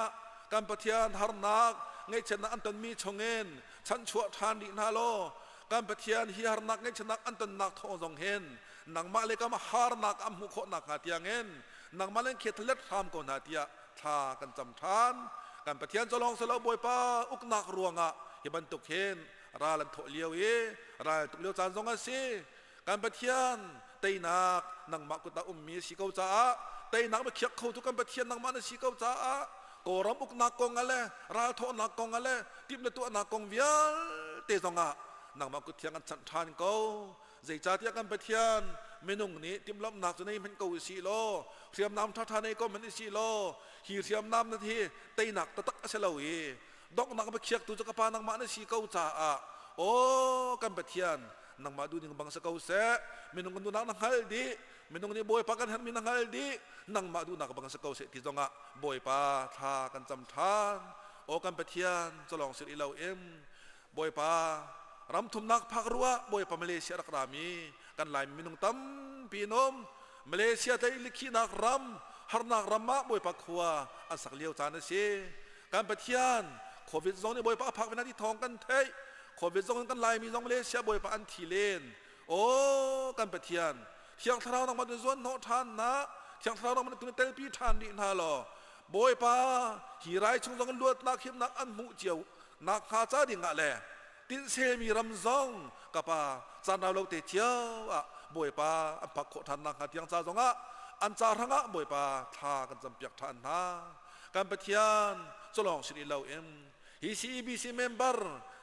[SPEAKER 12] Kan Pathian harnak ngaihchiatnak an tonmi chungin chanchuah ṭhan rih hna law kan Pathian hi harnak ngaihchiatnak an tonnak thawng zong hin nangmah le kam harnak an hmuh khawh nakhnga tiangin nangmah le khet let hram ko hna tiah thla kan cam ṭhan. Kan Pathian cu lawng si lo Bawipa uknak ruangah hi bantuk hin ral an thawh lio i ral tuk lio caan zong a si. Kan Pathian teinak nangmah kut ah ummi a si ko caah teinak na khiak khotu kan Pathian nangmah na si ko caah Kawlram uknak kong ah le ralthawhnak kong ah le timh le tuahnak kong vialte zongah nangmah kut thiang kan chanh ṭhan ko. Zeicahtiah kan Pathian minung nih timhlamhnak cu nei hmanh ko usih law hriamnam ṭhaṭha nei ko hmanh usih law hi hriamnam na hi teinak taktak a si lo i donghnak va khiaktu cu ka pa nangmah na si ko caah aw kan Pathian. Nangmah duhning bang si ko seh. Minung kan duhnak na hngal dih. Minung nih Bawipa kan herhmi na hngal dih. Nangmah duhnak bang si ko seh ti zongah Bawipa thla kan cam ṭhan. Aw kan Pathian, culawng si rih loin Bawipa ram thumnak phak ruah Bawipa Malaysia rak rami kan Laimi minung tampi in um. Malaysia tlei likhihnak ram harnak ram ah Bawipa khua an sak lio caan a si. Kan Pathian COVID zong nih Bawipa a phak ve na ti thawng kan theih. COVID zong in kan Laimi zong Malaysia Bawipa an thi len. Aw kan Pathian Thiang Thlarau nangmah na zuan hnawh ṭhan na Thiang Thlarau nangmah na telpi ṭhan rih hna law Bawipa hi rai chung zong in luatnak himnak an hmuh cio nak hnga ca ding ah le tinhsemi ram zong ka pa caan rau lo te cio ah Bawipa an phak khawh ṭhan nak hnga tiang ca zong ah an ca hrang ah Bawipa thla kan campiak ṭhan hna. Kan Pathian culawng si rih loin hi CEBC member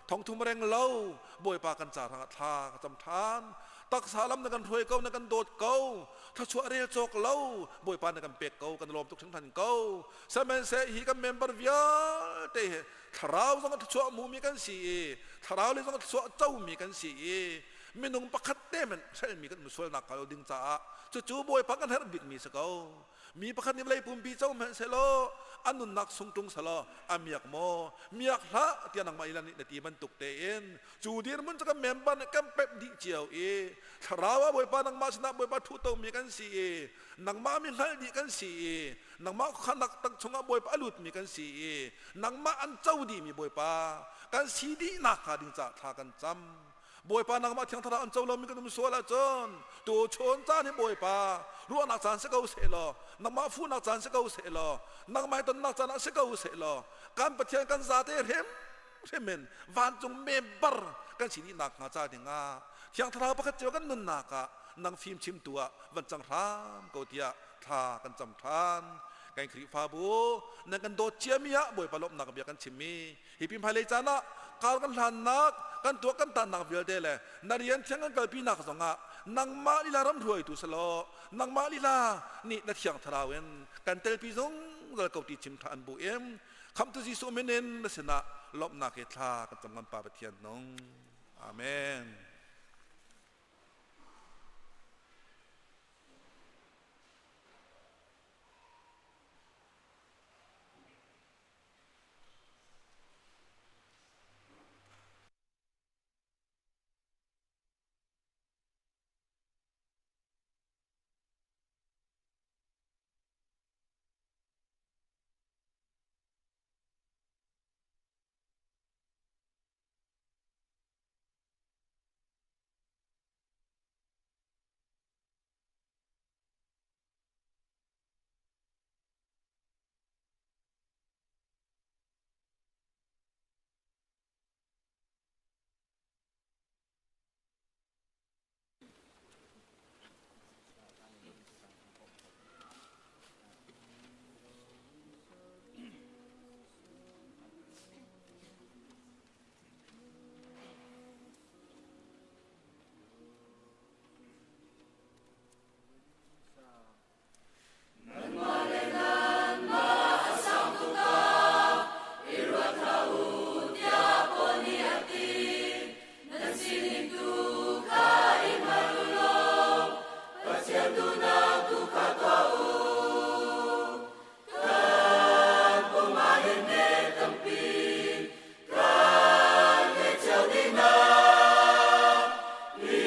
[SPEAKER 12] thongthum reng lo Bawipa kan ca hrang ah thla ka cam ṭhan. Taksa lam na kan hruai ko na kan dawt ko thluachuah rel cawk lo Bawipa na kan pek ko kan lawm tuk hringhran ko. Sihmanhseh hi kan member vialte hi thlarau zong a thluachuah hmumi kan si i thlarau le zong a thluachuah comi kan si i minung pakhat te hmanh hrelmi kan um sualnak hnga lo ding caah cucu Bawipa kan herh bikmi si ko. Mi pakhat nih vawlei pumpi co hmanh sehlaw a nunnak sung ṭung selaw a miak maw miak hlah tiah nangmah ila nih na ti bantuk tein cu dirhmun cu kan member nih kan pemh dih cio i thlarau ah Bawipa nangmah sinah Bawipa ṭhuhtomi kan si i nangmah mi hngalh dih kan si i nangmah khuakhannak tak chungah Bawipa a lutmi kan si i nangmah an co dihmi Bawipa kan si dihnak hnga ding caah thla kan cam. Bawipa nangmah Thiang Thlarau an co lomi kan um sual ahcun tuchun caan hi Bawipa ruahnak caan si ko seh law nangmah fuhnak caan si ko seh law nangmah tonnak caan ah si ko seh law kan Pathian kan zate hrim hrim in vancung member kan si dih nak hnga ca dingah Thiang Thlarau pakhat cio kan nunnak ah nang fim chimtu ah van cang hram ko tiah thla kan cam ṭhan. Kan Khrihfabu nan kan dawt ciami ah Bawipa lawmhnak bia kan chimmi Hi pi hmailei caan ah kar kan hlannak, kan tuah kan tannak vialte le na rian thiang kan kalpinak zongah nangmah lila ram hruaitu selaw nangmah lila nih na thiang thlarau in kan telpi zungzal ko ti chim tha an bu in khamtu Jesuh min in na sinah lawmhnak he thla kan cam ngan Pa Pathian nung. Amen.
[SPEAKER 13] Nanmah le nanmah a sang tuk ah i ruat hlah u tiah Paul nih a ti. Nan sining tu kha i hngal u law Pathian duhnak tu kha tuah u. Kan pum ah hin hme tampi kan ngei cio dih hna. Hi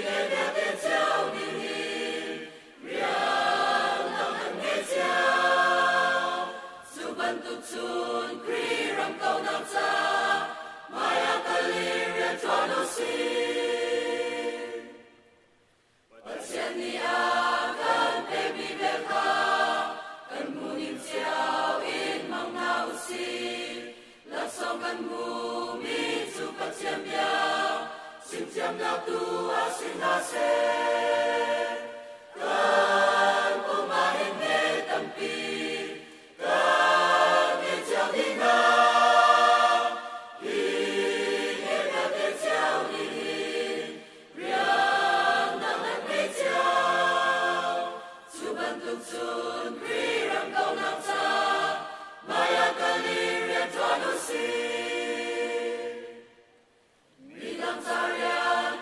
[SPEAKER 13] nge vialte cio nih hin rian dang an ngei cio. Cu bantuk cun Khrih ram kaunak ca hmai ah kal i rian ṭuan u sih. Pathian nih a kan pekmi vel kha kan hmuhning cio in hmang hna u sih. Laksawng kan hmuhmi cu Pathian bia chimthiamnak tu ah si hna seh. Kan pum ah hin hme tampi kan ngei cio dih hna. Hi hme vialte cio nih hin Rian dang an ngei cio. Cu bantuk cun Khrih ram kaunak ca hmai ah kal i rian ṭuan u sih. Midang ca rian.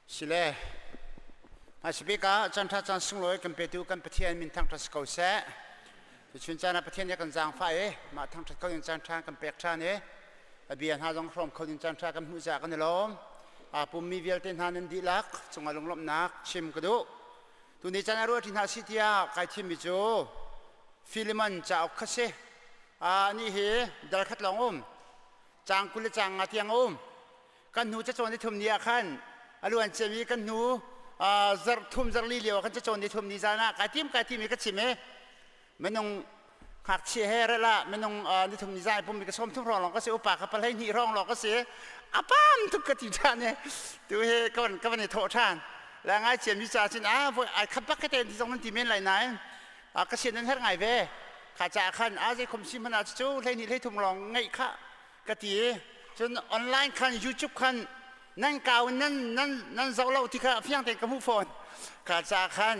[SPEAKER 14] Sile, hmaisabik ah caan ṭha caan sunglawi kan petu kan Pathian min thangṭhat si ko seh. Tuchun caan ah Pathian nih a kan zaangfah i mah thangṭhat kho ding caan ṭha kan pek ṭhan i a bia hna zong hrawm kho ding caan ṭha kan hmuh caah kan i lawm. Aa pummi vialte hna nan dihlak cungah lunglawmhnak chim ka duh. Tuni caan ah ruah ṭi hna si tiah kai thimmi cu Filimon cauk kha si. Anih hi dal khat lawng um. Caang 20 le caang nga tiang a um. Kan hnu cacawn ni thum ni ah khan a luan ciami kan hnu zarh thum zarh li lio ah khan cacawn ni thum ni zan ah kai tim kai tim i ka chim i minung ngakchia he rel ah minung ni thum ni zan i pummi ka sawm thum hrawng lawng ka si upa ka palei hnih hrawng lawng ka si a pam tuk ka ti ṭhan i tu hi ka van ka van i thawh ṭhan le ngai ciami ca cun a voi ai khat bak ka te ti zong nan ti men lai nain ka sian nan herh ngai ve kha caah khan a zei khom si hmanh ah cu 12 13 lawng ngeih kha ka ti i cun online khan YouTube khan nan kau nan nan nan zoh lo ti kha fiang tein ka hmuh fawn kha caah khan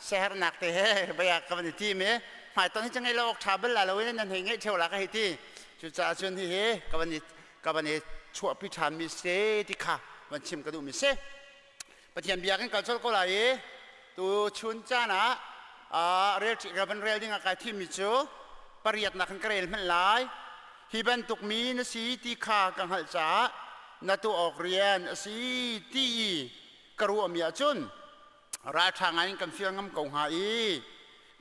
[SPEAKER 14] sehernak te he baya ka van i tim i hmaiton hi cu ngeih lo awk ṭha bal la lo in nan hei ngeih ṭheo la ka hei ti cucaah cun hihi ka van i ka van i chuahpi ṭhan mi si ti kha van chim ka duh mi si Pathian bia kan kal colh ko lai i tu chun caan ah rel ka van rel ding ah kai thimmi cu pariatnak in ka rel hmanh lai. Hi bantuk mi na si ti kha ka hngalh caah na tuah awk rian a si ti i ka ruahmi ahcun ralṭha ngaiin kan fial ngam ko hnga i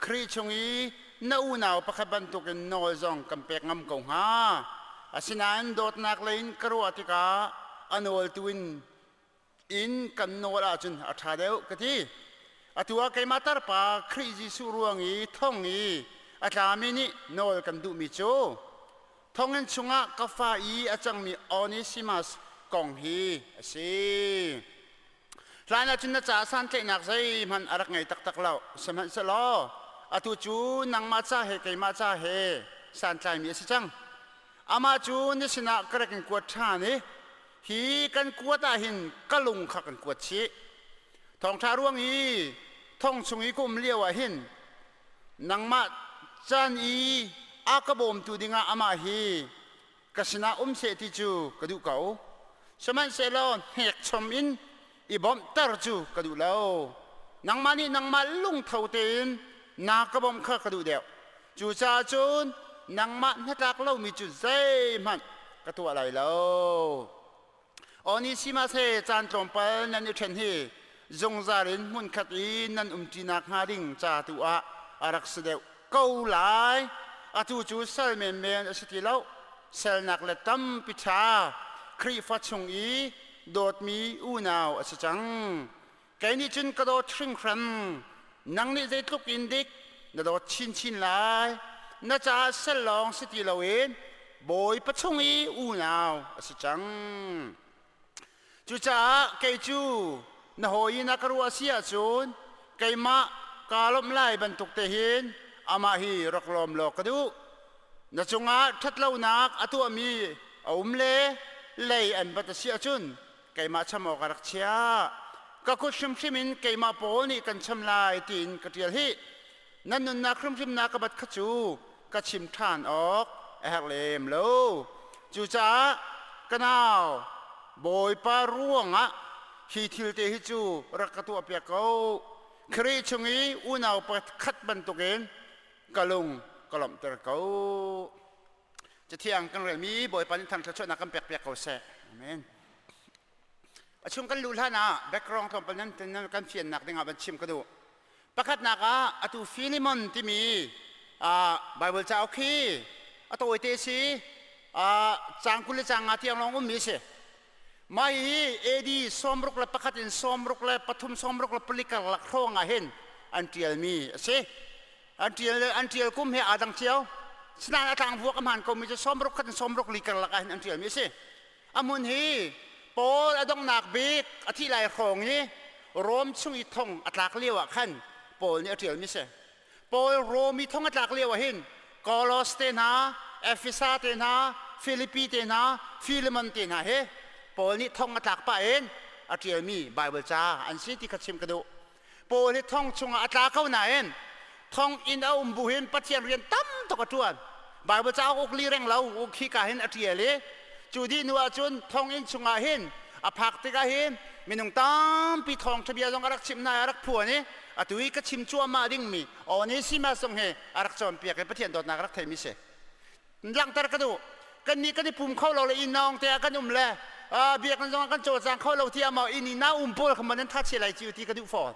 [SPEAKER 14] Khrih chung i na unau pakhat bantukin nawl zong kan pek ngam ko hnga. Asinain dawtnak lei in ka ruah tikah a nawltu in in kan nawl ahcun a ṭha deuh ka ti. Atu ah keimah tarpa Khrih Jesuh ruang i thong i a tlami nih nawl kan duhmi cu thonginn chungah ka fa i a cangmi Onesimas kong hi a si. Hlan ahcun na caah santlaihnak zeihmanh a rak ngei taktak lo. Sihmanhsehlaw atu cu nangmah ca he keimah ca he santlaimi a si cang. Amah cu na sinah ka rak in kuat ṭhan i Hi kan kuat ah hin ka lung kha kan kuat chih. Thawngṭha ruang i thong chung i ka um lio ah hin nangmah can i a ka bawmtu dingah amah hi ka sinah um seh ti cu ka duh ko. Sihmanhsehlaw hnekchom in i bawmhter cu ka duh lo. Nangmah nih nangmah lungtho tein na ka bawmh kha ka duh deuh. Cucaah cun nangmah hnatlak lomi cu zeihmanh ka tuah lai lo. Onesimas he caan tlawmpal nan i ṭhen hi zungzal in hmunkhat i nan umṭi nakhnga ding ca tu ah a rak si deuh ko lai. Atu cu sal menmen a si ti lo, salnak le tampi ṭha Khrihfa chung i dawtmi unau a si cang. Kei nih cun ka dawt hringhran, nang nih zeitluk in dik na dawt chinchin lai. Na caah sal lawng si ti loin Bawipa chung i unau a si cang. Cucaah kei cu na hawi in a ka ruah si ahcun keimah kaa lawmh lai bantuk te hin amah hi rak lawm law ka duh. Na cungah ṭhatlonak a tuahmi a um le lei an bat a si ahcun keimah cham awk a rak chiah. Ka kut hrimhrim in keimah Paul nih kan cham lai tiin ka ṭial hih. Nan nunnak hrimhrim na ka bat kha cu ka chim ṭhan awk a herh lem lo. Cucaah ka nau, Bawipa ruangah hi thil te hi cu rak ka tuahpiak ko. Khrih chung i unau pakhat bantukin ka lung ka lawmhter ko. Cathiang kan relmi Bawipa nih thang thluachuahnak kan pekpiak ko seh. Amen. A chung kan luh hlan ah background tlawmpal nan nan kan fiannak dingah van chim ka duh. Pakhatnak ah atu Philemon timi Bible cauk hi a tawite si caang 20 le caang nga tiang lawng ummi a si. Mah hi AD 61 in 63 64 karlak hrawng ah hin an ṭialmi a si. An ṭial an ṭial kum he aa dang cio. Sinain a tlangvuak a hmaan komi cu 60 khat in 64 karlak ah hin an ṭialmi a si. A hmun hi Paul a donghnak bik a thih lai hrawng i Rom chung i thong a tlak lio ah khan Paul nih a ṭialmi a si. Paul Rom i thong a tlak lio ah hin Kolos te hna, Efesa te hna, Filipi te hna, Filemon te hna he Paul nih thong a tlak pah in a ṭialmi Baibal ca an si ti kha chim ka duh. Paul hi thong chungah a tla ko nain thonginn a um bu hin Pathian rian tam tuk a ṭuan. Bible cauk uk li reng lo uk hi ka hin a ṭial i cu dih hnu ahcun thonginn chungah hin a phak tikah hin minung tampi thawngṭha bia zong a rak chimh hna i a rak phuan i atu i ka chim cuahmah dingmi Onesimus zong hi a rak cawnpiak i Pathian dawtnak a rak theimi si. Langhter ka duh. Kannih kan i pum kho lo le inn naung te ah kan um le biakinn zong ah kan cawlcang kho lo tiah maw inn i na um pawl kha maw nan tha chia lai ci ti ka duh fawn.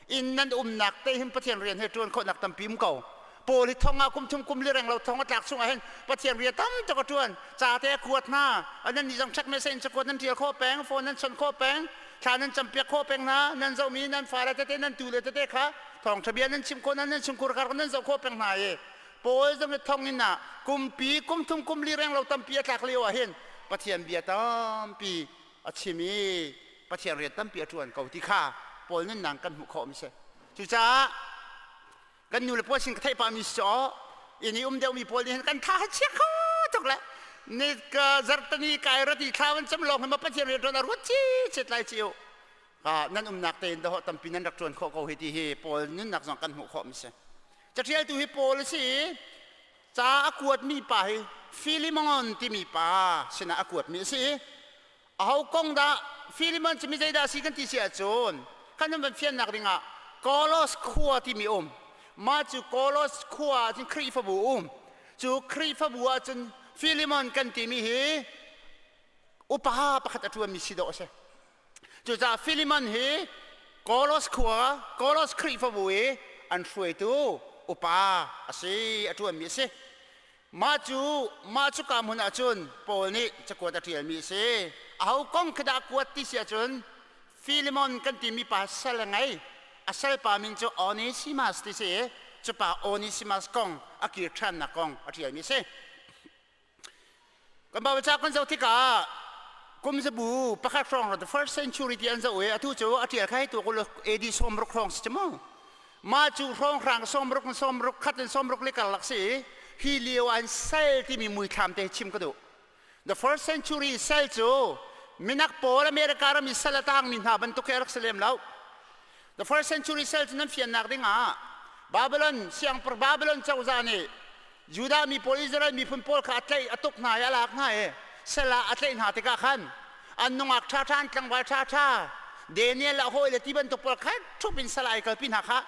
[SPEAKER 14] Inn nan umnak te hin Pathian rian he ṭuan khawhnak tampi um ko. Paul hi thong ah kum thum kum li reng lo thong a tlak chungah hin Pathian rian tam tuk a ṭuan. Ca te a kuat hna. Nan nih zong check message in cakuat nan ṭial khawh peng, phone nan chawnh khawh peng, thla nan campiak khawh peng hna, nan zohmi nan fale tete nan tule tete kha thawngṭha bia nan chim khawh hna, nan chungkhur kha nan zoh khawh peng hna i Paul zong hi thonginn ah kumpi kum thum kum li reng lo tampi a tlak lio ah hin Pathian bia tampi a chim i Pathian rian tampi a ṭuan ko ti kha Paul nunnak kan hmuh khawh mi si. Cucaah kan nu le pawl sin ka theih pahmi si cu inn i um deuhmi pawl nih hin kan tha chia kho tuk le ni ka zartani kai rati thla van cam lawng hi ma Pathian rian ṭuan a ruat ci chet lai ci u nan umnak tein dawh tampi nan rak ṭuan khawh ko hi ti hi Paul nunnak zong kan hmuh khawh mi si. Caṭialtu hi Paul a si i ca a kuatmi pa hi Filimon timi pa sinah a kuatmi a si i aho kong dah Filimon cu mi zeidah a si kan ti si ahcun kan van fiannak dingah Kolos khua timi um mah cu Kolos khua ah cun Khrihfabu um cu Khrihfabu ah cun Filimon kan timi hi upa pakhat a ṭuanmi si dawh a si. Cucaah Filimon hi Kolos khua, Kolos Khrihfabu i an hruaitu upa a si, a ṭuanmi a si. Mah cu mah cu ka hmun ah cun Paul nih cakuat a ṭialmi a si. Aho kong khi dah kuat ti si ahcun Filimon kan timi pa sal a ngei. A salpa min cu Onesimus ti si i cu pa Onesimus kong a kir ṭhannak kong a ṭialmi a si. Kan Bible ca kan zoh tikah kum zabu pakhat hrawng the first century ti an zoh i atu cu a ṭial kha hei tuak ulaw AD 60 hrawng si mu. Mah cu hrawnghrang 60 in 60 khat in 60 le karlak si i hi lio an sal timi muithlam te chim ka duh. The first century sal cu minak pawl America ram i sal a tangmi hna bantuk hi a rak si lem lo. The first century sal cu nan fiannak dingah Babylon siangpahrang Babylon cozah nih Judah mi pawl Israel miphun pawl kha a tlaih a tuk hna i a lak hna i sal ah a tlaih hna tikah khan an nungak ṭhaṭha an tlangval ṭhaṭha Daniel le a hawile ti bantuk pawl kha ṭhup in sal ah ai kalpi hna kha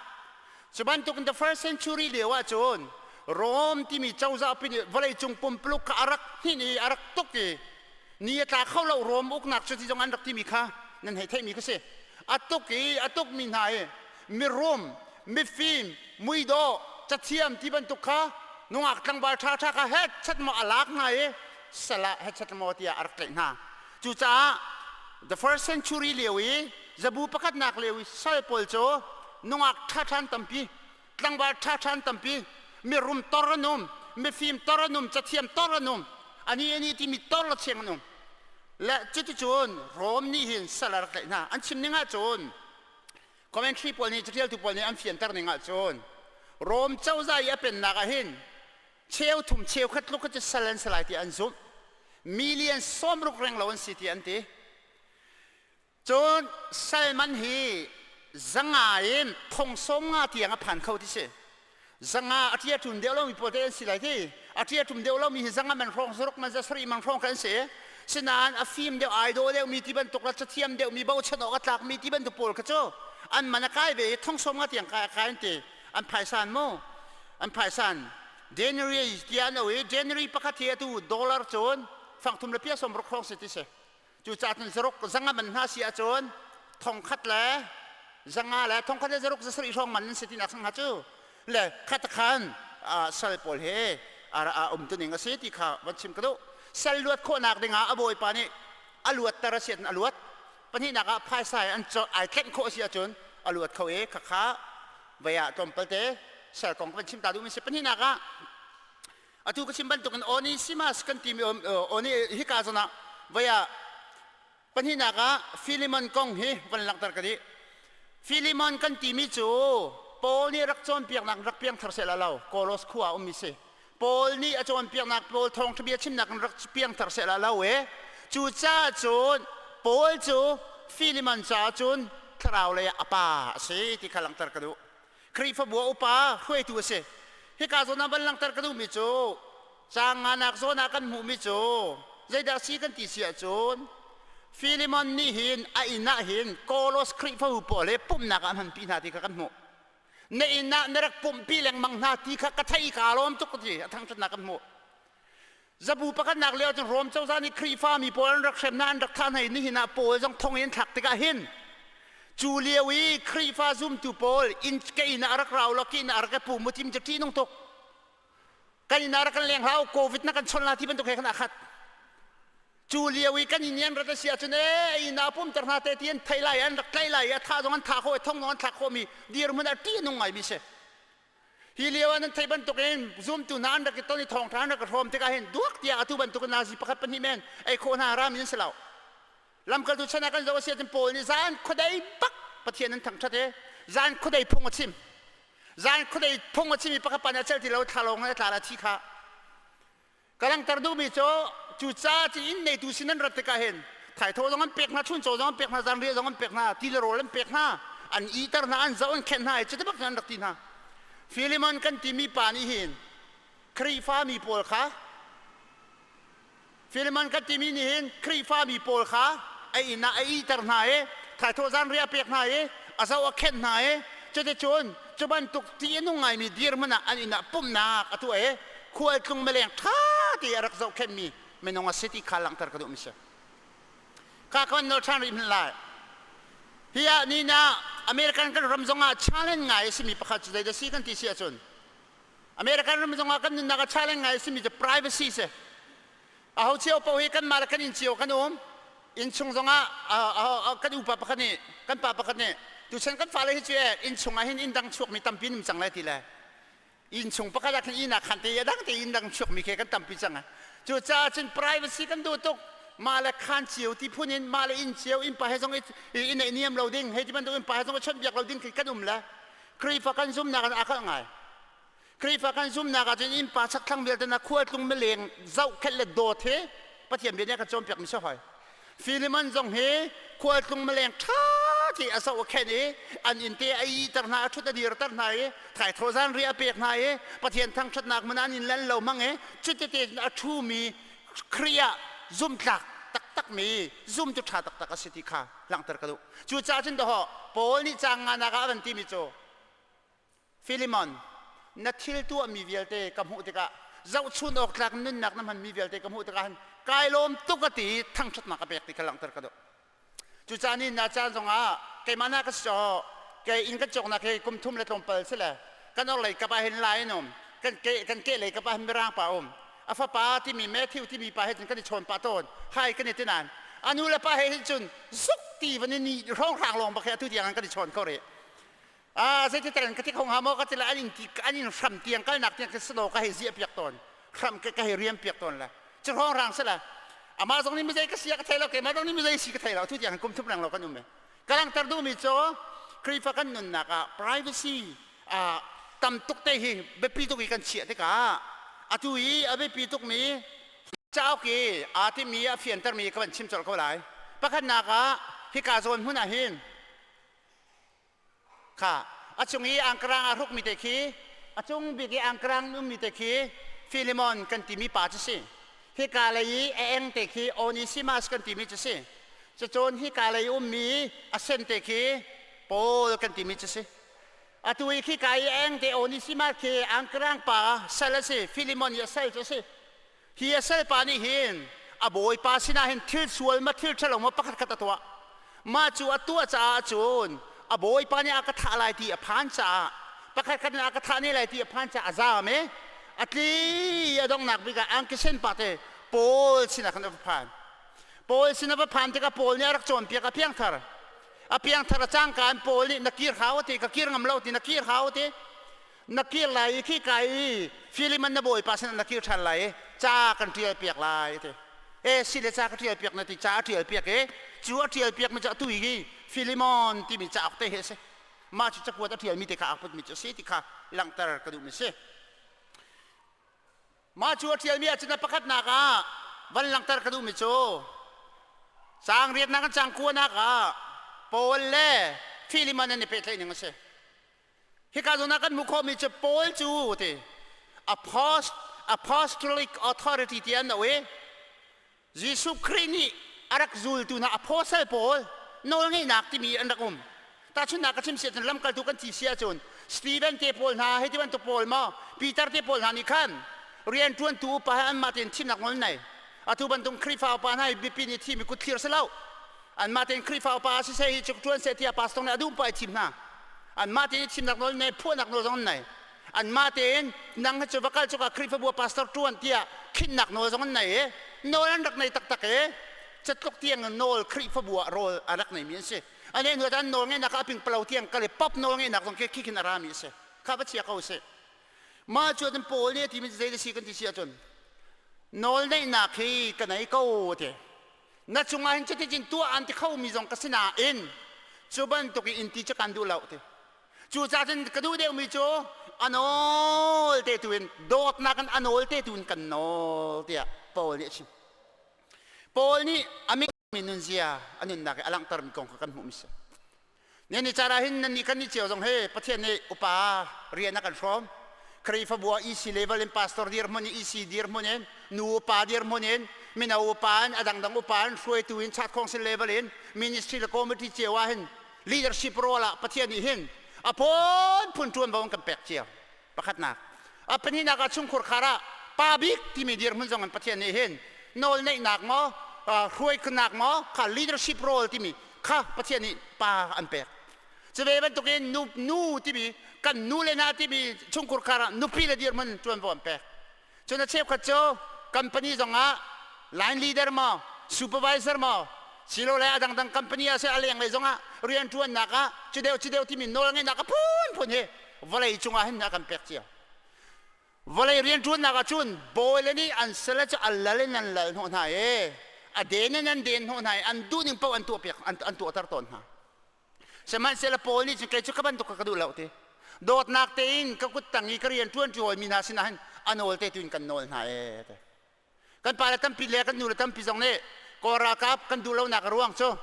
[SPEAKER 14] cu bantuk in the first century lio ah cun Rome timi cozah pi nih vawleicung pumpuluk kha a rak hninh i a rak tuk i ni a tla kho lo Rome uknak cu ti zong an rak timi kha nan hei theihmi kha si a tuk i a tukmi hna i mirum mifim muidawh cathiam ti bantuk kha nungak tlangval ṭhaṭha kha hetchat maw a lak hna i sal ah hetchat maw tiah a rak tlaih hna cucaah the first century lio i zabu pakhatnak lio i sal pawl cu nungak ṭhaṭha an tampi tlangval ṭhaṭha an tampi mirum tor an um mifim tor an um cathiam tor an um ani ani timi tor la cheng an um le cuticun Rom nih hin sal a rak tlaih hna an chim ning ahcun commentary pawl nih catialtu pawl nih an fianter ning ahcun Rom cozah i a pennak ah hin cheu thum cheu khat tluk cu sal an si lai ti an zumh million 60 reng lo an si ti an ti cun salman hi zanga in thong sawm nga tiang a phan kho ti si zanga a ṭia ṭum deuh lomi pawl te an si lai ti a ṭia ṭum deuh lomi hi zanga man hrawng zaruk man zasarih man hrawng kan si sinain a fim deuh ai dawh deuhmi ti bantuk la cathiam deuhmi bochan awk a tlakmi ti bantuk pawl kha cu an man a kai ve i thong sawm nga tiang kai a kai an ti an phaisan mu an phaisan January tiah an i January pakhat hi atu dollar cun fangthum le pia sawm ruk hrawng si ti si Cucaah cun zaruk zanga man hna si ahcun thongkhat le zanga le thongkhat le zaruk zasarih hrawng man nan si tinak sang hnga cu le khat khan sal pawl he a um tuning a si ti kha van chim ka duh. Sal luat khawhnak dingah a bawipa nih a luatter a si ahcun a luat. Pahnihnak ah phaisa an ai tlenh khawh a si ahcun a luat kho i khakha vei ah tlawmpal te sal kong ka van chim ta duhmi si. Pahnihnak ah Atu ka chim bantukin Onesimus kan timi Oni hika zawn ah voi ah pahnihnak ah Philemon kong hi van langhter ka dih. Philemon kan timi cu Paul nih rak cawnpiaknak rak piangthar seh lo Kolos khua ummi si. Paul nih a cawnpiaknak Paul thawngṭha bia chimnak in rak piangthar seh lo e. Cucaah cun Paul cu Philemon caah cun thlarau lei ah a pa a si ti kha langhter ka duh. Khrihfabu ah upa hruaitu a si. Hika zawn ah van langhter ka duhmi cu. Caang nganak zawn ah kan hmuhmi cu zeidah si kan ti si ahcun Filimon nih hin a inn ah hin Kolos Khrihfabu pawl he pumhnak ah a hmanpi hna ti kha kan hmuh. Na inn ah na rak pumhpi lengmang hna ti kha ka theih i kaa lawm tuk ti a thangṭhatnak kan hmuh. Zabu pakhatnak lio cun Rom cozah nih Khrihfa mi pawl an rak hrem hna an rak thah hna i nihin ah Paul zong thong in an thlak tikah hin cu lio i Khrihfa zumtu pawl inn ka inn ah rak rau law ka inn ah rak i pum mu tim cu ṭihnung tuk. Kan inn ah rak kan leng hlah u COVID na kan chawnh la ti bantuk he khan aa khat. Cu lio i kan inn i an rat a si ahcun ee inn ah pumter hna te ti an thei lai an rak tlaih lai i a thah zong an thah khawh i thong zong an thlak khawhmi dirhmun ah ṭih a nung ngaimi si. Hi lio ah nan theih bantukin zumtu hna an rak i ton i thawngṭha an rak i hrawm tikah hin duak tiah atu bantukin nazi pakhat pahnih men ei khawh hna rami an si lo. Lamkaltu chan ah kan zoh a si ahcun Paul nih zan khuadei bak Pathian an thangṭhat i zan khuadei phung a chim. Zan khuadei phung a chim i pakhat pa nih a celh ti lo thlalawng in a tla la thi kha. Ka langhter duhmi cu cu ca ci inn neitu sin an rat tikah hin thaithawh zong an pek hna, chuncaw zong an pek hna, zanriah zong an pek hna, ti le rawl an pek hna, an iter hna, an zoh an khenh hna i cuti bak an rak ti hna. Philemon kan timi pa nih hin Khrihfa mi pawl kha Philemon kan timi nih hin Khrihfa mi pawl kha a inn ah a iter hna i thaithawh zanriah a pek hna i a zoh a khenh hna i cuticun cu bantuk ti a nung ngaimi dirhmun ah an inn ah pumhnak a tuah i khualtlung mileng ṭha te a rak zohkhenhmi minung a si ti kha langhter ka duhmi si. Ka kan nawl ṭhan rih hmanh lai. Hi ah ni ah American kan ram zongah challenge ngai a simi pakhat cu zeidah si kan ti si ahcun American ram zongah kan nunnak a challenge ngai a simi cu privacy si. Aho cio paoh hi kanmah le kan inn cio kan um. Innchung zongah kan upa pakhat nih kan pa pakhat nih tuchan kan fale hi cu innchung ah hin inn dang chuakmi tampi an um cang lai ti le innchung pakhat ah khin ihnak khan te a dang te inn dang chuakmi khi kan tampi cang. Cucaah cun privacy kan duh tuk. Mah le khan cio ti phun in mah le inn cio innpa he zong i neihniam lo ding hei ti bantuk innpa he zong i chawnhbiak lo ding khi kan um le Khrihfa kan zumnak in aa kalh ngai. Khrihfa kan zumnak ahcun innpa chakthlang vialte na khualtlung mileng zohkhenh le dawt hi Pathian bia nih a kan cawnpiak mi si hoi. Philemon zong hi khualtlung mileng ṭha te a zoh a khenh i an inn te a iter hna a ṭhut a dirter hna i thaithawh zanriah a pek hna i Pathian thangṭhatnak hmun an inn le an lo hmang i cutete a ṭhumi Khrih ah zumtlak taktakmi zumtu ṭha taktak a si ti kha langhter ka duh. Cucaah cun dawhawh Paul nih caang nganak ah a van timi cu Philemon, na thil tuahmi vialte ka hmuh tikah zohchun awk tlak nunnak na hmanmi vialte ka hmuh tikah hin kai lawm tuk a ti i thangṭhatnak a pek ti kha langhter ka duh. Cucaah ni na caan zongah keimah na ka si kei inn kan cawknak hi kum thum le tlawmpal si le kan orhlei kap ah hin lai an um kan ke kan kehlei kap ah hin mirang pa um a fapa timi Matthew timi pa he cun kan i chawn pah tawn hai kan i ti nain a nu le pa he hin cun zuk ti van i ni hrawnghrang lawng bak he atu tiang an kan i chawn kho rih Ah zeiti tal in ka ti kho hnga maw ka ti le an in ti an in hram tiang kalnak tiang ka silo ka hei ziah piak tawn hram ka ka hei riam piak tawn le cu hrawng rang sila amah zong nih mizei ka si ka thei lo keimah zong nih mizei si ka thei lo tu tiang kum thum reng lo kan um e ka langhter duhmi cu Khrihfa kan nunnak ah privacy ah tam tuk te hi biapi tuk i kan chiah tikah atu i a biapi tukmi cauk i aa timi a fiantermi ka van chim colh ko lai pakhatnak ah hika zawn hmun ah hin Kha a cung i angkarang aa hrukmi te khi a cung bik i angkarang ummi te khi Filemon kan timi pa cu si. Hika lei i a eng te khi Onesimus kan timi cu si. Cucun hika lei ummi a sen te khi Paul kan timi cu si. Atu i khika i a eng te Onesimus khi angkarang pa sal a si, Filemon i a sal cu a si. Hi a salpa nih hin a bawipa sinah hin thil sual ma thil ṭhalo ma pakhat khat a tuah. Mah cu a tuah caah cun a bawipa nih a ka thah lai ti a phan caah pakhat khat nih a ka thah ne lai ti a phan caah a zaam i a tli a donghnak bik ah angkisen pa te Paul sinah khan a va phan. Paul sin a va phan tikah Paul nih a rak cawnpiak a piangthar. A piangthar a cangka in Paul nih na kir hau ti ka kir ngam lo ti na kir hau ti na kir lai i khika i Philemon na bawipa sinah na kir ṭhan lai i ca kan ṭial piak lai ti e si le ca ka ṭial piak na ti ca a ṭial piak i cu a ṭial piak mi cu atu i Philemon timi cauk te hi a si mah cu cakuat a ṭialmi te kha aa putmi cu a si ti kha langhter ka duhmi si Mah cu a ṭialmi ahcun a pakhatnak ah van langhter ka duhmi cu caang riatnak in caang kuanak ah Paul le Philemon an i pehtlaih ning a si. Hika zawn ah kan hmuh khawhmi cu Paul cu ti Apostolic Authority ti an auh i Jesuh Khrih nih a rak zultu hna apostle pawl nawlngeihnak timi an rak um. Tahchunhnak ka chim si ahcun lamkaltu kan ti si ahcun Stephen te pawl hna hei ti bantuk pawl maw Peter te pawl hna nih khan rianṭuantu upa he anmah tein thimnak nawl nei. Atu bantuk Khrihfa upa hna hi biapi nih thimi kut thlir si lo. Anmah tein Khrihfa upa siseh hi cu ṭuan seh tiah pastor nih a duh poah i thim hna. Anmah tein thimnak nawl nei, phuahnak nawl zong an nei. Anmah tein nang hi cu va kal cuka Khrihfabu ah pastor ṭuan tiah khinhnak nawl zong an nei i nawl an rak nei taktak i catluk tiang in nawl Khrihfabu ah rawl a rak neimi an si. Ane hnu ah an nawl ngeihnak ah a pingpalo tiang kal i pop nawl ngeihnak zong khi khin a rami a si. Kha va chia ko usih. Mah cu cun Paul nih a timi cu zei na si kan ti si ahcun nawl neihnak hi ka nei ko a ti. Na cungah hin cuticin tuah an ti khomi zong ka si nain cu bantuk in ti cu kan duh lo ti. Cucaah cun ka duh deuhmi cu a nawl te tu in dawtnak in a nawl te tu in kan nawl tiah Paul nih a chim. Paul nih a mi nunzia a nunnak i a langhtermi kong kha kan hmuhmi si. Nihin ni caan ah hin nannih kan nih cio zong hi Pathian nih upa rian a kan hrawm. Khrihfabu ah EC level in pastor dirhmun in EC dirhmun in nu upa dirhmun in mino upa in a dangdang upa in hruaitu in chat council level in ministry le committee cio ah hin leadership role ah Pathian nih hin a phunphun ṭuanvo an kan pek cio. Pakhatnak. A pahnihnak ah chungkhur khar ah pa bik timi dirhmun zong in Pathian nih hin nawl neihnak maw hruainak maw kha leadership role timi kha Pathian nih pa an pek. Cu ve bantukin nu, nu timi kan nu le hna timi chungkhur khar ah nupi le dirhmun ṭuanvo an pek. Cun a cheukhat cu company zongah line leader maw supervisor maw silole a dangdang company ah seh a lenglei zongah rianṭuannak ah cudeu cudeu timi nawl ngeihnak a phunphun hi vawlei cungah hin a kan pek cio. Vawlei rianṭuannak ah cun bawi le nih an sale cu a lal in an lal hnawh hna i a den in an den hnawh hna i an duhning paoh an tuahpiak an tuahter tawn hna. Sihmanhsehlaw Paul nih cun kei cu ka bantuk kha ka duh lo ti. Dawtnak tein ka kut tang i ka rian ṭuan ṭi mi hna sinah hin a nawl te tu in kan nawl hna ee ti. Kan pale tampi le kan nule tampi zong nih Kawl ralkap kan duh lonak a ruang cu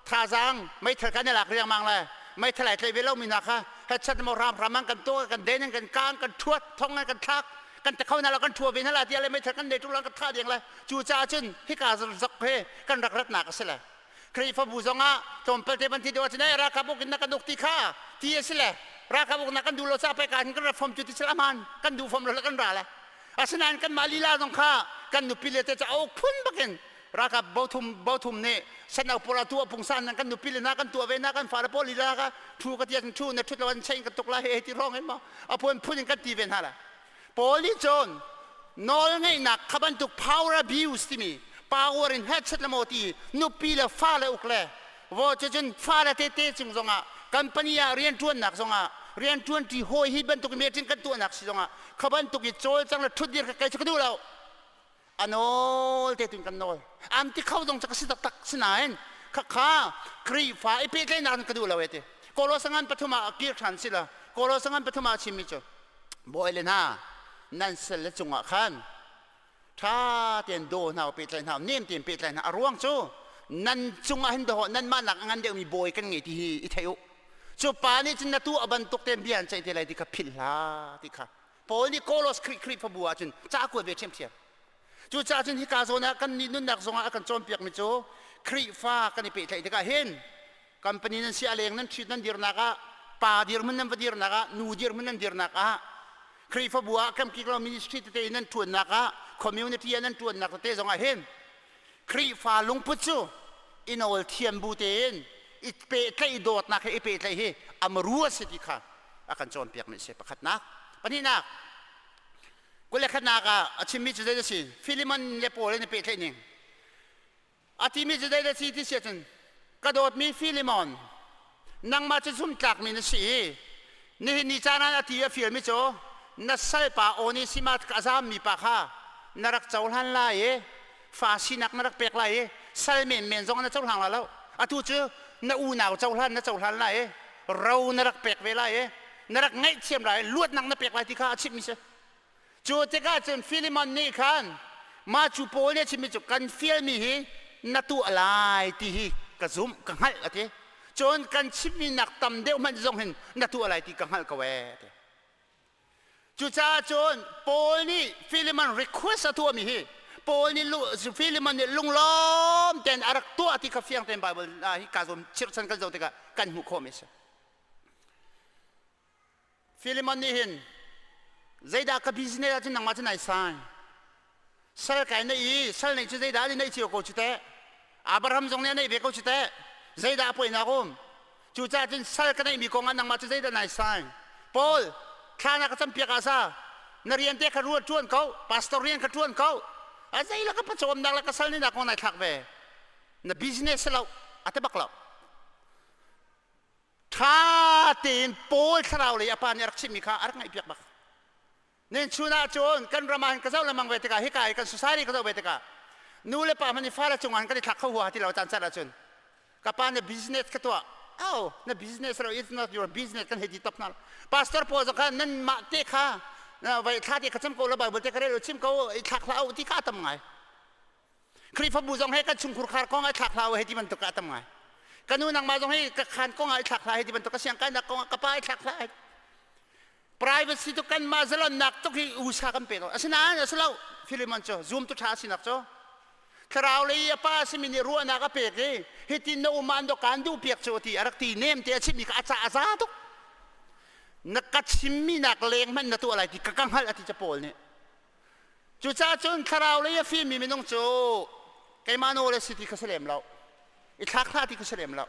[SPEAKER 14] thazaang meithal kan i lak riangmang le meithal ai tlaih ve lomi hna kha headset maw hramhram an kan tuah kan den in kan kaan kan ṭhuat thong in kan thlak kan te kho hna lo kan ṭhua ve hna la tiah le meithal kan nei ṭung kan thah ding le cucaah cun hika zok he kan rak ratnak a si le Khrihfabu zongah tlawmpal te van ti deuh ahcun hey ralkap uk in na kan uk ti kha ti a si le ralkap uknak kan duh lo ca pek ah hin kan rat fom cu ti sila hmaan kan duh fom lo le kan ra le asinain kanmah lila zong kha kan nupi le te cu a uk phun bakin ralkap bothum bothum nih sanau pawl a tuah pungsan nan kan nupi le hna kan tuah ve hna kan fale pawl lila ka thu ka ti ahcun thu na thut lo an chain ka tuk la he ti rong in maw a phun phun in kan ti ve hna la Paul nih cun nawlngeihnak kha bantuk power abuse timi power in hnekset le maw ti nupi le fale uk le vo cucun fale tete cung zongah company ah rianṭuannak zongah rianṭuanṭi hawi hi bantuk meeting kan tuahnak si zongah kha bantuk i cawlcang le ṭhutdir kha kei cu ka duh lo a nawl te tun kan nawl am ti kho zong cu ka si taktak sinain khakha Khrihfa i pehtlaihnak in ka duh lo e ti Kolosangan pathum ah kir ṭhan si la Kolosangan pathum ah a chimmi cu bawi le hna nan sal le cungah khan ṭha tein daw hna pehtlaih hna nem tein pehtlaih hna a ruang cu nan cungah hin dawh nanmah nak a ngan deuhmi bawi kan ngei ti hi i thei u cu pa nih cun na tu a bantuk tein bia an ceih te lai ti kha philh hlah ti kha Paul nih Kolos Khrih Khrihfabu ah cun ca a kuat ve ṭhiamṭhiam. Cucaah cun hika zawn ah kan nih nunnak zongah a kan cawnpiakmi cu Khrihfa kan i pehtlaih tikah hin company nan si a leng nan ṭhit nan dirnak ah pa dirhmun nan va dirnak ah nu dirhmun nan dirnak ah Khrihfabu ah kamkik lo ministry tete in nan ṭuannak ah community ah nan ṭuannak tete zongah hin Khrihfa lungput cu i nawl thiam bu tein i pehtlaih dawtnak he i pehtlaih hi a maru a si ti kha a kan cawnpiakmi a si pakhatnak pahnihnak 21nak ah a chimmi cu zei a si Philemon le Paul in i pehtlaih ning a timi cu zei a si ti si ahcun ka dawtmi Philemon nangmah cu zumtlakmi na si i nihin ni caan ah a ti a fialmi cu na salpa Onesimas a zammi pa kha na rak cohlan lai i fa sinak na rak pek lai i sal menmen zong na cohlang lai lo atu cu na unau cohlan na cohlan lai i ro na rak pek ve lai i na rak ngaihthiam lai i luatnak na pek lai ti kha a chimhmi si Cu tikah cun Philemon nih khan mah cu Paul nih a chimmi cu kan fialmi hi na tuah lai ti hi ka zumh ka hngalh a ti. Cun kan chimmi nak tam deuh hmanh zong hin na tuah lai ti ka hngalh ko ee a ti. Cucaah cun Paul nih Philemon request a tuahmi hi Paul nih Philemon nih lunglawm tein a rak tuah ti kha fiang tein Bible ah hi ka zawn chirhchan kan zoh tikah kan hmuh khawhmi a si. Philemon nih hin zeidah ka business ahcun nangmah cu nai sai sal kai na i sal nei cu zeidah an i neih cio ko cu teh Abraham zong nih a neih ve ko cu teh zeidah a poinak um cucaah cun sal ka neihmi kong ah nangmah cu zeidah nai sai Paul thla na ka campiak ah sa na rian te kha ruat ṭuan ko pastor rian kha ṭuan ko a zei la ka pawcawmnak le ka sal ni nak kong nai thlak ve na business lo a te bak lo ṭha tein Paul thlarau lei a pa nih a rak chimmi kha a rak ngaihpiak bak Nen chun ah cun kan ram ah hin ka zoh lengmang ve tikah hika i kan society ka zoh ve tikah nu le pa hmanh i fale cungah hin kan i thlak kho huaha ti lo caan caan ahcun ka pa na business ka tuah oh na business lo it's not your business kan hei ti top hna pastor pawl zong kha nan mah te kha vai thla te kha cam ko la bible te kha rel chim ko i thlak hlah u ti kha tam ngai Khrihfabu zong he kan chungkhur khar kong ai thlak hlah hei ti bantuk a tam ngai. Ka nu nangmah zong hi ka khan kong ai thlak hlah hei ti bantuk ka siang kainak kong ah ka pa ai thlak hlah privacy tu kan mah zalonnak tuk hi usa kan pe lo asinain a si lo Philemon cu zoom tu ṭha sinak cu thlarau lei a pa simi nih ruahnak a pek i hitin na um an kan duh piak cu ti a rak ti nem te a chimmi kha a ca a za tuk na ka chimmi nak leng hmanh na tuah lai ti ka ka hngalh a ti ca Paul nih Cucaah cun thlarau lei a fimmi minung cu keimah nawl a si ti kha si lem lo. I thlak hlah ti kha si lem lo.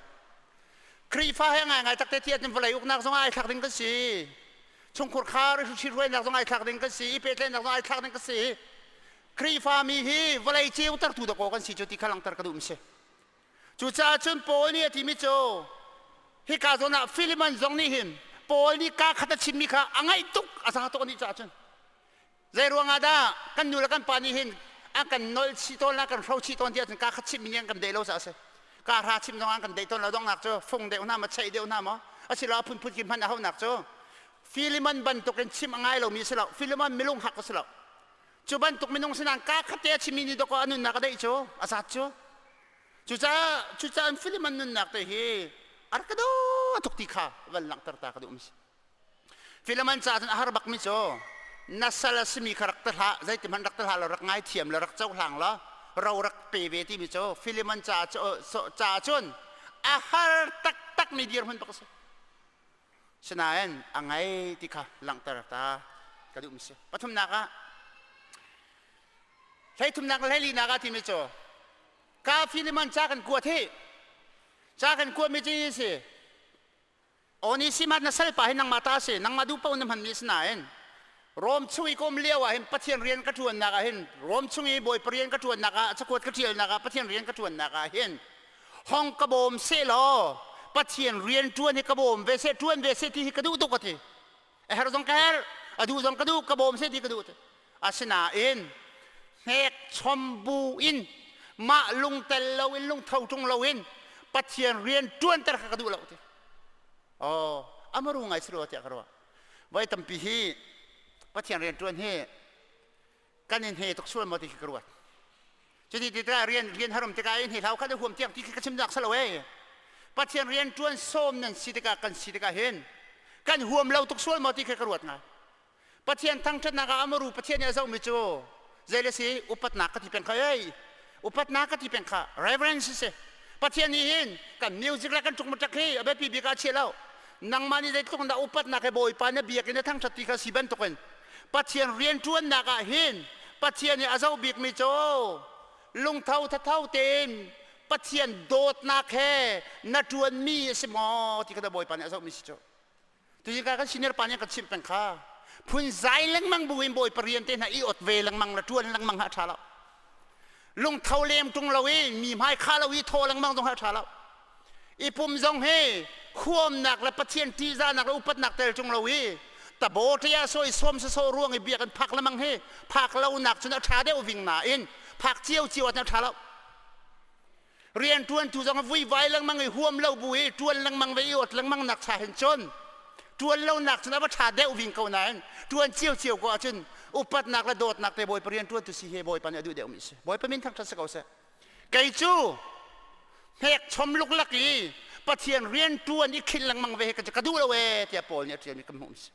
[SPEAKER 14] Khrihfa he ngaingai takte ti ahcun vawlei uknak zong ah ai thlak ding kan si. Chungkhur khar i hruainak zong ai thlak ding kan si. I pehtlaihnak zong ai thlak ding kan si. Khrihfa mi hi vawlei ceutertu dakaw kan si cu ti kha langhter ka duh mi si. Cucaah cun Paul nih a timi cu hika zawn ah Philemon zong nih hin Paul nih kaa khat a chimmi kha a ngaih tuk a za tuk anih caah cun Zei ruangah dah kan nu le kan pa nih hin an kan nol chih tawn an kan hro chih tawn ti ahcun kaa khat chimmi nih an kan deih lo caah a si. Kaa hra chim zong an kan deih tawn lo donghnak cu fung deuh hna maw cheih deuh hna maw asiloah phunphun khi hman a hauhnak cu Philemon bantukin chim a ngai lomi a si lo. Philemon milung hak a si lo. Cu bantuk minung sinain kaa khat te a chimmi nih dawkaw a nunnak a deih cu a zat cu. Cucaah cucaah Philemon nunnak te hi a rak ka daw tuk ti kha van langhter ta ka duh mi si. Philemon ca cun a har bakmi cu na sal a simi kha rak ti hlah zeiti hmanh rak ti hlah law rak ngaithiam le rak cohlang law ro rak pe ve timi cu Philemon ca ca cun a har taktakmi dirhmun bak a si. Sinain a ngei ti kha langhter ta ka duhmi si. Pathumnak ah hleithumnak le hleilinak ah timi cu ka Philemon ca kan kuat hi ca kan kuatmi cu hi si Onesimas na salpa hi nangmah ta a si, nangmah duh paoh na hmanmi a si nain Rom chung i ka um lio ah hin Pathian rian ka ṭuannak ah hin Rom chung i Bawipa rian ka ṭuannak ah cakuat ka ṭialnak ah Pathian rian ka ṭuannak ah hin hong ka bawm seh law Pathian rian ṭuan hi ka bawm ve seh ṭuan ve seh ti hi ka duh tuk a ti. A herh zong ka herh, a duh zong ka duh, ka bawm seh ti ka duh. Asinain hnek chom bu in mah lungtel loin lungtho ṭung loin Pathian rian ṭuanter kha ka duh lo ti. Oh, amaru ngai si rua tiah ka ruah. Voi tampi hi Pathian rian ṭuan hi kan in he tuk sual maw ti khi ka ruat. Cuti tikah rian rian harum tikah in he hlau kha huam tiang ti khi ka chim nak salo ei. Pathian rian ṭuan sawm nan si tikah kan si tikah hin kan huam lo tuk sual maw ti khi ka ruat ngai. Pathian thangṭhatnak ah amaru Pathian nih a zohmi cu zei le si upatnak ka ti peng kha ei upatnak ka ti peng kha reverence si Pathian nih hin kan music le kan ṭukmaṭak hi a biapi bik ah chia lo nangmah nih zeitluk na upatnak he Bawipa na biakinn na thangṭhat ti kha si bantukin Pathian rianṭuannak ah hin Pathian nih a zoh bikmi cu lungtho thatho tein Pathian dawtnak he na ṭuanmi a si maw ti kha Bawipa nih a zohmi si cu Tuzing kan senior pa nih kan chimh peng kha phun zai lengmang bu in bawipa rian te hna i ot ve lengmang le ṭuan lengmang ha ṭha lo lungtho lem ṭung lo i mi hmai kha lo i thaw lengmang zong ha ṭha lo i pum zong hi huamnak le pathian ṭihzahnak le upatnak tel ṭung lo i tabo ṭia sawi sawm sasaw ruang i biak in phak lengmang hi phak lo nak cun a ṭha deuh ving nain phak cio cio ah a ṭha lo Rianṭuantu zong vuivai lengmang i huam lo bu i ṭuan lengmang ve i ot lengmang nak cha hin cun ṭuan lo nak cun a va ṭha deuh ving ko nain ṭuan ciocio ko ahcun upatnak le dawtnak te Bawipa rian ṭuantu si hi Bawipa nih a duh deuhmi a si. Bawipa min thangṭhat si ko seh. Kei cu hnek chom luklak i Pathian rian ṭuan i khinh lengmang ve hi ka duh lo ee tiah Paul nih a ṭialmi kan hmuh si.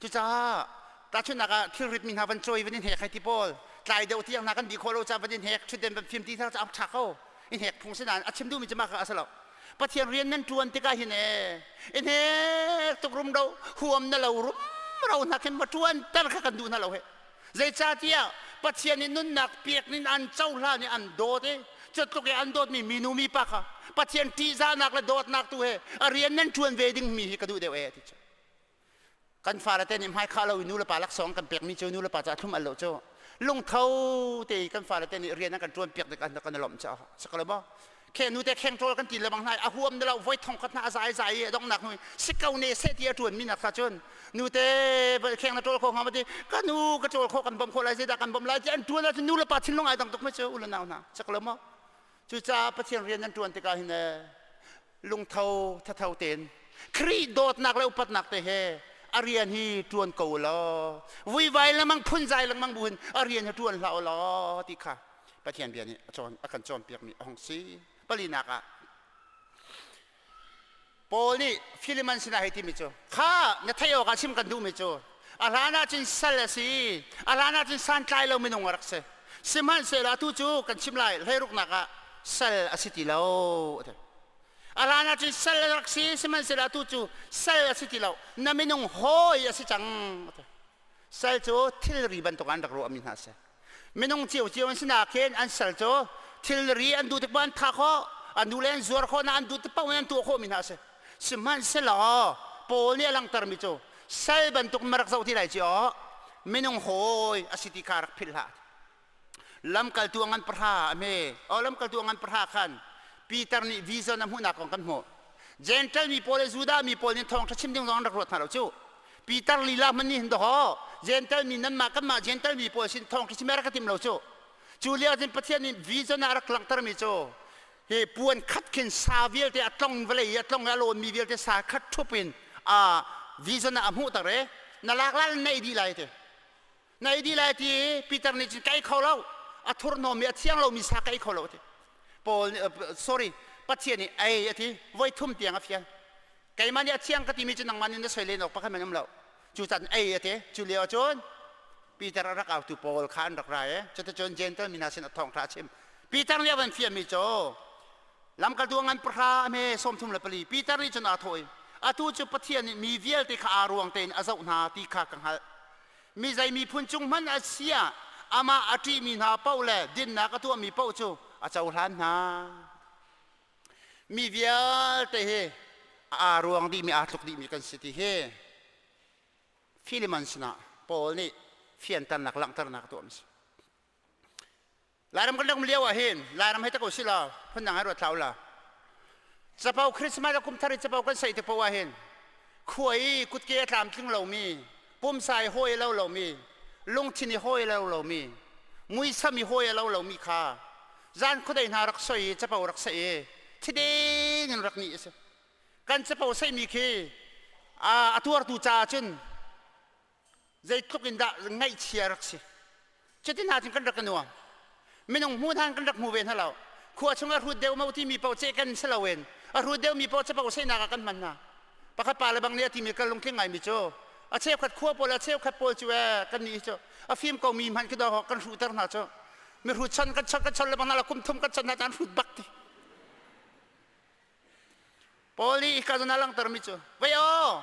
[SPEAKER 14] Cucaah tahchunhnak ah thilrit mi hna van cawi van in hek hei ti pawl tlai deuh tiang hna kan bi khawh lo ca van in hek ṭhutden van fim ti hna ca ṭha ko in hek phung si nain a chim duhmi cu mah kha a si lo. Pathian rian nan ṭuan tikah hin ee in hek tuk rum ro huam na lo rum ro hna khin ma ṭuan ter kha kan duh hna lo he. Zeicahtiah Pathian nih nunnak pek nin an cohlan i an dawt i cutluk i an dawtmi minu mipa kha Pathian ṭihzahnak le dawtnak tu he a rian nan ṭuan ve dingmi hi ka duh deuh ee ti cu. Kan fale te nih hmaikhah lo i nu le pa laksawng kan pekmi cu nu le pa caah thlum al lo cu lungtho te i kan fale te nih rian an kan ṭuan piak tik ah kan i lawmh caah si ko lo maw? Khe nu te kheng ṭawl kan ti lebang hna a huam na lo voi thong khat hna a zai zai i a donghnak hnu si ko ne seh ti a ṭuan mi nak kha cun nu te kheng na ṭawl kho hnga ma ti ka nu ka ṭawl kho kan bawmh khawh lai zeidah kan bawmh lai ti an ṭuan ahcun nu le pa thinlung ai dang tuk ma cu u le nau hna si ko lo maw? Cucaah Pathian rian nan ṭuan tikah hin lungtho thatho tein Khrih dawtnak le upatnak te he a rian hi ṭuan ko law vuivai lengmang phunzai lengmang bu hin a rian hi ṭuan hlah u law ti kha Pathian bia nih a cawn a kan cawnpiakmi a hung si. Palinak ah Paul nih Philemon sinah hei timi cu kha na theih awkah chim kan duhmi cu a hlan ah cun sal a si a hlan ah cun santlai lo minung a rak si sihmanhsehlaw atu cu kan chim lai hleiruknak ah sal a si ti lo a hlan ah cun sal a rak si sihmanhsehlaw atu cu sal a si ti lo na minung hawi a si cang sal cu thilri bantuk an rak ruahmi hna a si Minung ciocio an si nakin an sal cu thilri an duh tik paoh an thah khawh, an duh le an zuar khawh, na an duh tik paoh in an tuah khawhmi hna a si. Sihmanhsehlaw Paul nih a langhtermi cu sal bantuk ma rak zoh ti lai ci aw minung hawi a si ti kha rak philh hlah. Lamkaltu a ngan pahra a hme. Aw lamkaltu a ngan pahra khan Peter nih vision a hmuhnak kong kan hmuh. Gentle mi pawl le Judah mi pawl nih thawngṭha chim ding zong an rak ruat hna lo cu. Peter lila hmanh nih hin dawh Gentle mi nanmah kanmah Gentle mi pawl sin thawngṭha chim rak ka tim lo cu. Cu lio cun Pathian nih vision ah a rak langhtermi cu hi puan khat khin sa vialte a tlong vawlei i a tlong i a lawnmi vialte sa khat ṭhup in a vision ah a hmuhter i na lak lai na ei dih lai ti. Na ei dih lai ti Peter nih cun ka ei kho lo. A thurhnawmmi a thiang lomi sa ka ei kho lo a ti. Paul nih sorry Pathian nih ei a ti voi thum tiang a fial. Keimah nih a thiang ka timi cu nangmah nih na soi len awk pakhat hmanh um lo. Cu can ei a ti. Cu lio ahcun Peter a rak autu Paul kha an rak ra i cuticun Gentle mi hna sin a thawngṭha a chim. Peter nih a van fialmi cu lamkaltu a ngan pahra a hme 34 Peter nih cun aa thawh i atu cu Pathian nih mi vialte kha aa ruang tein a zoh hna ti kha ka hngalh. Mi zei miphun cung hmanh a si ah amah a ṭihmi hna paoh le dinnak a tuahmi paoh cu a cohlan hna. Mi vialte hi aa ruang dihmi aa tluk dihmi kan si ti hi Philemon sinah Paul nih fianternak langhternak a tuahmi si. Lairam kan rak um lio ah hin Lairam hei ta ko si law phundang hai ruat hlah u law capo Christmas le kum thar i capo kan saih te poah ah hin khua i kutke a tlamtling lomi pumsa i hawi a lo lomi lungthin i hawi a lo lomi muisam i hawi a lo lomi kha zan khuadei hna rak soi i capo rak saih i thideng in rak nih a si kan capo saihmi khi a tuartu caah cun zeitluk in dah ngaihchia rak si cutin hna cun kan rak i nuam minung hmu hna kan rak hmu ve hna lo khua chung a hrut deuh mo timi paoh ceh kan si loin a hrut deuh mi paoh capo sehnak ah kan hman hna pakhat pa le bang nih a timi ka lungtling ngaimi cu a cheukhat khua pawl a cheukhat pawl cu ee kan nih cu a fim ko mi hmanh khi dawh kan hruhter hna cu mi hrut chan kan chan kan chan le bang hna la kum thum kan chan hna an hrut bak ti Paul nih hika zawn ah langhtermi cu vei aw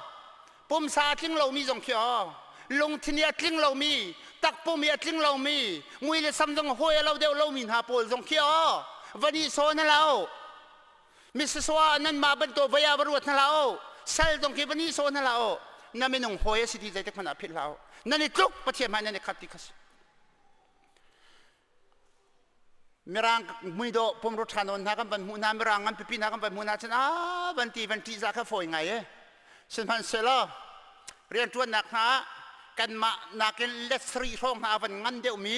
[SPEAKER 14] pumsa a tling lomi zong khi aw lungthin i a tling lomi takpum i a tling lomi mui le sam zong hawi a lo deuh lomi hna pawl zong khi aw va nih saw na lo misasua nanmah bantuk vei ah va ruat hna hlah u sal zong khi va nih saw hna hlah u na minung hawi a si ti zeitik hmanh ah philh hlah u nan i tluk Pathian hmai nan i khat ti kha si Mirang muidawh pumrua ṭha nawn hna kan van hmuh hna mirang ngan pipi hna kan van hmuh hna cun aa van ti van ṭihzah kha fawi ngai e sihmanhsehlaw rianṭuannak hna ah kanmah nakin let sarih hrawng hna a van ngan deuhmi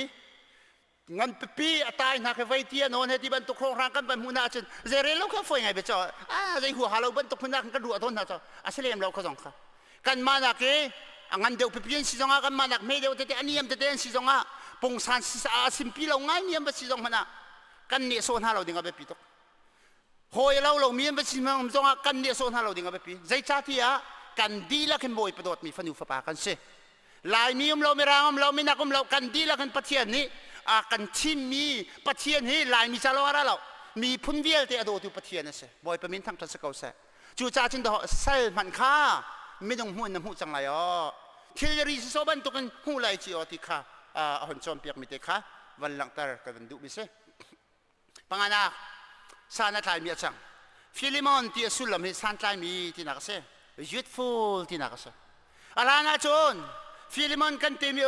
[SPEAKER 14] ngan pipi a tai hna khi vei ti a nawn he ti bantuk hrawnghrang kan van hmuh hna ahcun zei rel lo kha fawi ngai ve caw aa zei huaha lo bantuk hmun ah kan ruah tawn hna caw a si lem lo kha zong kha kanmah nak i a ngan deuh pipi an si zongah kanmah nak hme deuh tete a niam tete an si zongah pungsan a simpi lo ngai mi an va si zong hmanh ah kan nehsawh hna lo ding a biapi tuk hawi lo lomi an va si zongah kan nehsawh hna lo ding a biapi zeicahtiah. Kan dihlak in Bawipa dawtmi fanu fapa kan si. Laimi um lo, Mirang um lo, Minak um lo, kan dihlak in Pathian nih a kan thimmi Pathian hi Laimi ca lo a ra lo. Miphun vialte a dawtu Pathian a si. Bawipa min thangṭhat si ko seh. Cucaah cun dawh sal hmanh kha minung hmuh in na hmuh cang lai aw. Thilri sisawh bantukin hmuh lai ci aw ti kha a hun cawnpiakmi te kha van langhter ka van duhmi si. Panganak, san a tlaimi a cang. Philemon ti a sullam hi santlaimi tinak a si. Youthful tinak a si. A hlan ahcun Philemon kan timi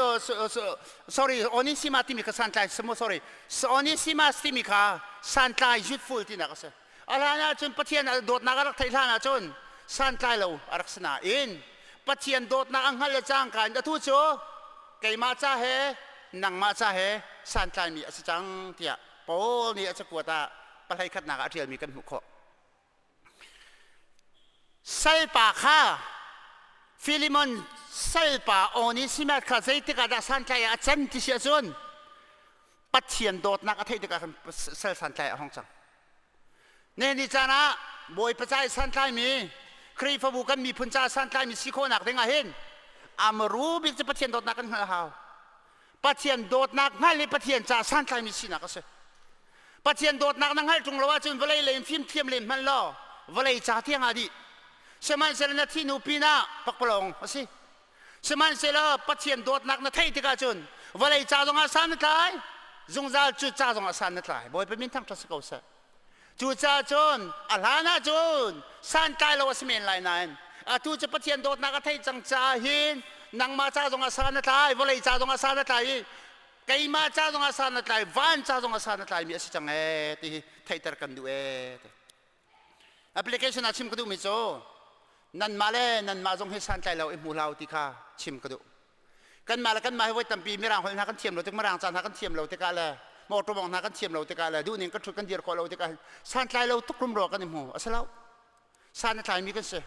[SPEAKER 14] sorry Onesimus timi kha santlai sorry Onesimus timi kha santlai youthful tinak a si. A hlan ahcun Pathian dawtnak a rak theih hlan ahcun santlai lo a rak si nain Pathian dawtnak a hngalh le cangka in atu cu keimah ca he nangmah ca he santlaimi a si cang tiah Paul nih a cakuat ah pahlei khatnak ah a ṭialmi kan hmuh khawh. Salpa kha Filimon salpa Onesimus kha zeitik ah dah santlai ah a can ti si ahcun Pathian dawtnak a theih tikah khan sal santlai a hong cang. Ne ni caan ah Bawipa ca i santlaimi Khrihfabu kan miphun ca santlaimi si khawhnak ding ah hin amaru bik cu Pathian dawtnak kan hngalh a hau. Pathian dawtnak hngalh i Pathian ca santlaimi sinak a si. Pathian dawtnak na hngalh ṭung lo ahcun vawlei lei in fimthiam len hmanh law vawlei ca tiang ah dih. Sihmanhsehlaw na thih hnu pinah pakpalawng a si. Sihmanhsehlaw Pathian dawtnak na theih tikah cun vawlei ca zongah san na tlai, zungzal cu ca zongah san na tlai. Bawipa min thangṭhat si ko seh. Cucaah cun a hlan ah cun santlai lo a si men lai nain atu cu Pathian dawtnak a theih cang caah hin nangmah ca zongah san na tlai, vawlei ca zongah san na tlai i keimah ca zongah san na tlai, van ca zongah san na tlaimi a si cang ee ti hi theihter kan duh ee. Application ah chim ka duhmi cu nanmah le nanmah zong hi santlai lo i hmu hlah u ti kha chim ka duh. Kanmah le kanmah hi voi tampi mirang holh hna kan thiam lo tik mirang ca hna kan thiam lo tikah le motor mawng hna kan thiam lo tikah le duhning kan ṭhut kan dir khawh lo tikah santlai lo tuk rumro kan i hmu a si lo. San a tlaimi kan si.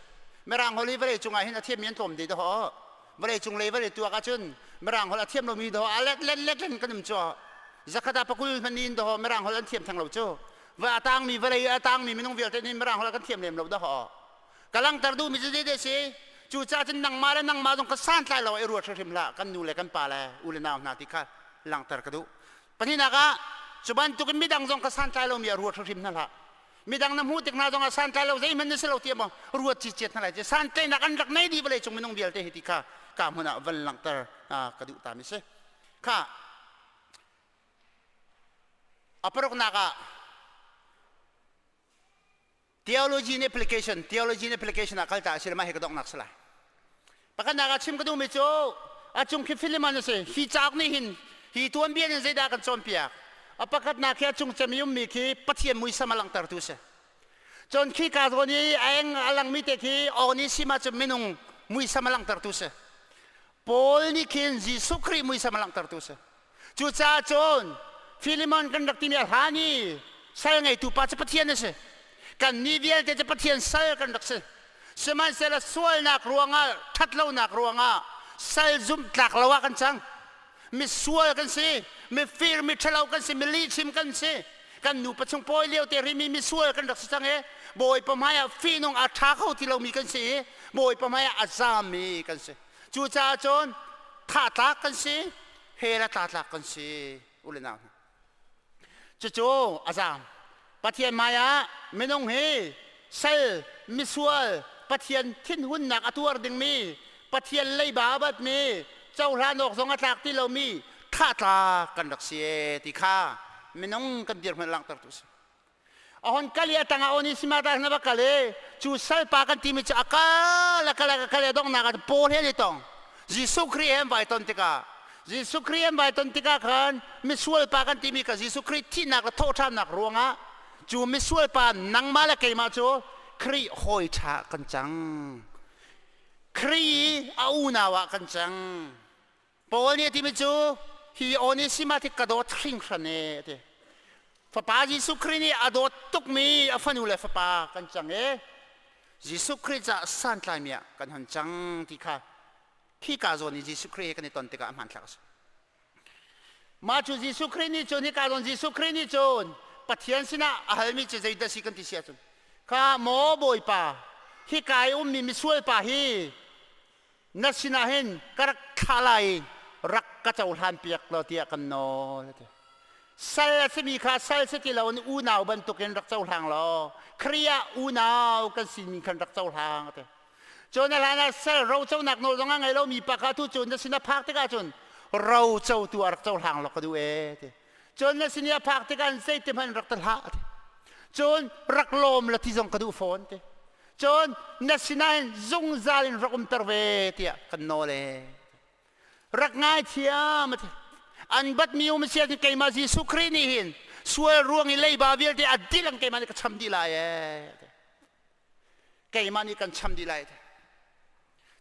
[SPEAKER 14] Mirang holh hi vawlei cungah hin a thiammi an tlawm dih dawh. Vawlei cung lei vawlei tuak ahcun mirang holh a thiam lomi dawh a let let let len kan um cu. Zakhat ah pakul hmanh in dawh mirang holh an thiam theng lo cu. Va a tangmi vawlei a tangmi minung vialte nih mirang holh kan thiam lem lo dawh. Ka langhter duhmi cu zei si? Cucaah cun nangmah le nangmah zong ka santlai lo i ruat hrimhrim hlah kan nu le kan pa le u le nau hna ti kha langhter ka duh. Pahnihnak ah cu bantukin midang zong ka santlai lomi a ruat hrimhrim hna hlah. Midang na hmuh tik hna zongah santlai lo zeihmanh na si lo tiah maw ruat cicet hna lai ti santlaihnak an rak nei dih vawlei cung minung vialte hi ti kha ka hmun ah van langhter ka duh ta mi si. Kha a paruknak ah theology and application theology and application ah kal ta a si le mah hi ka donghnak si lai. Pakhatnak ah chim ka duhmi cu a cung khi Philemon a si. Hi cauk nih hin hi tuanbia in zeidah kan cawnpiak? A pakhatnak khi a cung cem i ummi khi Pathian muisam a langhtertu a si. Cun khi ka zawn i a eng a langmi te khi Onesima cu minung muisam a langhtertu a si. Paul nih khin Jesuh Khrih muisam a langhtertu a si. Cucaah cun Philemon kan rak timi a hlan i sal ngeitu pa cu Pathian a si. Kannih vialte cu Pathian sal kan rak si. Sihmanhsehlaw sualnak ruangah, ṭhatlonak ruangah sal zumhtlak lo ah kan cang. Misual kan si, mifir, miṭhalo kan si, milihchim kan si. Kan nupa chung pawi lio te rimi misual kan rak si cang i Bawipa hmaiah fihnung a ṭha kho ti lomi kan si i Bawipa hmaiah a zaammi kan si. Cucaah cun thah tlak kan si, hell a tla tlak kan si u le nau hna. Cucu a zaam. Pathian hmaiah minung hi sal, misual, Pathian thinhunnak a tuar dingmi, Pathian leiba a batmi, cohlan awk zong a tlak ti lomi thah tlak kan rak si e ti kha minung kan dirhmun langhtertu a si. A hon kal i a tangah Onesima ta na va kal i cu salpa kan timi cu a kal a kal a kal i donghnak ah Paul he an i tong. Jesuh Khrih he an vai ton tikah Jesuh Khrih an vai ton tikah khan misual pa kan timi kha Jesuh Khrih thihnak le thawhṭhannak ruangah cu misual pa nangmah le keimah cu Khrih hawi ṭha kan cang. Khrih i a unau ah kan cang. Paul nih a timi cu hi Onesima hi ka dawt hringhran e a ti. Fapa Jesuh Khrih nih a dawt tukmi a fanu le fapa kan cang e. Jesuh Khrih caah santlaimi ah kan hon cang ti kha khika zawn i Jesuh Khrih he kan i ton tikah a hmanthlak a si. Mah cu Jesuh Khrih nih cun hika zawn Jesuh Khrih nih cun Pathian sinah a halmi cu zeidah si kan ti si ahcun kha maw Bawipa. Hika i ummi misual pa hi na sinah hin ka rak thlah lai i rak ka cohlan piak law tiah kan nawl a ti. Sal a simi kha sal si ti loin unau bantukin rak cohlang law Khrih ah unau kan simi khan rak cohlang a ti. Cun a hlan ah sal roconak nawl zong a ngei lomi pa kha tu cu na sin a phak tikah cun rocotu a rak cohlang law ka duh ee ti. Cun na sin i a phak tikah zeiti hmanh rak ti hlah ti. Cun rak lawm la ti zong ka duh fawn ti. Cun na sinah hin zungzal in rak umter ve tiah kan nawl ee. Rak ngaithiam a ti. An batmi um si ahcun keimah Jesuh Khrih nih hin sual ruang i leiba vialte a dilang keimah nih ka cham dih lai ee. Keimah nih kan cham dih lai.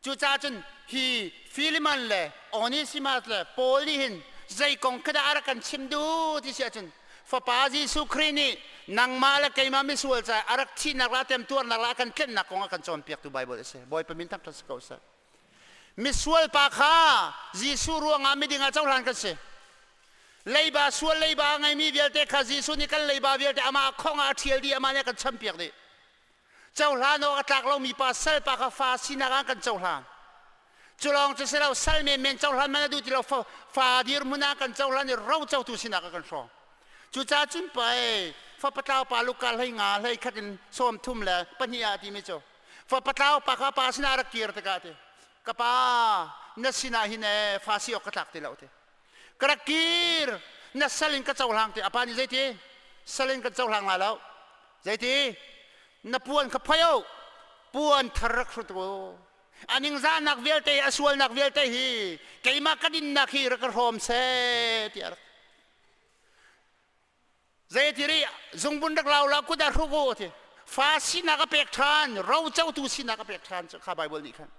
[SPEAKER 14] Cucaah cun hi Philemon le Onesimus le Paul nih hin zei kong khi dah a rak kan chim duh ti si ahcun Fapa Jesuh Khrih nih nangmah le keimah misual caah a rak thihnak le a temtuarnak le a kan tlennak kong a kan cawnpiaktu Baibal a si. Bawipa min thangṭhat si ko seh. Misual pa kha Jesuh ruangah miding ah cohlan kan si. Leiba sual leiba a ngeimi vialte kha Jesuh nih kan leiba vialte amah khong ah a ṭhial dih, amah nih a kan champiak dih. Cohlan awk a tlak lomi pa sal pa kha fa sinak ah kan cohlan. Cu lawng cu si lo sal menmen cohlan man a duh ti lo fa, fa dirhmun ah kan cohlan i rocotu sinak ah kan hrawng. Cucaah cun pei fapatlau pa Luka hlei nga hlei khat in sawm thum le pahnih ah a timi cu fapatlau pa kha pa sinah a rak kir tikah ti ka pa na sinah hin ee fa si awk ka tlak ti lo ti ka rak kir na sal in ka cohlang ti a pa nih zeiti sal in kan cohlang lai lo zeiti na puan kha phoi o puan thar rak hrut u a ningzahnak vialte a sualnak vialte hi keimah ka dinnak hi rak ka hrawm seh tiah rak Zeiti ri zungbun rak lau la kut ah hruk u ti. Fa sinak a pek ṭhan, rocotu sinak a pek ṭhan cu kha Baibal nih khan.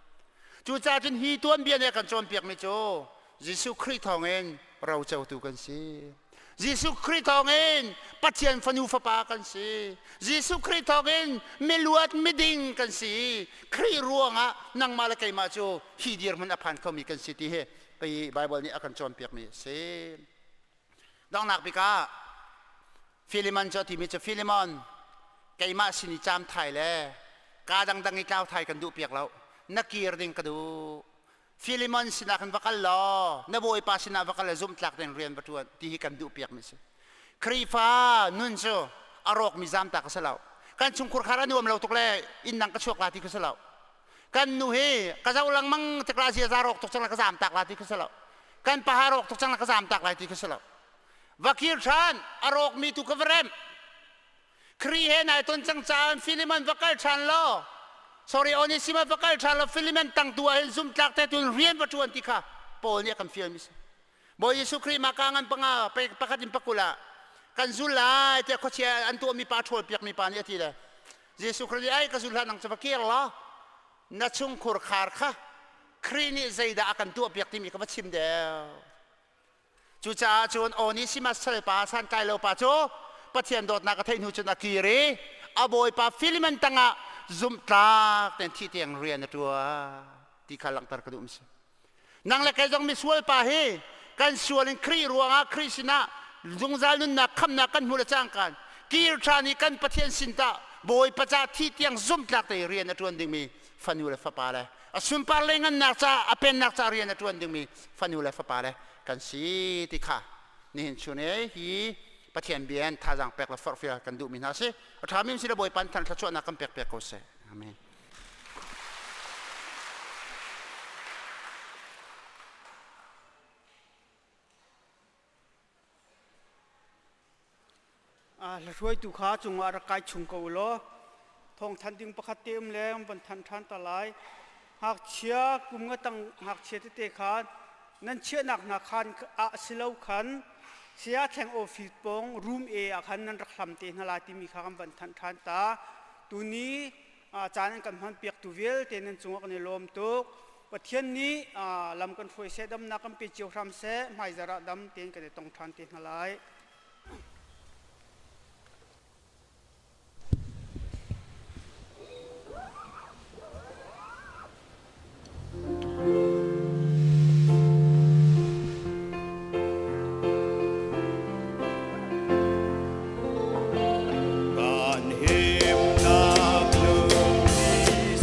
[SPEAKER 14] Cucaah cun hi tuanbia nih a kan cawnpiakmi cu Jesuh Khrih thawngin rocotu kan si. Jesuh Khrih thawngin Pathian fanu fapa kan si. Jesuh Khrih thawngin miluat miding kan si. Khrih ruangah nangmah le keimah cu hi dirhmun a phan khomi kan si ti hi pei Baibal nih a kan cawnpiakmi a si. Donghnak bik ah Philemon cu a timi cu Philemon keimah sin i caam thai le kaa dangdang i tlau thai kan duh piak lo na kir ding ka duh Philemon sinah khan va kal law na bawipa sinah va kal le zumhtlak ding rian va ṭuan ti hi kan duh piak mi si Khrihfa nun cu a rawkmi zamtak a si lo kan chungkhur khar a nuam lo tuk le inn dang ka chuak la ti kha si lo kan nu hi ka zoh lengmang tik la ziaza rawk tuk cang la ka zam tak la ti kha si lo kan paha rawk tuk cang la ka zam tak lai ti kha si lo va kir ṭhan a rawkmi tu ka va remh Khrih he nai ton cang caah Philemon va kal ṭhan law sorry Onesimus va kal ṭhan law Philemon tang tu ah hin zumtlak te tun rian va ṭuan ti kha Paul nih a kan fial mi si Bawi Jesuh Khrih mah ka ngan panga pakhat in pakul ah kan zul lai tiah khuachia an tuahmi pa ṭhawl piakmi pa nih a ti le Jesuh Khrih nih ai ka zul hlah nang cu va kir law na chungkhur khar kha Khrih nih zeidah a kan tuahpiak timi ka va chim deuh. Cucaah cun Onesimus salpa santlai lo pa cu Pathian dawtnak a theih hnu cun a kir i a bawipa Philemon tangah zumhtlak tein thih tiang rian a ṭuan ti kha langhter ka duh mi si. Nang le kei zong misual pa hi kan sual in Khrih ruangah Khrih sinah zungzal nunnak khamnak kan hmu le cangkan kir ṭhan i kan Pathian sin tah Bawipa ca thi tiang zumhtlak te rian a ṭuan dingmi fanu le fapa le a sunpar le ngannak ca a pennak ca rian a ṭuan dingmi fanu le fapa le kan si ti kha nihin chun e hi Pathian bia in thazaang pek le forhfial kan duhmi hna si a ṭhami si le Bawipa than thluachuahnak kan pek piak ko seh amen
[SPEAKER 1] Hlahruaitu kha cungah rak kai chung ko u law thawngthanh ding pakhat te um le van thanh ṭhan ta lai. Ngakchia kum nga tang ngakchia tete kha nan chiahnak hna khan ah si lo khan saya thleng office pawng room A ah khan nan rak hlam te hna lai timi kha kan van thanh ṭhan ta. Tuni caan an kan hmanpiaktu vialte nan cungah kan i lawm tuk. Pathian nih lam kan hruai seh, damnak kan pe cio hram seh, hmaizarh ah dam tein kan i tong ṭhan te hna lai.
[SPEAKER 13] Kan himnak lungdi.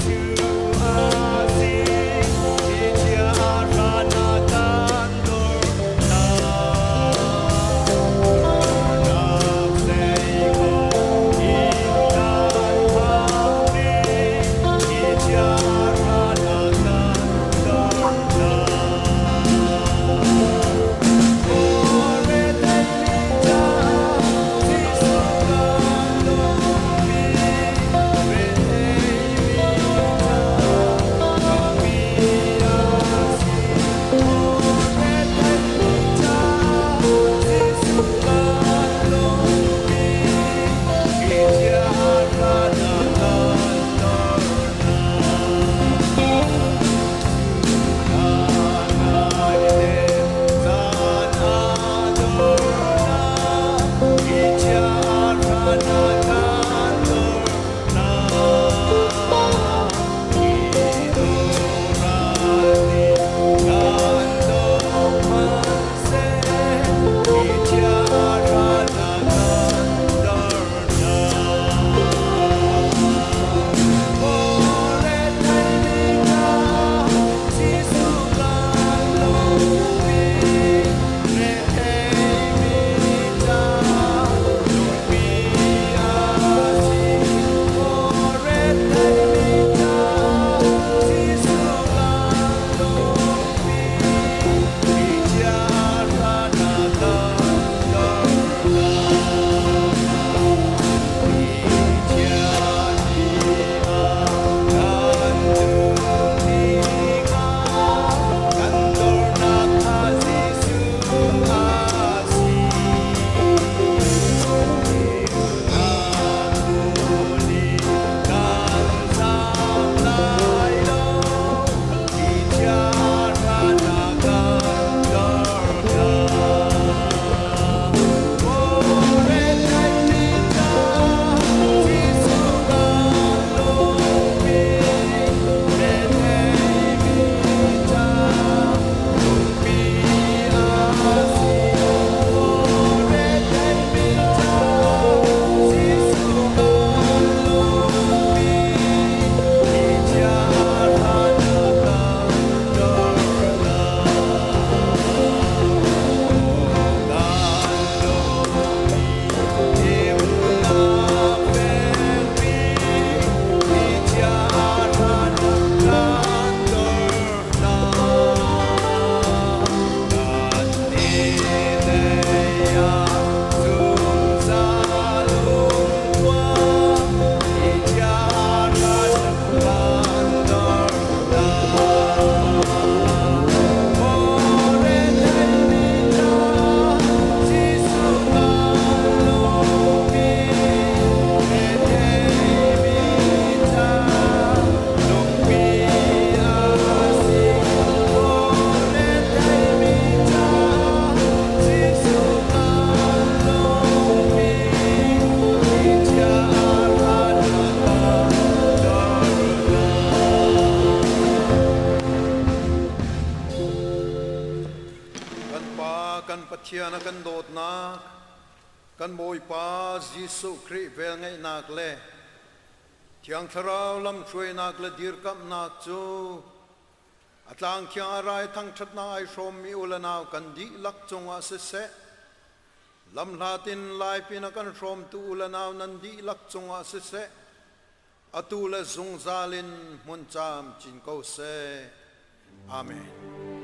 [SPEAKER 5] Kan Bawipa Jesuh Khrih velngeihnak le Thiang Thlarau lamhruainak le dirkamhnak cu a tlang thiang a rai thangṭhatnak ai hrawmmi u le nau kan dihlak cungah siseh, lamhlat in laipin a kan hrawmtu u le nau nan dihlak cungah siseh, atu le zungzal in hmun camcin ko seh. Amen.